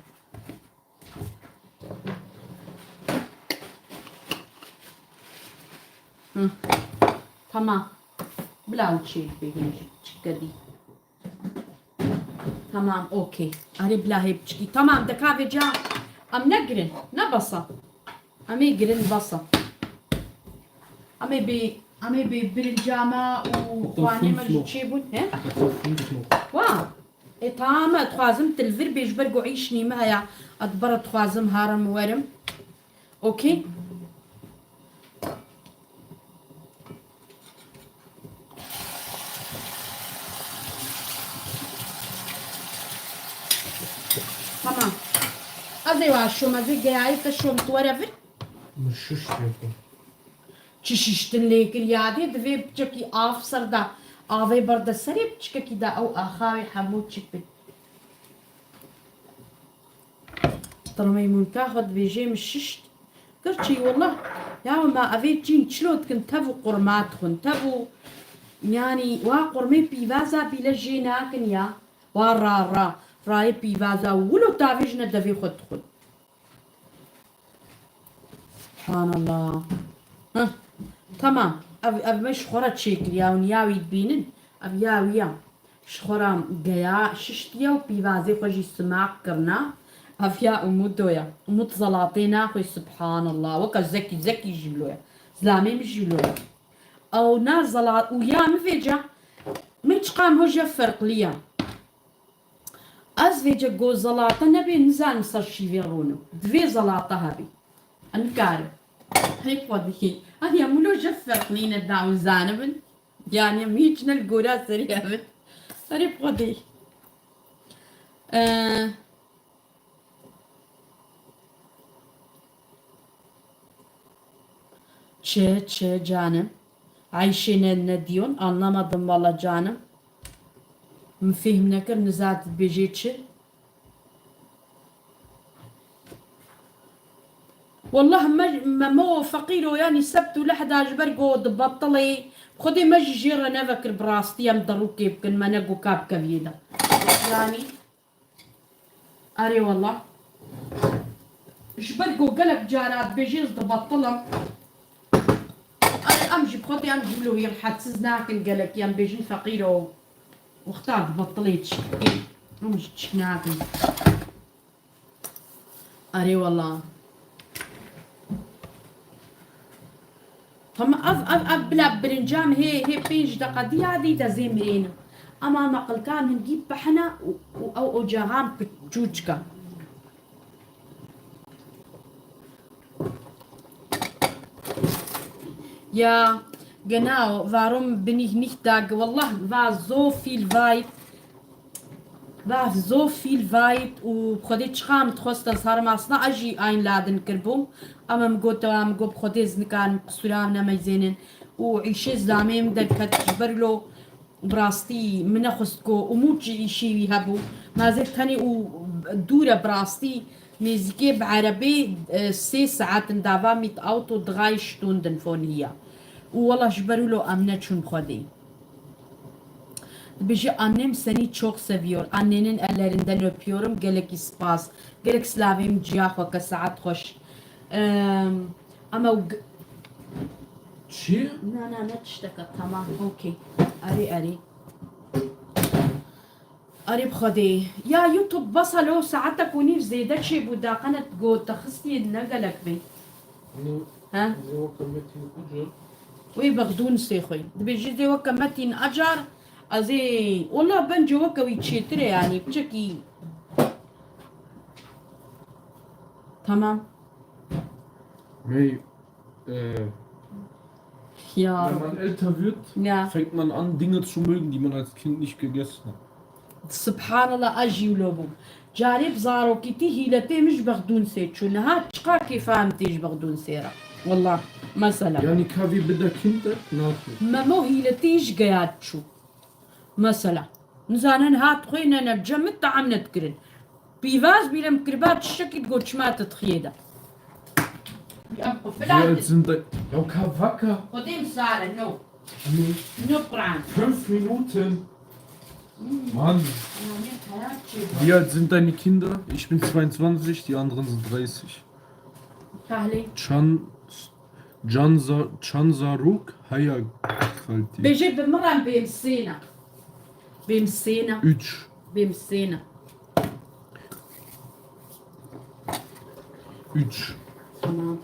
Hı. Tamam. Bila û çêk bê hinci çikedî. Tamam, okey. Arê bila hê biçikî. Tamam, deka vêca. Em ne girin. Ne basa. Em ê girin basa. Em ê bê, em ê bê birincama û xwanê me jî çêbûn. He? Wa. Ê, tamam, ez dixwazim tu li vir bê, ji ber ku îş nîme heye, ez bara dixwazim herim werim. Okey? Tamam. Ez ê wa şom, ez ê geyayê te şom, tu were vir. Min şişt lê kir. Çi şiştin lê kir yadê, divê piçekî av ser de, avê berde serê piçkekî de ew axavê hemû çik bin. Tirmeymunka xwe dibêjê min şişt. Gerçî wallah, ya ma evê çîn çilo dikin tev û qurma dixwin, tev û, yanî wa qurmê pîvaza bîle jê nakin ya. Wa ra ra, rayê pîvaza wilo tavê jine devê xwe dixwin. Subhanallah. Heh. Tamam. Ev, ev me ji xwe re çêkiriya, hûn ya wî dibînin. Ev ya wî ya. Ji xwe re geya şiştiye û pîvazê xwe jî simaq kirina. Ev ya Umudo ya. Umut zelatê naxwe, subhanallah. Weke zekî, zekî jî wilo ya. Zilamê min jî wilo ya. Ew na zelat û ya min vêca. Min çiqam hoja ferqliya. Ez vêce go zelate nebê, nizanim ser şîvê rûnim. Divê zelate hebî. Ez nikarim. Hê Xwedî. Haniya min lo jê ferq nîne da û zanibin. Yani em hiç ne li gora serî hebin. Erê Xwedî. Ee, Çi, çi, canim? Ayşe ne, ne diyorsun? Anlamadım valla canim. Min fêhm nekir, niza dibêjê çi? Wallah me, me, me o feqîr o, yanî sebt û lehda ji ber go dibetilê. Xwedê me jî jê re nevekir, bi rastî em derûkê bikin, me ne go ka bikeviyê de. Yanî Erê wallah. Ji ber ku gelek cara dibêjê ez dibetilim. Erê em jî bi xwe tê, em jî wilo wî rehetsiz nakin gelekî, em bêjin feqîr o. Wexta dibetilê çi? Em jî çi nakin. Erê wallah. Tamam, ev, ev, ev bila birinca min hê, hê pênc deqa diya dî de zê mirênim. Ama me qilkan hingî pehina û, û ew ocaxan pi-, çûçika. Ja, genau, warum bin ich nicht da? Wallah, war so viel weit. War so viel weit û bi Xwedê çiqa min dixwest ez herim, aslında ez jî einladen kiribûm. Ama min got, min got bi Xwedê ez nikarim, qisûra min nemeyzênin. Û îşê zilamê min derket, ji ber lo bi rastî min nexwest ku Umut jî îşê wî hebû. Ma zê tenê û dûr e bi rastî, nêzîkê bi erebê, e, sê saet in, da war mit Auto drei Stunden von hier. Û wela ji ber wilo em neçûn bi Xwedê. Dibêje, "Annem seni çok seviyor. Annenin ellerinden öpüyorum. Gelekî spas. Gelek silavê min ciya xwe ke, saet xweş." Em, ama g- Çi? Na, na, ne tişteke, tamam, okey. Erê, erê. Erê bi Xwedê. Ya YouTube basa lo saetek û nîv zêde çêbû, daqene got te xistî ne gelek bê. Nî, He? Zê weke Metîn Acar. Wê Bexdûnisê xwe. Dibêjî zê weke Metîn Acar, ez ê, wela bence weke wî çêtir e, yanî piçekî. Tamam. Mey, e, Ya Wenn Rabbi. Man älter wird, Ja. Fängt man an, Dinge zu mögen, die man als Kind nicht gegessen hat. Subhanallah, ez jî wilo bûm. Carê bi zarokîtî hîletê min ji Bexdûnisê çû. Niha çiqa kêfa min tê ji Bexdûnisê re. Wallah, mesela. Yani ka vî bide Kind de, naxwe. Memo hîletî ji geya çû. Mesela. Nizane niha dixwê ne, ne, bi cem min team nedikirin. Pîvaz bîle min kiriba tiştekî di goçima te dixiyê de. Ya, Wie alt sind de-, ya ka vaka. Xwedê min sar e, no. Nur. No Quran. Fünf Minuten. Mann. Yanî hayat çê. Wie alt sind deine Kinder? Ich bin zweiundzwanzig, die anderen sind dreißig. Tahlî. Çan, Çan Za-, Çan Zarok heya xaltî. Bêje bi min re bêm sêna. Bêm sêna. Üç. Bêm sêna. Üç. Tamam.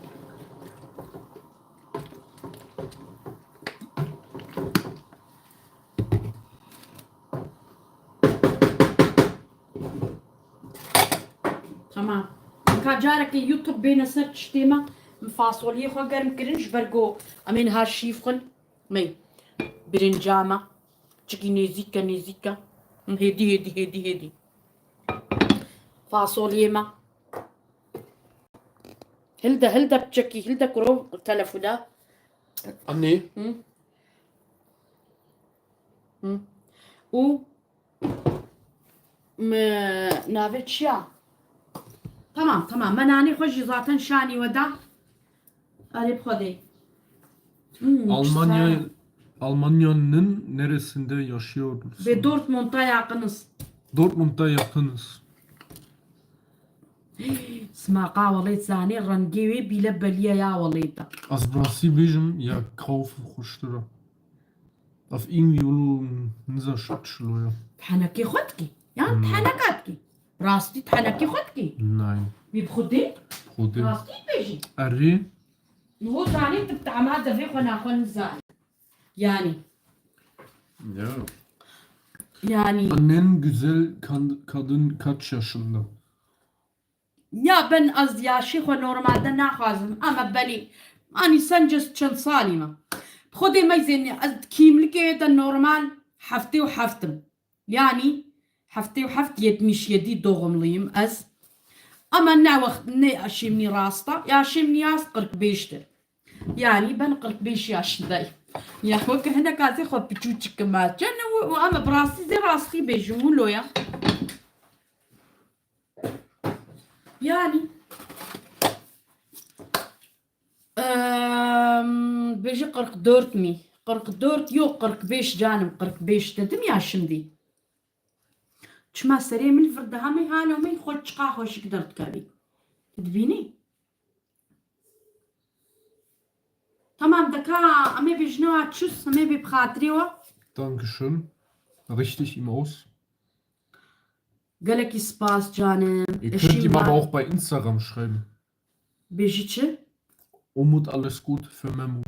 Carekê YouTube bêne ser tiştê me, min fasoliyê xwe germ kirin ji ber ku em ê niha şî bixwin. Mey, birinca me, çikî nêzîk e, nêzîk e. Hêdî, hêdî, hêdî, hêdî. Fasoliyê me. Hilde, hilde piçekî, hilde kuro telefona. Anne. Hı. Hı. Û me navê çi ya? Tamam, tamam. Me nanê xwe jî zaten şanî we da. Erê bi Xwedê. Hmm, Almanya, çisa. Almanya'nın neresinde yaşıyorsun? Ve Dortmund'da yakınız. Dortmund'da yakınız. Smaqa welê zanê rengê wê bîle beliye ya welê de. Ez bi rastî bêjim ya kaufen xweştir e. Ev irgendwie wilo niza şit çilo ya. Henekê xwe dikî. Yan Hmm. heneka dikî. Rastî tu henekî xwe dikî? Nein. Wî bi Xwedê? Xwedê. Rastî bêjî. Erê. Wo zanî tu bi tema devê xwe naxwe nizanî. Yani. Ya. Yani. Annen güzel kan- kadın kaç yaşında? Ya ben az yaşê xwe normalde naxwazim ama belî. Anî sen just çend salî me. Xwedê me zênî ez kimlikê de normal heftê û heft im. Yani heftê û heft, yetmiş yedi doğumluyum ez. Ama ne wext ne yaşê min rasta. Yaşê min yaz kırk beştir. Yani ben kırk beş yaşındayım. Ya weke hinek ez ê xwe piçûçik kim ez. Cennet û, û ama bi rastî zê rastî bêjim wilo ya. Yani Em, bêjî kırk dört mî? Kırk dört yok, kırk beş canım, kırk beş dedim ya şimdi. Çima serê min vir daha me halo me xwe çiqa xweşik derdikevî. Tu dibînî? Tamam, deka em ê bêjine wa çus, em ê bê bi xatirê we. Dankeschön. Richtig im Aus. Gelekî spas canım. Ihr könnt ihm aber auch bei Instagram schreiben. Bêjî çi? Umut alles gut für Memo.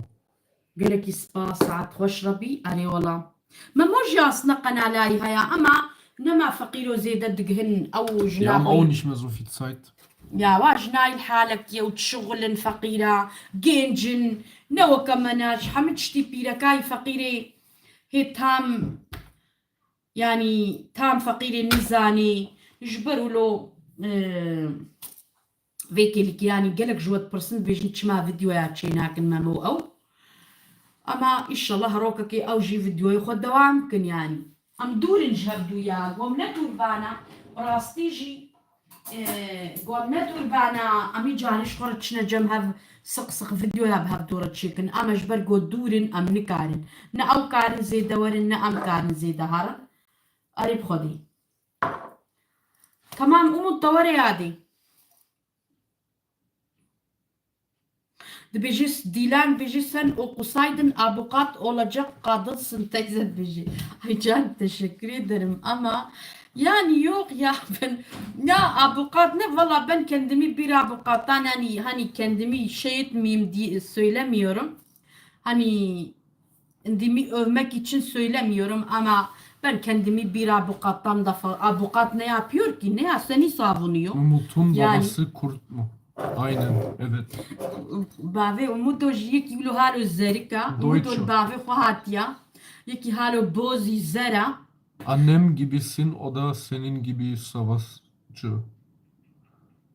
Gelekî spas, saet xweş Rebî. Erê wela. Memo jî aslında qenalayî heye ama nema feqîro zêde digihin ew jina. Wir haben auch nicht mehr so viel Zeit. Ya wa jinayî li halekî ye û dişixulin feqîra, gêncin, ne weke me ne, ji hemî tiştî pîrekayî feqîrê hê tam Yanî tam feqîrê nizanî, ji ber wilo, e, vê kêlikî, yanî gelek ji we dipirsin, dibêjin çima vîdeoya çênakin Memo û ew. Ama înşallah rokekê ew jî vîdeoyê xwe dewam bikin yanî. Em dûr in ji hevdû ya, ku em ne dûr bana, bi rastî jî Ee, got, ne dûr bana, em î carî ji xwe re çine cem hev, siq siq vîdeoya bi hev dû re çêkin. Em ji ber got dûr in, em nikarin. Ne ew karin zêde werin, ne em karin zêde herin. Erê bi Xwedê. Tamam, Umut, te were yadê. Dibêje s-, Dîlan dibêje sen okusaydın avukat olacaktın teyze dibêje. Ay can, teşekkür ederim ama yani yok ya ben, ya avukat ne, valla ben kendimi bir avukattan hani, hani kendimi şey etmeyeyim diye söylemiyorum. Hani kendimi övmek için söylemiyorum ama ben kendimi bir avukattan da fa-, avukat ne yapıyor ki? Ne ya seni savunuyor? Umut'un Yani babası Kürt mü? Aynen, evet. Bavê Umudo jî yekî wilo halo zerika. Umudo Deutsche. Bavê xwe hatiya. Yekî halo bozî zera. Annem gibisin, o da senin gibi savaşçı.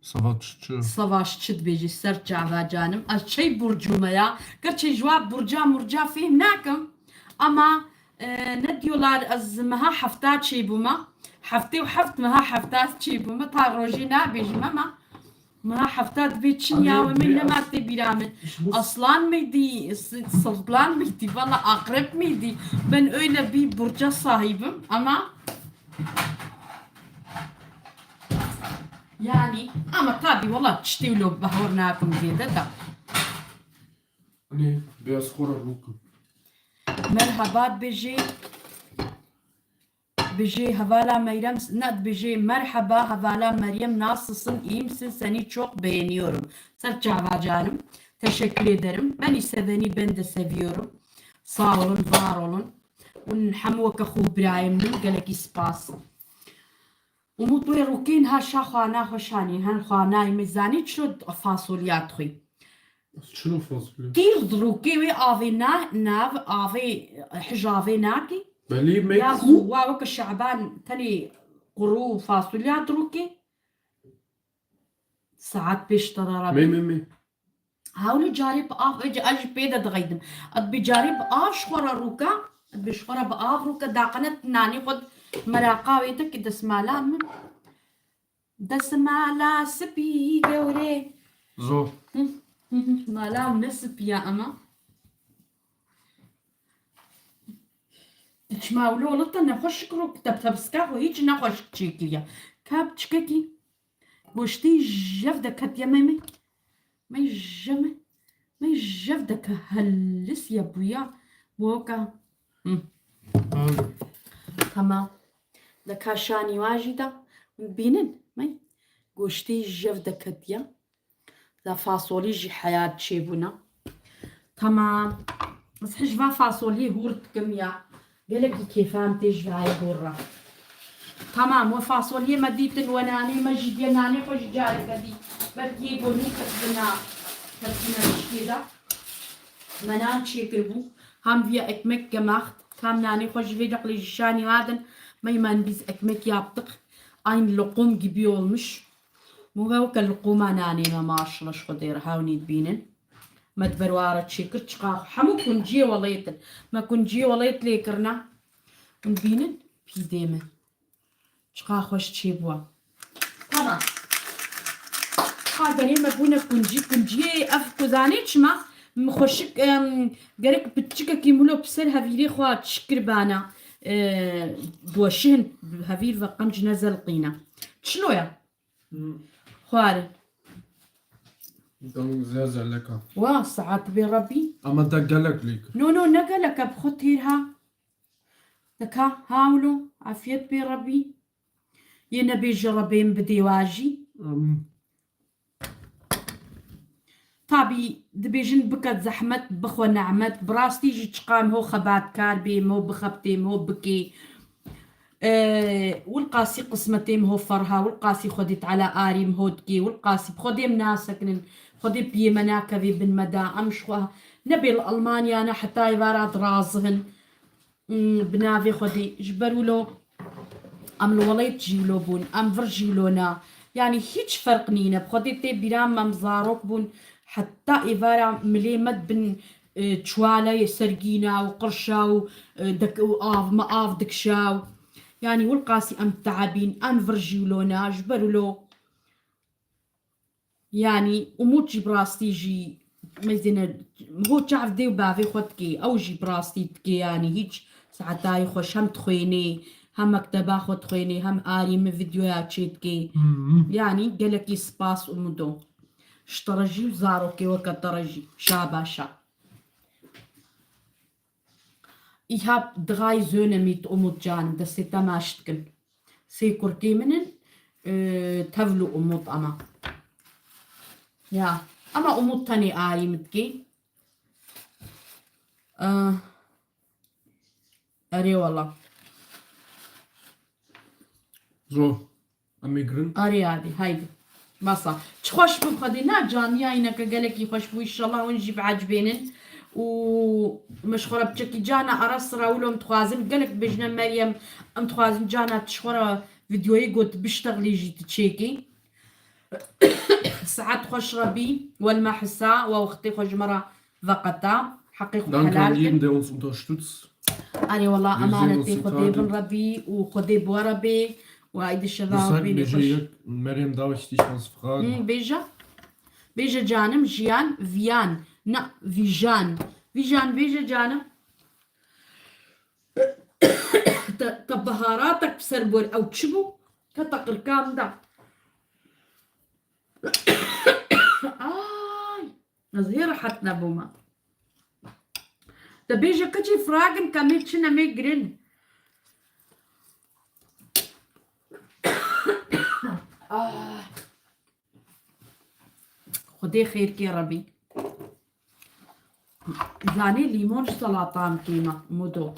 Savaşçı. Savaşçı dibêjî ser çava canim. Ez çey burcû me ya. Gerçi ji wa burca murca fêm nakim. Ama, e, ne diyorlar, ez meha hefta çêbûme. Heftê û heft meha hefta çêbûme. Ta rojê nabêjim ama meha hefta dibê çin ya we min nema tê bîra min. Aslan mıydı, s-, sırtlan mıydı, valla akrep miydi? Ben öyle bir burca sahibim ama Yani, ama tabii valla tiştê wilo behor nakim zêde de. Hani biraz xora rûkim. Merhaba dibêjê. Dibêjê hevala Meyrem, ne dibêjê merhaba hevala Meryem, nasılsın, iyi misin, seni çok beğeniyorum. Ser çava canım. Teşekkür ederim. Ben ise beni ben de seviyorum. Sağ olun, var olun. Hûn hemû weke xwe birayê min in, gelekî spas. Umut wê rûkên ha şa xwana xwe şanî, hen xwanayê min zanî çilo fasolya dixwî. Çilo fasulye? Tîr dirûkê wê avê na, nav, avê, hij avê nakî. Belê me Ya ku? Wa weke Şaban tenê quru fasulya dirûkê. Saet pêş te re Me, me, me. Hewlî carê bi av, ez, ez jî pê de dixeydim. Ez bi carê bi av ji xwe re rûka, ez bi ji xwe re bi av rûka, daqene nanê xwe meraqa wê de ki desmala min. Desmala spî gewrê. Zor. Hı, hı, hı. Mala ne spî ya ama. Çima wilo wilo te nexweşik rûk, te tebska xwe hiç nexweşik çêkiriye. Ka biçikekî goştî jev de ketiye me me. Me jev me. Me jev de ke helisiye bûya. Boka. Hı. Tamam. De ka şanî wa jî de. Hûn bînin. Me goştî jev de ketiye. Da fasolî jî heyat çêbûna. Tamam. Ez hej va fasoliyê hûr dikim ya. Gelekî kêfan tê ji vayê hûr re. Tamam, we fasoliyê me dîtin, we nanê me jî diye, nanê xwe jî careke dî. Belkî yê gonî ketibina, ketibina tiştê de. Me nan çêkiribû. Ham viya ekmek gemacht, kam nanê xwe ji vê deqlê ji şanî hadin. Me man biz ekmek yaptık. Aynı lokum gibi olmuş. Min ve weke liqûma nanê me maşallah ji Xwedê re hewnî dibînin. Me di ber wa re çêkir çiqa xwe. Hemû kunciyê welêtin. Me kunciyê welêt lê kirine. Hûn dibînin pîdê me. Çiqa xweş çêbûwa. Tamam. Çiqa derê me bûne kuncî. Kunciyê ev ku zanê çima? Min xweşik, em, gerek piçikekî milo bi ser hevîrê xwe çikiribana. E, doşin hevîr ve qenc nezelqîne. Çilo ya? Xwarin. Deng zêr zeleka. Wa saet bê Rebî. Ama da gelek lêk. No, no, ne gelek e, bi xwe têr ha. Deka, hawlo, afiyet bê Rebî. Yê nebêje Rebê min bidê wa jî. Amin. Tabî dibêjin bike zehmet, bixwe nehmet. Bi rastî jî çiqa em ho xebatkar bê, em ho bixebitê, em ho bikê. Ee, wilqasî qismetê em ho ferha, wilqasî Xwedê Teala arî em ho dikê, wilqasî bi Xwedê em nasekinin, Xwedê piyê me nakevê bin me da, em ji xwe nebê li Almanya ne heta êvara dirazihin. Hmm, bi navê Xwedê, ji ber wilo em li welêt jî wilo bûn, em vir jî wilo na. Yanî hîç ferq nîne. Bi Xwedê tê bîra me, em zarok bûn, heta êvara milê me dibin, e, çuwaleyê sergîna û qirşa û, e, dek-, û av, me av dikişa û, yanî wilqasî em teebîn, em vir jî wilo na, ji ber wilo. Yanî Umut jî bi rastî jî mezêne ho çav dê û bavê xwe dikê, ew jî bi rastî dikê, yanî hîç saetayê xweş hem dixwênê, hem mekteba xwe dixwênê, hem arî min vîdyoya çê dikê. Hı hı. Yanî gelekî spas Umudo. Ji te re jî û zarokê weke te re jî. Şabaşa. Îha dixayî zönemît Umut can, destê te maş dikin. Sê kurkê min in, e, tevl û Umut ama. Ya, ama Umut tenê arî min dikê. E, erê wala. Zo. Em ê girin. Arê, arê, haydi. Basa. Çi xweş bû Xwedê. Na, caniyayîneke gelekî xweş bû. Înşallah hûn jî biecibênin. Û me ji xwe re biçekî cana ara sira wilo em dixwazin. Gelek bêjine Meryem, em dixwazin cana tu ji xwe re vîdyoyê got biştexlî jî tu çêkî. Saet xweş Rebî, welma hisa, we wextê xwe ji me re veqeta. Heqê xwe helal kin. Danke an jeden, der uns unterstützt. Erê wela, emanetê Xwedê bin Rebî û Xwedê bi we re bê û haydi şeva bînê xweş. Meryem, darf ich dich was fragen? Hı, bêje. Bêje canim, jiyan, viyan. Na, vijan. Vijan bêje canim. Te, te beharatek bi ser bor ew çi bû? Kete qirka min de. Ay. Ez hê rehet nebûme. Te bêje keçê fragen ke mê çi ne mê girin. Ah. Xwedê xêr kê Rebî. Zanê lîmon ji selatan kêma, Mudo.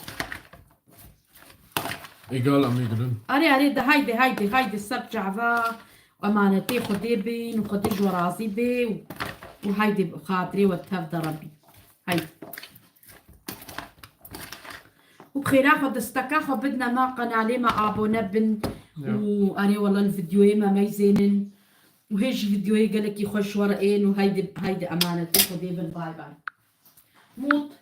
Egal, em ê gulin. Arê, arê, de haydi, haydi, haydi, ser çava. Emanetê Xwedê bin û Xwedê ji we razî bê û, û haydi xatirê we tev de Rebbî. Haydi. Û bi xêra xwe desteka xwe bidine ma qenalê me abone bin Ya. û arê wele li videoyê me meyzênin û hê jî videoyê gelekî xweş we re ên û haydi, haydi emanetê Xwedê bin, bay bay. Mut.